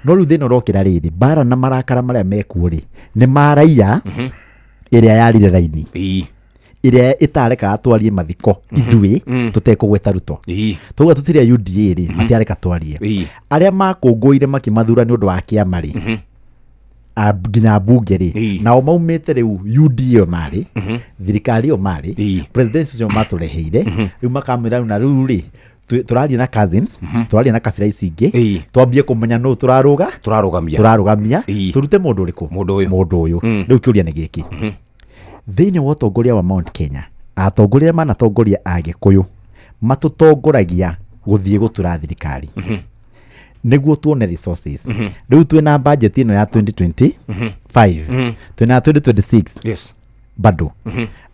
No rĩu thĩna ũrokĩra rĩrĩ, mbara na marakara marĩa mekuo rĩ, nĩ ma raia ĩrĩa yarire raini, ĩrĩa ĩtarekaga twarie mathiko ithuĩ tũtekũgweta Ruto. Tauga tũtirĩ a UDA rĩ, matiareka twarie. Arĩa makũngũire makĩmathura nĩ ũndũ wa kĩama rĩ, nginya mbunge rĩ, nao maumĩte rĩu UDA marĩ thirikari ĩyo, marĩ president ũcio matũreheire rĩu, makamwĩra rĩu na rĩu rĩ, tũraria na cousins, tũraria na kabira ici ingĩ, twambie kũmenya nũ tũrarũga tũrarũgamia. Tũrarũgamia, tũrute mũndũ ũrĩkũ? Mũndũ ũyũ. Mũndũ ũyũ. Rĩu kĩũria nĩ gĩkĩ, thĩinĩ wa ũtongoria wa Mount Kenya, atongoria arĩa manatongoria Agĩkũyũ matũtongoragia gũthiĩ gũtura thirikari nĩguo tuone resources. Rĩu twĩna budget ĩno ya 2025, twĩna 2026 bado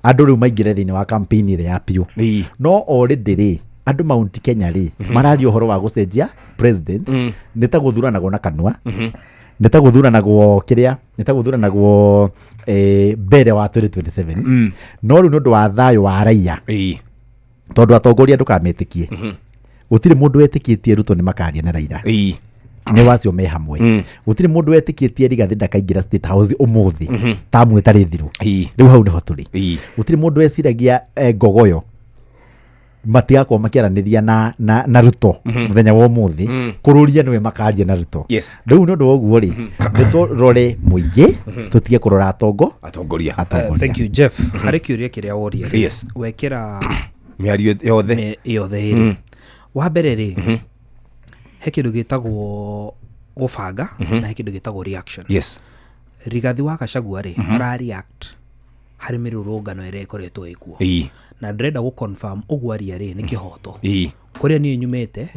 andũ rĩu maingĩre thĩinĩ wa campaign ĩrĩa ya piũ. No already rĩ, andũ Mount Kenya rĩ, mararia ũhoro wa gũcenjia president, nĩ ta gũthuranagwo na kanua, nĩ ta gũthuranagwo kĩrĩa, nĩ ta gũthuranagwo mbere wa 2027. No rĩu nĩ ũndũ wa thayũ wa raia, tondũ atongoria ndũkametĩkie, gũtirĩ mũndũ wetĩkĩtie Ruto nĩ makaria na Raila, nĩ wacio me hamwe. Gũtirĩ mũndũ wetĩkĩtie Rigathĩ ndakaingĩra State House ũmũthĩ tamu ĩtarĩ thiru. Rĩu hau nĩho tũrĩ. Gũtirĩ mũndũ weciragia Ngogoyo matigakorwo makĩaranĩria na Ruto mũthenya wa ũmũthĩ, kũrũria nĩwe makaria na Ruto. Rĩu nĩ ũndũ wa ũguo rĩ, nĩ tũrore mũingĩ, tũtige kũrora atongo atongoria. Atongoria. Thank you, Jeff. Harĩ kĩũria kĩrĩa woria rĩ, wekĩra mĩario yothe. Yothe ĩrĩ wa mbere rĩ, he kĩndũ gĩtagwo gũbanga na he kĩndũ gĩtagwo reaction. Rigathi wa Gachagua rĩ, ara react harĩ mĩrũrũngano ĩrĩa ĩkoretwo ĩkuo, na ndĩrenda gũ confirm ũguo aria rĩ, nĩ kĩhoto. Kũrĩa niĩ nyumĩte,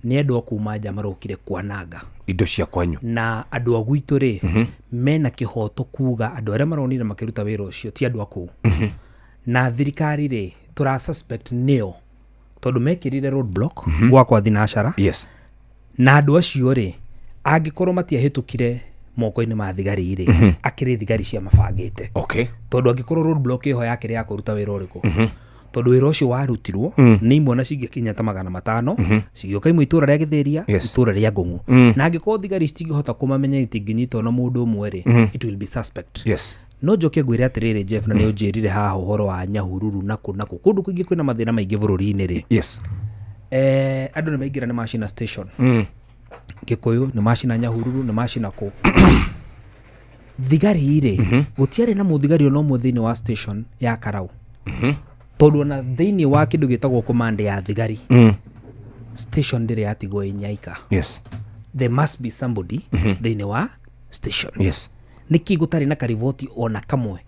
nĩ andũ a kuma nja marokire kwananga indo cia kwanyu, na andũ a gwitũ rĩ, mena kĩhoto kuga andũ arĩa maronire makĩruta wĩra ũcio ti andũ a kũu. Na thirikari rĩ, tũra suspect nĩo, tondũ mekĩrire roadblock gwakwa thinacara. Na andũ acio rĩ, angĩkorwo matiahĩtũkire moko-inĩ ma thigari rĩ, akĩrĩ thigari cia mabangĩte, tondũ angĩkorwo roadblock ĩho yakĩrĩ ya kũruta wĩra ũrĩkũ? Tondũ wĩra ũcio warutirwo nĩ imwana cingĩkinya ta 500, cigĩũka imwe itũra rĩa Gĩthĩria, itũra rĩa Ngũng'u. Na angĩkorwo thigari citingĩhota kũmamenya, itingĩnyita ona mũndũ ũmwe rĩ, it will be suspect. No njoke ngwĩre atĩrĩrĩ, Jeff, na nĩ ũnjĩrire haha ũhoro wa Nyahururu na kũ na kũ, kũndũ kũingĩ kwĩna mathĩna maingĩ bũrũri-inĩ rĩ, andũ nĩ maingĩra, nĩ macina station Gĩkũyũ, nĩ macina Nyahururu, nĩ macina kũ. Thigari rĩ, gũtiarĩ na mũthigari ona ũmwe thĩinĩ wa station ya Karau, tondũ ona thĩinĩ wa kĩndũ gĩtagwo command ya thigari, station ndĩrĩ yatigwo ĩ nyaika. There must be somebody thĩinĩ wa station. Nĩkĩ gũtarĩ na kariboti ona kamwe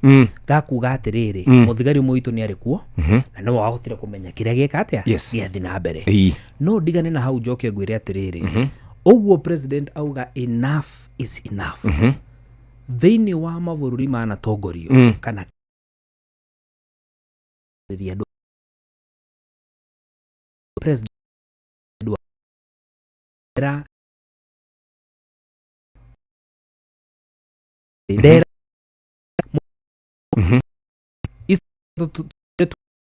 gakuga atĩrĩrĩ, mũthigari ũmwe witũ nĩ arĩ kuo na nĩwe wahotire kũmenya kĩrĩa gĩeka atĩa, gĩathi na mbere? No ndigane na hau, njoke ngwĩre atĩrĩrĩ, ũguo president auga enough is enough, thĩinĩ wa mabũrũri manatongorio kana andũ president wa ndera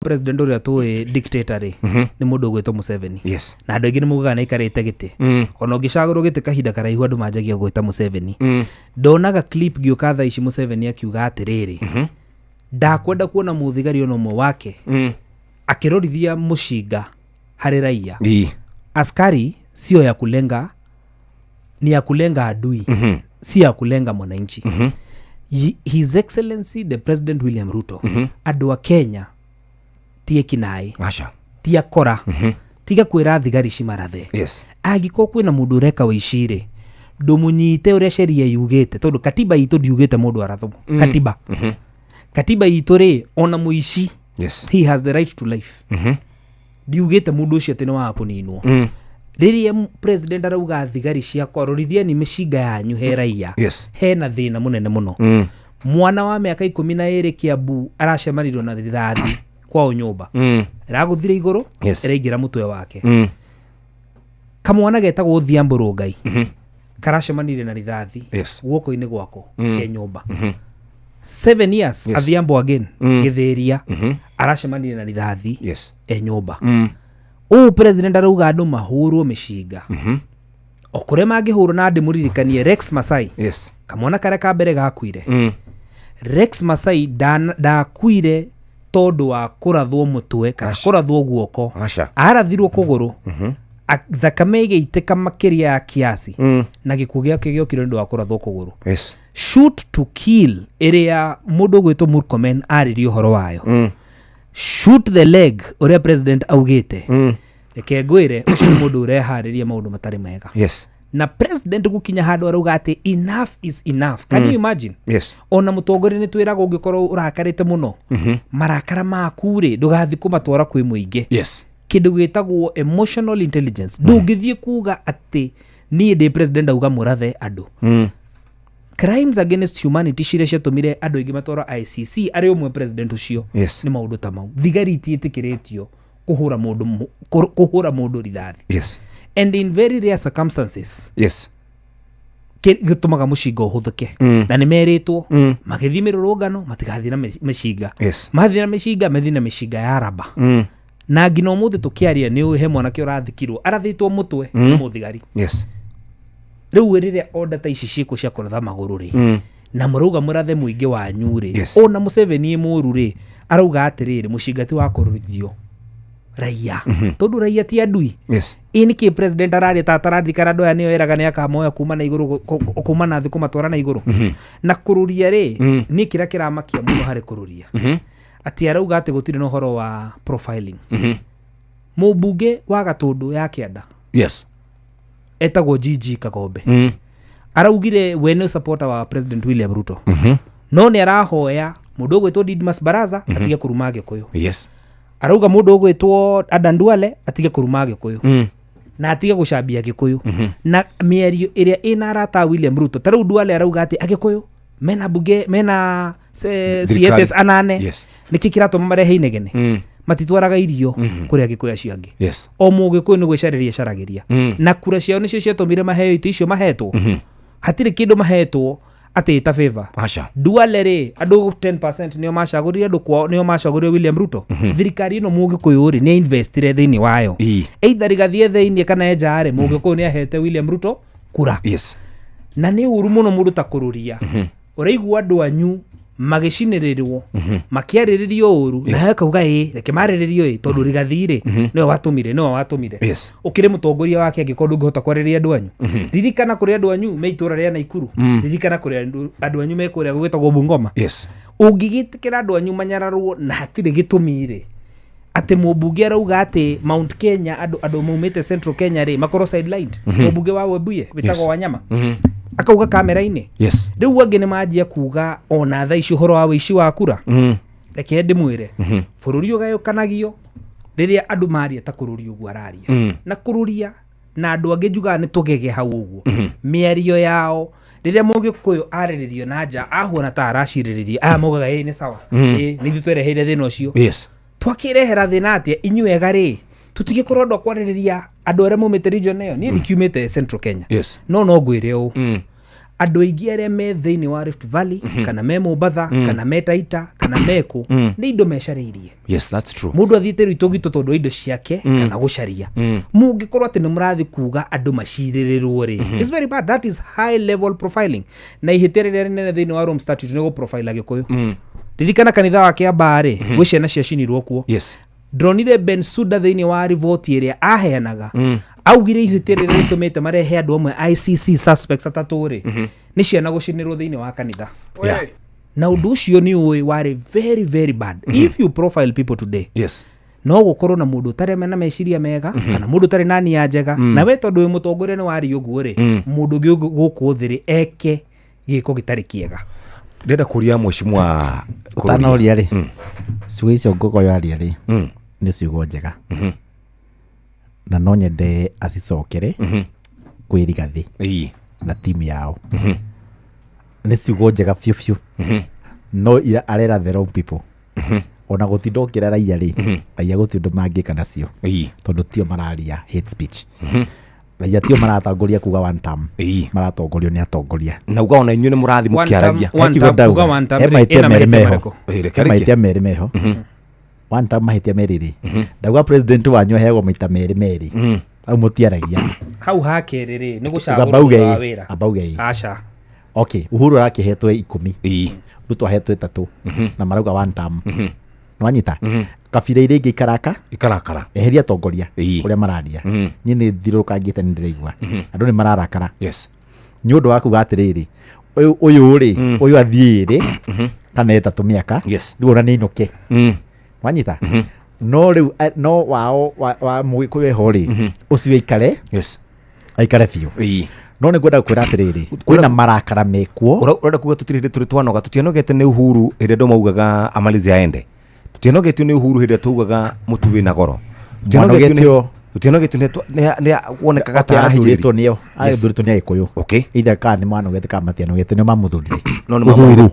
president ũrĩa tũĩ dictator rĩ, nĩ mũndũ ũgwĩtwo Museveni. Na andũ aingĩ nĩ maugaga nĩ aikarĩte gĩtĩ. Ona ũngĩcagũrwo gĩtĩ kahinda karaihu, andũ manjagia gwĩta Museveni. Ndonaga clip ngĩũka thaa ici, Museveni akiuga atĩrĩrĩ, ndakwenda kuona mũthigari ona ũmwe wake akĩrorithia mũcinga harĩ raia. Askari sio ya kulenga, ni ya kulenga adui, si ya kulenga mwananchi. His Excellency the President William Ruto, andũ a Kenya ti ekinaĩ, Aca. ti akora. Tiga kwĩra thigari cimarathe. Angĩkorwo kwĩna mũndũ ũreka ũici rĩ, ndũmũnyite ũrĩa sheria yugĩte, tondũ katiba itũ ndiugĩte mũndũ arathwo. Katiba itũ rĩ, ona mũici, he has the right to life. Ndiugĩte mũndũ ũcio atĩ nĩ wa kũninwo. Rĩrĩa president arauga thigari ciakwa, rorithiani mĩcinga yanyu he raia, hena thĩna mũnene mũno. Mwana wa mĩaka 12 Kiambu aracemanirio na rithathi kwao nyũmba, ĩragũthire igũrũ, ĩraingĩra mũtwe wake. Kamwana getagwo Odhiambo Rongai karacemanirie na rithathi Yes. guoko-inĩ gwako ke nyũmba. 7 years. Adhiambo again, gĩthĩria, aracemanirie na rithathi e nyũmba. Ũũ president arauga andũ mahũrwo mĩcinga o kũrĩa mangĩhũrwo, na ndĩmũririkanie Rex Masai, kamwana karĩa ka mbere gakuire. Rex Masai ndakuire tondũ wa kũrathwo mũtwe kana kũrathwo guoko. Aca. Arathirwo kũgũrũ, thakame ĩgĩitĩka makĩria ya kiasi, na gĩkuũ gĩake gĩokire nĩ ũndũ wa kũrathwo kũgũrũ. Shoot to kill ĩrĩa mũndũ ũgwĩtwo Murkomen arĩrie ũhoro wayo, shoot the leg ũrĩa president augĩte, reke ngwĩre, ũcio nĩ mũndũ ũreharĩria maũndũ matarĩ mega. Na president gũkinya handũ arauga atĩ enough is enough, can you imagine? Yes. Ona mũtongoria nĩ twĩragwo ũngĩkorwo ũrakarĩte mũno, marakara maku rĩ, ndũgathiĩ kũmatwara kwĩ mũingĩ. Kĩndũ gĩtagwo emotional intelligence, ndũngĩthiĩ kuga atĩ niĩ ndĩ president auga mũrathe andũ. Crimes against humanity ciria ciatũmire andũ aingĩ matwarwo ICC, arĩ ũmwe president ũcio. Nĩ maũndũ ta mau, thigari itiĩtĩkĩrĩtio kũhũra mũndũ kũhũra mũndũ rithathi. And in very rare circumstances gĩtũmaga mũcinga ũhũthĩke. Na nĩ merĩtwo magĩthiĩ mĩrũrũngano matigathiĩ na mĩcinga. Mathiĩ na mĩcinga, mathiĩ na mĩcinga ya raba. Na nginya ũmũthĩ tũkĩaria, nĩ ũĩ he mwanake ũrathikirwo arathĩtwo mũtwe nĩ mũthigari. Rĩu rĩrĩa onda ta ici ciĩkwo cia kũratha magũrũ rĩ, na mũrauga mũrathe mũingĩ wanyu rĩ, ona Museveni ĩ mũru rĩ, arauga atĩrĩrĩ, mũcinga ti wa kũrũithio raia, tondũ raia ti andui. Ĩ nĩkĩ president araria ta atarandirikana andũ aya nĩo eraga nĩ akamoya kuma na igũrũ kuma na thĩ kũmatwara na igũrũ? Na kũrũria rĩ, niĩ kĩrĩa kĩramakia mũno harĩ kũrũria, atĩ arauga atĩ gũtirĩ na ũhoro wa profiling. Mũmbunge wa Gatũndũ ya Kĩanda etagwo GG Kagombe, araugire we nĩ supporter wa President William Ruto, no nĩ arahoya mũndũ ũgwĩtwo Didmas Baraza atige kũruma Gĩkũyũ. Arauga mũndũ ũgwĩtwo Adan Duale atige kũruma Gĩkũyũ na atige gũcambia Gĩkũyũ na mĩario ĩrĩa ĩna arata a William Ruto. Ta rĩu Duale arauga atĩ Agĩkũyũ mena bunge, mena Thirikari. CSS anane. Nĩkĩ kĩratũma marehe inegene? Matitwaraga irio kũrĩ Agĩkũyũ acio angĩ. O Mũgĩkũyũ nĩ gwĩcarĩria acaragĩria. Na kura ciao nĩcio ciatũmire maheo itĩ icio mahetwo. Hatirĩ kĩndũ mahetwo atĩ ta favor. Aca. Duale rĩ, andũ 10% nĩo macagũrire, andũ kwao nĩo macagũrire William Ruto. Thirikari ĩno Mũgĩkũyũ rĩ, nĩ investire thĩinĩ wayo. Either ĩgathiĩ thĩinĩ kana enja rĩ, Mũgĩkũyũ nĩ ahete William Ruto kura. Na nĩ ũru mũno mũndũ ta kũrũria, ũraigua andũ anyu magĩcinĩrĩrwo, makĩarĩrĩrio ũru, na akauga ĩ reke marĩrĩrio ĩ tondũ Rigathi rĩ, nĩwe watũmire, nĩwe watũmire. Ũkĩrĩ mũtongoria wake angĩkorwo ndũngĩhota kwarĩria andũ anyu. Ririkana kũrĩ andũ anyu me itũra rĩa Naikuru. Ririkana kũrĩ andũ anyu me kũrĩa gũgĩtagwo Bungoma. Ũngĩgĩtĩkĩra andũ anyu manyararwo na hatirĩ gĩtũmi rĩ, atĩ mũmbunge arauga atĩ Mount Kenya, andũ maumĩte Central Kenya rĩ, makorwo sidelined. Mũmbunge wa Webuye wĩtagwo Wanyama akauga kamera-inĩ. Rĩu angĩ nĩ manjia kuga ona thaa ici ũhoro wa wĩici wa kura. Reke ndĩmwĩre, bũrũri ũgayũkanagio rĩrĩa andũ maria ta kũrũria ũguo araria. Na kũrũria na andũ angĩ njugaga nĩ tũgege hau ũguo. Mĩario yao, rĩrĩa Mũgĩkũyũ arĩrĩrio na nja ahuana ta aracirĩrĩria, aya maugaga ĩ nĩ sawa. Ĩ nĩ ithuĩ twereheire thĩna ũcio. Twakĩrehera thĩna atĩa inyuĩ ega rĩ, tũtigĩkorwo andũ a kwarĩrĩria andũ arĩa maumĩte region ĩyo. Niĩ ndikiumĩte Central Kenya, no ngwĩre ũũ, andũ aingĩ arĩa me thĩinĩ wa Rift Valley, kana me Mombatha, kana me Taita, kana me kũ, nĩ indo mecarĩirie. Yes, that's true. Mũndũ athiĩte rĩu tũgitũ tondũ wa indo ciake kana gũcaria. Mũngĩkorwo atĩ nĩ mũrathiĩ kuga andũ macirĩrĩrwo rĩ, it's very bad. That is high level profiling, na ihĩtia rĩrĩa rĩnene thĩinĩ wa Rome Statute nĩ gũprofile Agĩkũyũ. Ririkana kanitha wa Kĩambaa rĩ, gwĩ ciana ciacinirwo kuo. Ndronire Bensuda thĩinĩ wa riboti ĩrĩa aheanaga, augire ihĩtia rĩrĩa rĩtũmĩte marehe andũ amwe ICC suspects atatũ rĩ, nĩ ciana gũcinĩrwo thĩinĩ wa kanitha. Na ũndũ ũcio nĩ ũĩ warĩ very very bad. If you profile people today, no gũkorwo na mũndũ ũtarĩ na meciria mega, kana mũndũ ũtarĩ na nia njega. Na we tondũ wĩ mũtongoria nĩ waria ũguo rĩ, mũndũ ũngĩ gũkũ thĩ rĩ, eke gĩko gĩtarĩ kĩega. Ndĩrenda kũria mheshimiwa. Ũtanoria rĩ, ciugo icio Ngogoyo aria rĩ, nĩ ciugo njega, na no nyende acicokere kwĩ Rigathĩ na timu yao. Nĩ ciugo njega biũ biũ, no ira arera the wrong people. Ona gũtinda ũkĩra raia rĩ, raia gũtirĩ ũndũ mangĩka nacio, tondũ tio mararia hate speech. Raia tio maratongoria kuga one term. Maratongorio nĩ atongoria. Na uga ona inyuĩ nĩ mũrathiĩ mũkĩaragia. One term, kuga one term He rĩ, mahĩtia ĩna merĩ mahĩtia meho. marĩkũ? Ĩ, reke He arĩkie. mahĩtia merĩ meho. One term mahĩtia merĩ rĩ. Ndauga president wanyu aheagwo maita merĩ merĩ. Hau mũtiaragia. Hau ha kerĩ rĩ, nĩ Uga gũcagũrwo ambauge thutha wa ĩ, wĩra. ambauge ĩ. Aca. Okay, Uhuru arakĩhetwo 10. Ruto ahetwo 3 na marauga one term. Nĩwanyita? Kabira iria ingĩ ikaraka ikarakara. Eheria atongoria ũrĩa mararia. Niĩ nĩ thirũrũkangĩte nĩ ndĩraigua. Andũ nĩ mararakara. Yes. Nĩ ũndũ wa kuga atĩrĩrĩ, ũyũ ũyũ rĩ, ũyũ athiĩ ĩrĩ kana 3 mĩaka, rĩu ona nĩ ainũke. Wanyita? No rĩu no wao wa Mũgĩkũyũ eho rĩ, ũcio aikare. Yes. Aikare biũ. No nĩ ngwenda gũkwĩra atĩrĩrĩ, kwĩna marakara mekuo. Ũrenda kuga tũtirĩ hĩndĩ tũrĩ twanoga, tũtianogete nĩ Uhuru hĩndĩ andũ maugaga amalize aende. Tũtianogetio nĩ Uhuru hĩndĩ ĩrĩa twaugaga mũtu wĩna goro. Mwanogetio. Tũtianogetio nĩ wonekaga ta Okay, arahinyĩrĩrio. athurĩtwo nĩo. Athurĩtwo nĩ Agĩkũyũ. Okay. Either kana nĩ manogete kana matianogete nĩo mamũthurire. No nĩ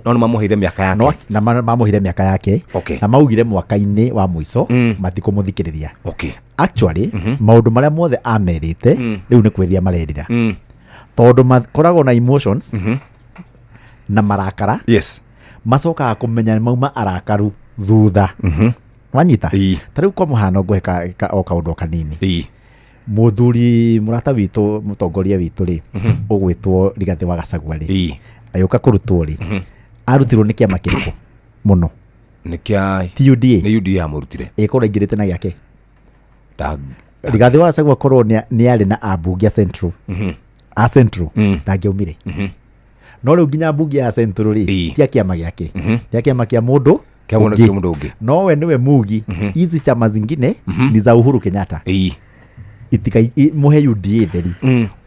no nĩ mamũheire mĩaka yake. No, na mamũheire mĩaka yake. Okay. Na maugire mwaka-inĩ wa mũico matikũmũthikĩrĩria. Okay. Actually, maũndũ marĩa mothe amerite rĩu nĩ kwĩrira marerira. Tondũ makoragwo na emotions na marakara. Yes. Macokaga kũmenya mauma arakaru thutha. Wanyita? Ta rĩu kwa mũhano ngũhe o kaũndũ o kanini. Mũthuri mũrata witũ mũtongoria witũ rĩ, ũgwĩtwo Rigathĩ wa Gachagua rĩ, agĩũka kũrutwo rĩ, arutirwo nĩ kĩama kĩrĩkũ mũno? Nĩ kĩa Ti UDA. Nĩ UDA yamũrutire. Ĩkorwo aingĩrĩte na gĩake. Rigathĩ wa Gachagua korwo nĩ arĩ na ambunge a Central. A Central ndangĩaumire. No rĩu nginya mbunge ya Central rĩ, ti a kĩama gĩake. Ti a kĩama kĩa mũndũ Kĩa mũndũ ũngĩ. kĩa mũndũ ũngĩ. No we nĩwe mugi. Hizi chama zingine ni za Uhuru Kenyatta. Itika muhe UDA theri.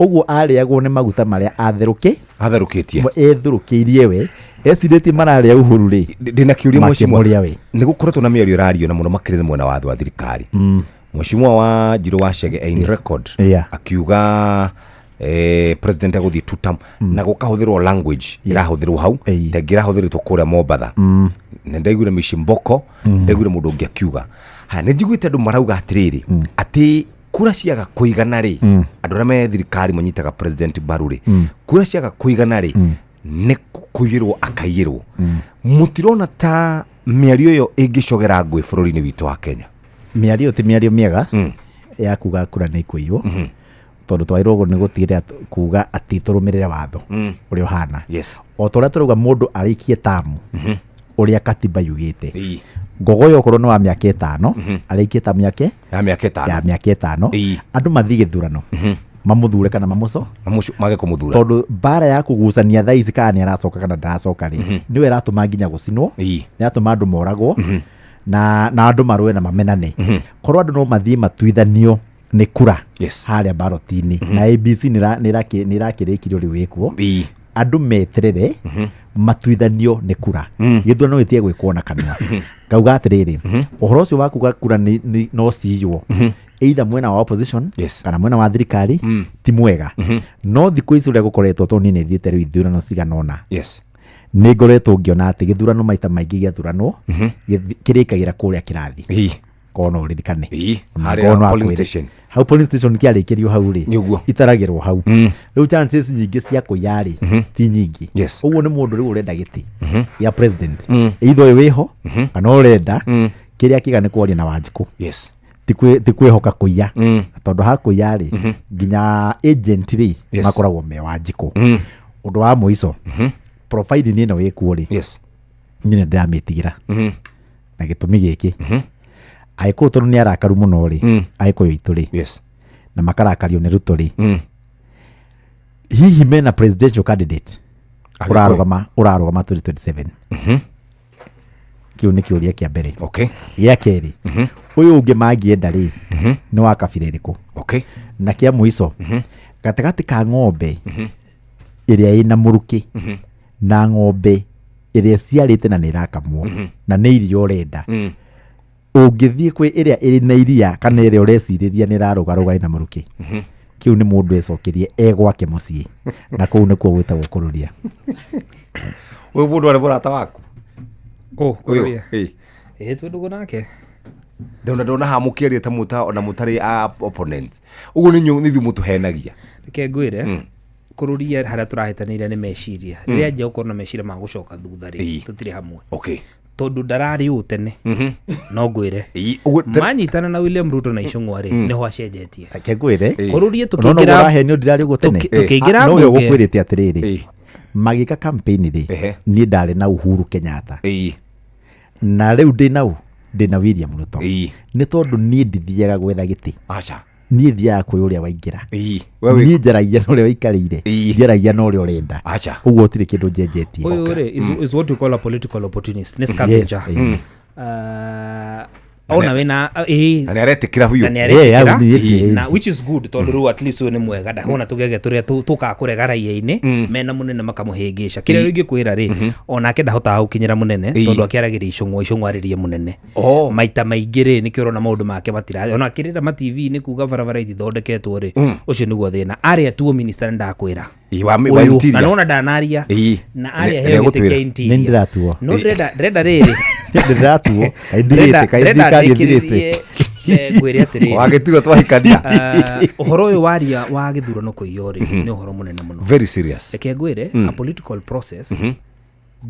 Ũguo arĩagwo nĩ maguta marĩa atherũke. Atherũkĩtie. Etherũkĩirie we. Ecirĩtie mararĩa Uhuru rĩ. Ndĩna kĩũria mheshimiwa. Makĩmũrĩa we. Nĩ gũkoretwo na mĩario ĩrario na mũno makĩria mwena wa thĩ wa thirikari. Mheshimiwa wa Njirũ wa Chege in record akiuga president agũthiĩ two term na gũkahũthĩrwo language ĩrahũthĩrwo hau ta ĩngĩ ĩrahũthĩrĩtwo kũrĩa Mombatha. Nĩ ndaiguire Mishi Mboko, ndaiguire mũndũ ũngĩ akiuga. Haya, nĩ njiguĩte andũ marauga atĩrĩrĩ, atĩ kura ciaga kũigana rĩ, andũ arĩa me thirikari manyitaga president mbaru rĩ, kura ciaga kũigana rĩ, nĩ kũiyĩrwo akaiyĩrwo. Mũtirona ta mĩario ĩyo ĩngĩcogera ngũĩ bũrũri-inĩ witũ wa Kenya? Mĩario ti mĩario mĩega ya kuga kura nĩ ikũiywo. Tondũ twagĩrĩirwo nĩ gũtigĩrĩra kuga atĩ tũrũmĩrĩre watho ũrĩa ũhana. Yes. O ta ũrĩa tũrauga mũndũ arĩkie tamu ũrĩa katiba yugĩte. Ngogoyo okorwo nĩ wa mĩaka 5, arĩkie tamu yake ya mĩaka 5. Ya mĩaka 5. Andũ mathiĩ gĩthurano. Mamũthure kana mamũco? Mage kũmũthura. Tondũ mbara ya kũgucania thaa ici kana nĩ aracoka kana ndaracoka rĩ, nĩwe ĩratũma nginya gũcinwo, nĩ ĩratũma andũ moragwo, na andũ marũe na mamenane. Korwo andũ no mathiĩ matuithanio nĩ kura harĩa baroti-inĩ, na ABC nĩ ĩrakĩrĩkirio rĩu ĩkuo, andũ meterere matuithanio nĩ kura. Gĩthurano gĩtige gwĩkwo na kanua. Ngauga atĩrĩrĩ, ũhoro ũcio wa kuga kura no ciywo, either mwena wa opposition kana mwena wa thirikari, ti mwega. No thikũ ici ũrĩa gũkoretwo, tondũ niĩ nĩ thiĩte rĩu ithurano cigana ũna, nĩ ngoretwo ngĩona atĩ gĩthurano maita maingĩ gĩathuranwo, kĩrĩkagĩra kũrĩa kĩrathi. Korwo no ũririkane. Harĩa Korwo no polling akwĩre. station. Hau polling station kĩarĩkĩrio hau rĩ, Nĩguo. itaragĩrwo hau. Rĩu chances nyingĩ cia kũiya rĩ, ti nyingĩ. Ũguo nĩ mũndũ rĩu ũrenda gĩtĩ gĩa president. Either ũyũ wĩho kana ũrenda kĩrĩa kĩga nĩ kwaria na Wanjikũ. Yes. Ti kwĩhoka kũiya. Tondũ ha kũiya rĩ, nginya agent rĩ, makoragwo me Wanjikũ. Ũndũ wa mũico, profile-inĩ ĩno ĩkuo rĩ, niĩ nĩ ndĩramĩtigĩra. Na gĩtũmi gĩkĩ, Agĩkũyũ tondũ nĩ arakaru mũno rĩ, Agĩkũyũ aitũ rĩ, na makarakario nĩ Ruto rĩ, hihi mena presidential candidate ũrarũgama 2027? Kĩu nĩ kĩũria kĩa mbere. Okay. Gĩa kerĩ, ũyũ ũngĩ mangĩenda rĩ, nĩ wa kabira ĩrĩkũ? Okay. Na kĩa mũico, gatagatĩ ka ng'ombe ĩrĩa ĩna mũrukĩ na ng'ombe ĩrĩa ĩciarĩte na nĩ ĩrakamwo na nĩ iria ũrenda, ũngĩthiĩ kwĩ ĩrĩa ĩrĩ na iria kana ĩrĩa ũrecirĩria nĩ ĩrarũgarũga ĩna mũrukĩ, kĩu nĩ mũndũ ecokerie e gwake mũciĩ, na kũu nĩkuo gwĩtagwo kũrũria. Ũyũ mũndũ arĩ mũrata waku? Kũrũria? Ĩ. Ĩ, twĩ ndũgũ nake. Ndona ndona haha mũkĩaria ta mũta ona mũtarĩ a opponent. Ũguo nĩ inyuĩ nĩ ithuĩ mũtũhenagia. Reke ngwĩre, kũrũria harĩa tũrahĩtanĩire nĩ meciria. Rĩrĩa anjia gũkorwo na meciria ma gũcoka thutha rĩ, tũtirĩ hamwe. Okay. Tondũ ndararĩ ũũ tene, no ngwĩre manyitana na William Ruto na Icũng'wa rĩ, nĩho acenjetie. Reke ngwĩre. Kũrũria Unaona ũguo tũkĩingĩra ũrahenio ndirarĩ ũguo tene. Tũkĩingĩra Ah, no ũyũ mbunge. ũgũkwĩrĩte atĩrĩrĩ, magĩka campaign rĩ, niĩ ndarĩ na Uhuru Kenyatta. Na rĩu ndĩ na ũ? Ndĩ na William Ruto. Nĩ tondũ niĩ ndithiaga gwetha gĩtĩ. Aca. Niĩ thiaga kwĩ ũrĩa waingĩra. We wĩ- Niĩ njaragia na ũrĩa waikarĩire. Ndiaragia na ũrĩa ũrenda. Aca. Ũguo gũtirĩ kĩndũ njenjetie. Ũyũ rĩ is what you call a political opportunist, nĩ scavenger. Yes, mm. Ona wĩna ĩĩ. Na nĩaretĩkĩra biũ. Na nĩaretĩkĩra. Eh, augire. Na which is good tondũ rĩu at least ũyũ nĩ mwega ndahona tũgege tũrĩa tũkaga kũrega raia-inĩ mena mũnene makamũhĩngĩca. Kĩrĩa ingĩkwĩra rĩ, onake ndahotaga gũkinyĩra mũnene tondũ akĩaragĩria Icũng'wa, Icũng'wa arĩrie mũnene. Maita maingĩ rĩ, nĩkĩo ũrona maũndũ make matira ona akĩrĩra ma TV-inĩ kuga barabara itithondeketwo rĩ, ũcio nĩguo thĩna. Arĩa tuo minister nĩndakwĩra. Ĩĩ, wa Ũyũ, wa interior. na nĩwona ndanaria. Ĩĩ. Na arĩa Nĩ- heo gĩtĩ nĩegũtwĩra. kĩa interior. Nĩ ndĩratuo. No ndĩrenda ndĩrenda rĩrĩ. Ndĩratuo. Kaĩ ndirĩte, kaĩ Ndĩrenda thirikari ndĩkĩrĩrie, ĩthirĩte. ngwĩre atĩrĩrĩ. Wagĩtiga twahikania. Ũhoro ũyũ waria wa gĩthurano kũiywo rĩ, nĩ ũhoro mũnene mũno. Very serious. Reke ngwĩre, a political process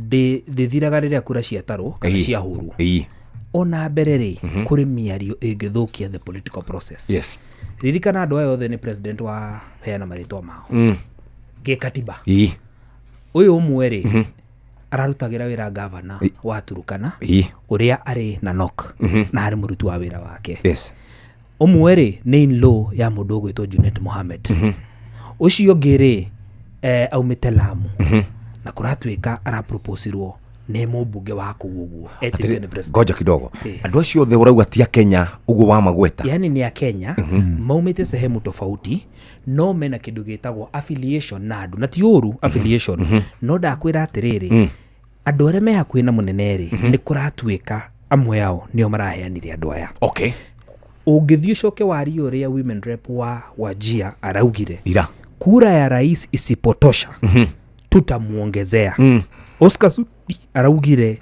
ndĩthiraga rĩrĩa kura ciatarwo kana ciahũrwo. Ona mbere rĩ, kũrĩ mĩario ĩngĩthũkia the political process. Yes. Ririkana andũ aya othe nĩ president wa heana marĩtwa mao. Gĩkatiba. Ũyũ ũmwe rĩ, ararutagĩra wĩra gavana wa Turukana ũrĩa arĩ na nok na arĩ mũruti wa wĩra wake. Yes. Ũmwe rĩ nĩ in law ya mũndũ ũgwĩtwo Junet Mohamed. Ũcio ũngĩ rĩ, aumĩte Lamu na kũratuĩka araproposirwo nĩ mũmbunge wa kũu ũguo etĩtio nĩ president. Ngoja kidogo. Andũ acio othe ũrauga ti a Kenya ũguo wamagweta. Yani nĩ a Kenya maumĩte sehemu tofauti no mena kĩndũ gĩtagwo affiliation na andũ na ti ũru affiliation, no ndakwĩra atĩrĩrĩ, andũ arĩa me hakuhĩ na mũnene rĩ, nĩ kũratuĩka amwe ao nĩo maraheanire andũ aya. Okay. Ũngĩthiĩ ũcoke warie ũrĩa women rep wa Wajia araugire, Ira. kura ya rais isipotosha tutamuongezea. Oscar Sudi araugire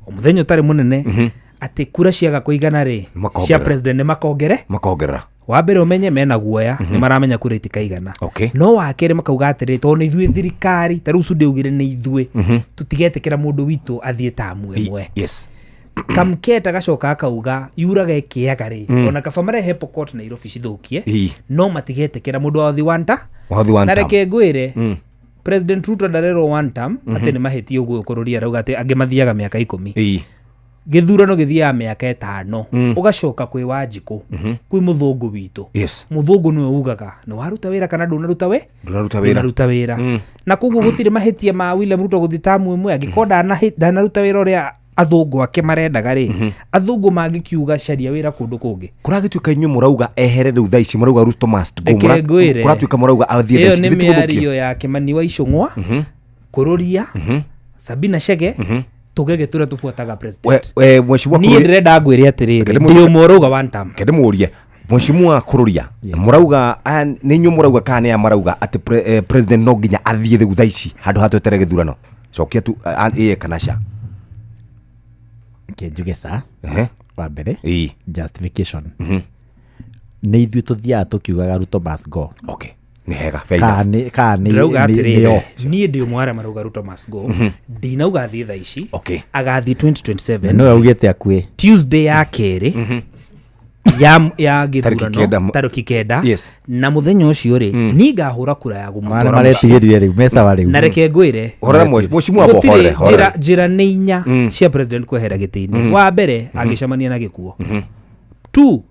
o mũthenya ũtarĩ mũnene atĩ kura ciaga kũigana rĩ, Makongerera. cia president nĩ makongere Makongerera. Wa mbere ũmenye mena guoya, nĩ maramenya kura itikaigana. Okay. No wa kerĩ makauga atĩrĩ, tondũ nĩ ithuĩ thirikari, ta rĩu Sudi augire nĩ ithuĩ tũtigetĩkĩra mũndũ witũ athiĩ tamu ĩmwe. Yes. Kamketa gacoka akauga yuraga ĩkĩaga rĩ, ona kaba marehe Pokot Nairobi cithũkie, no matigetĩkĩra mũndũ wa wathi one term. Wathi one Na term. reke ngwĩre, President Ruto ndarerwo one term atĩ nĩ mahĩtie ũguo kũrũria arauga atĩ angĩ mathiaga mĩaka 10. Gĩthurano gĩthiaga mĩaka 5, ũgacoka kwĩ Wanjikũ, kwĩ mũthũngũ witũ. Yes. Mũthũngũ nĩwe ugaga nĩ waruta wĩra kana ndũnaruta we Ndũnaruta wĩra. Ndũnaruta wĩra. Na koguo gũtirĩ mahĩtia ma William Ruto gũthiĩ tamu ĩmwe angĩkorwo ndanaruta wĩra ũrĩa athũngũ ake marendaga rĩ, athũngũ mangĩkiuga caria wĩra kũndũ kũngĩ. Kũragĩtuĩka inyuĩ mũrauga ehere rĩu thaa ici, mũrauga Ruto must go. Reke ngwĩre, Kũratuĩka mũrauga athiĩ ĩyo thaa ici. nĩ Githĩ ti gũthũkio? mĩario ya Kĩmani wa Icũng'wa, Kũrũria, Sabina Chege, tũgege tũrĩa tũbuataga president. We mheshimiwa Niĩ Kũrũria- ndĩrenda ngwĩre atĩrĩrĩ, Reke ndĩmũrie- ndĩ ũmwe ũrauga one term. Reke ndĩmũrie mheshimiwa Kũrũria, mũrauga aya nĩ inyuĩ mũrauga kana nĩ aya marauga atĩ president no nginya athiĩ rĩu thaa ici handũ ha twetere gĩthurano? Cokia tu ĩĩ kana ca. Reke njuge ca. Wa mbere, Ĩĩ. justification. Nĩ ithuĩ tũthiaga tũkiugaga Ruto must go. Okay. Nĩ hega, fair Kana enough. nĩ kana nĩ Ndĩrauga nĩ- atĩrĩrĩ, nĩo. niĩ ndĩ ũmwe arĩa marauga Ruto must go. Ndinauga athiĩ thaa ici. Okay. Agathiĩ 2027. Nĩwe augĩte akue. Tuesday ya kerĩ ya Tarĩki kenda gĩthurano tarĩki 9. Yes. Na mũthenya ũcio rĩ, niĩ ngahũra kura ya Arĩa gũmũtwara mũciĩ. maretigĩrire rĩu mecawa rĩu. Na reke ngwĩre, Horera mheshimiwa gũtirĩ horere, horere. njĩra nĩ inya cia president kwehera gĩtĩ-inĩ. Wa mbere, angĩcemania na gĩkuo. Two,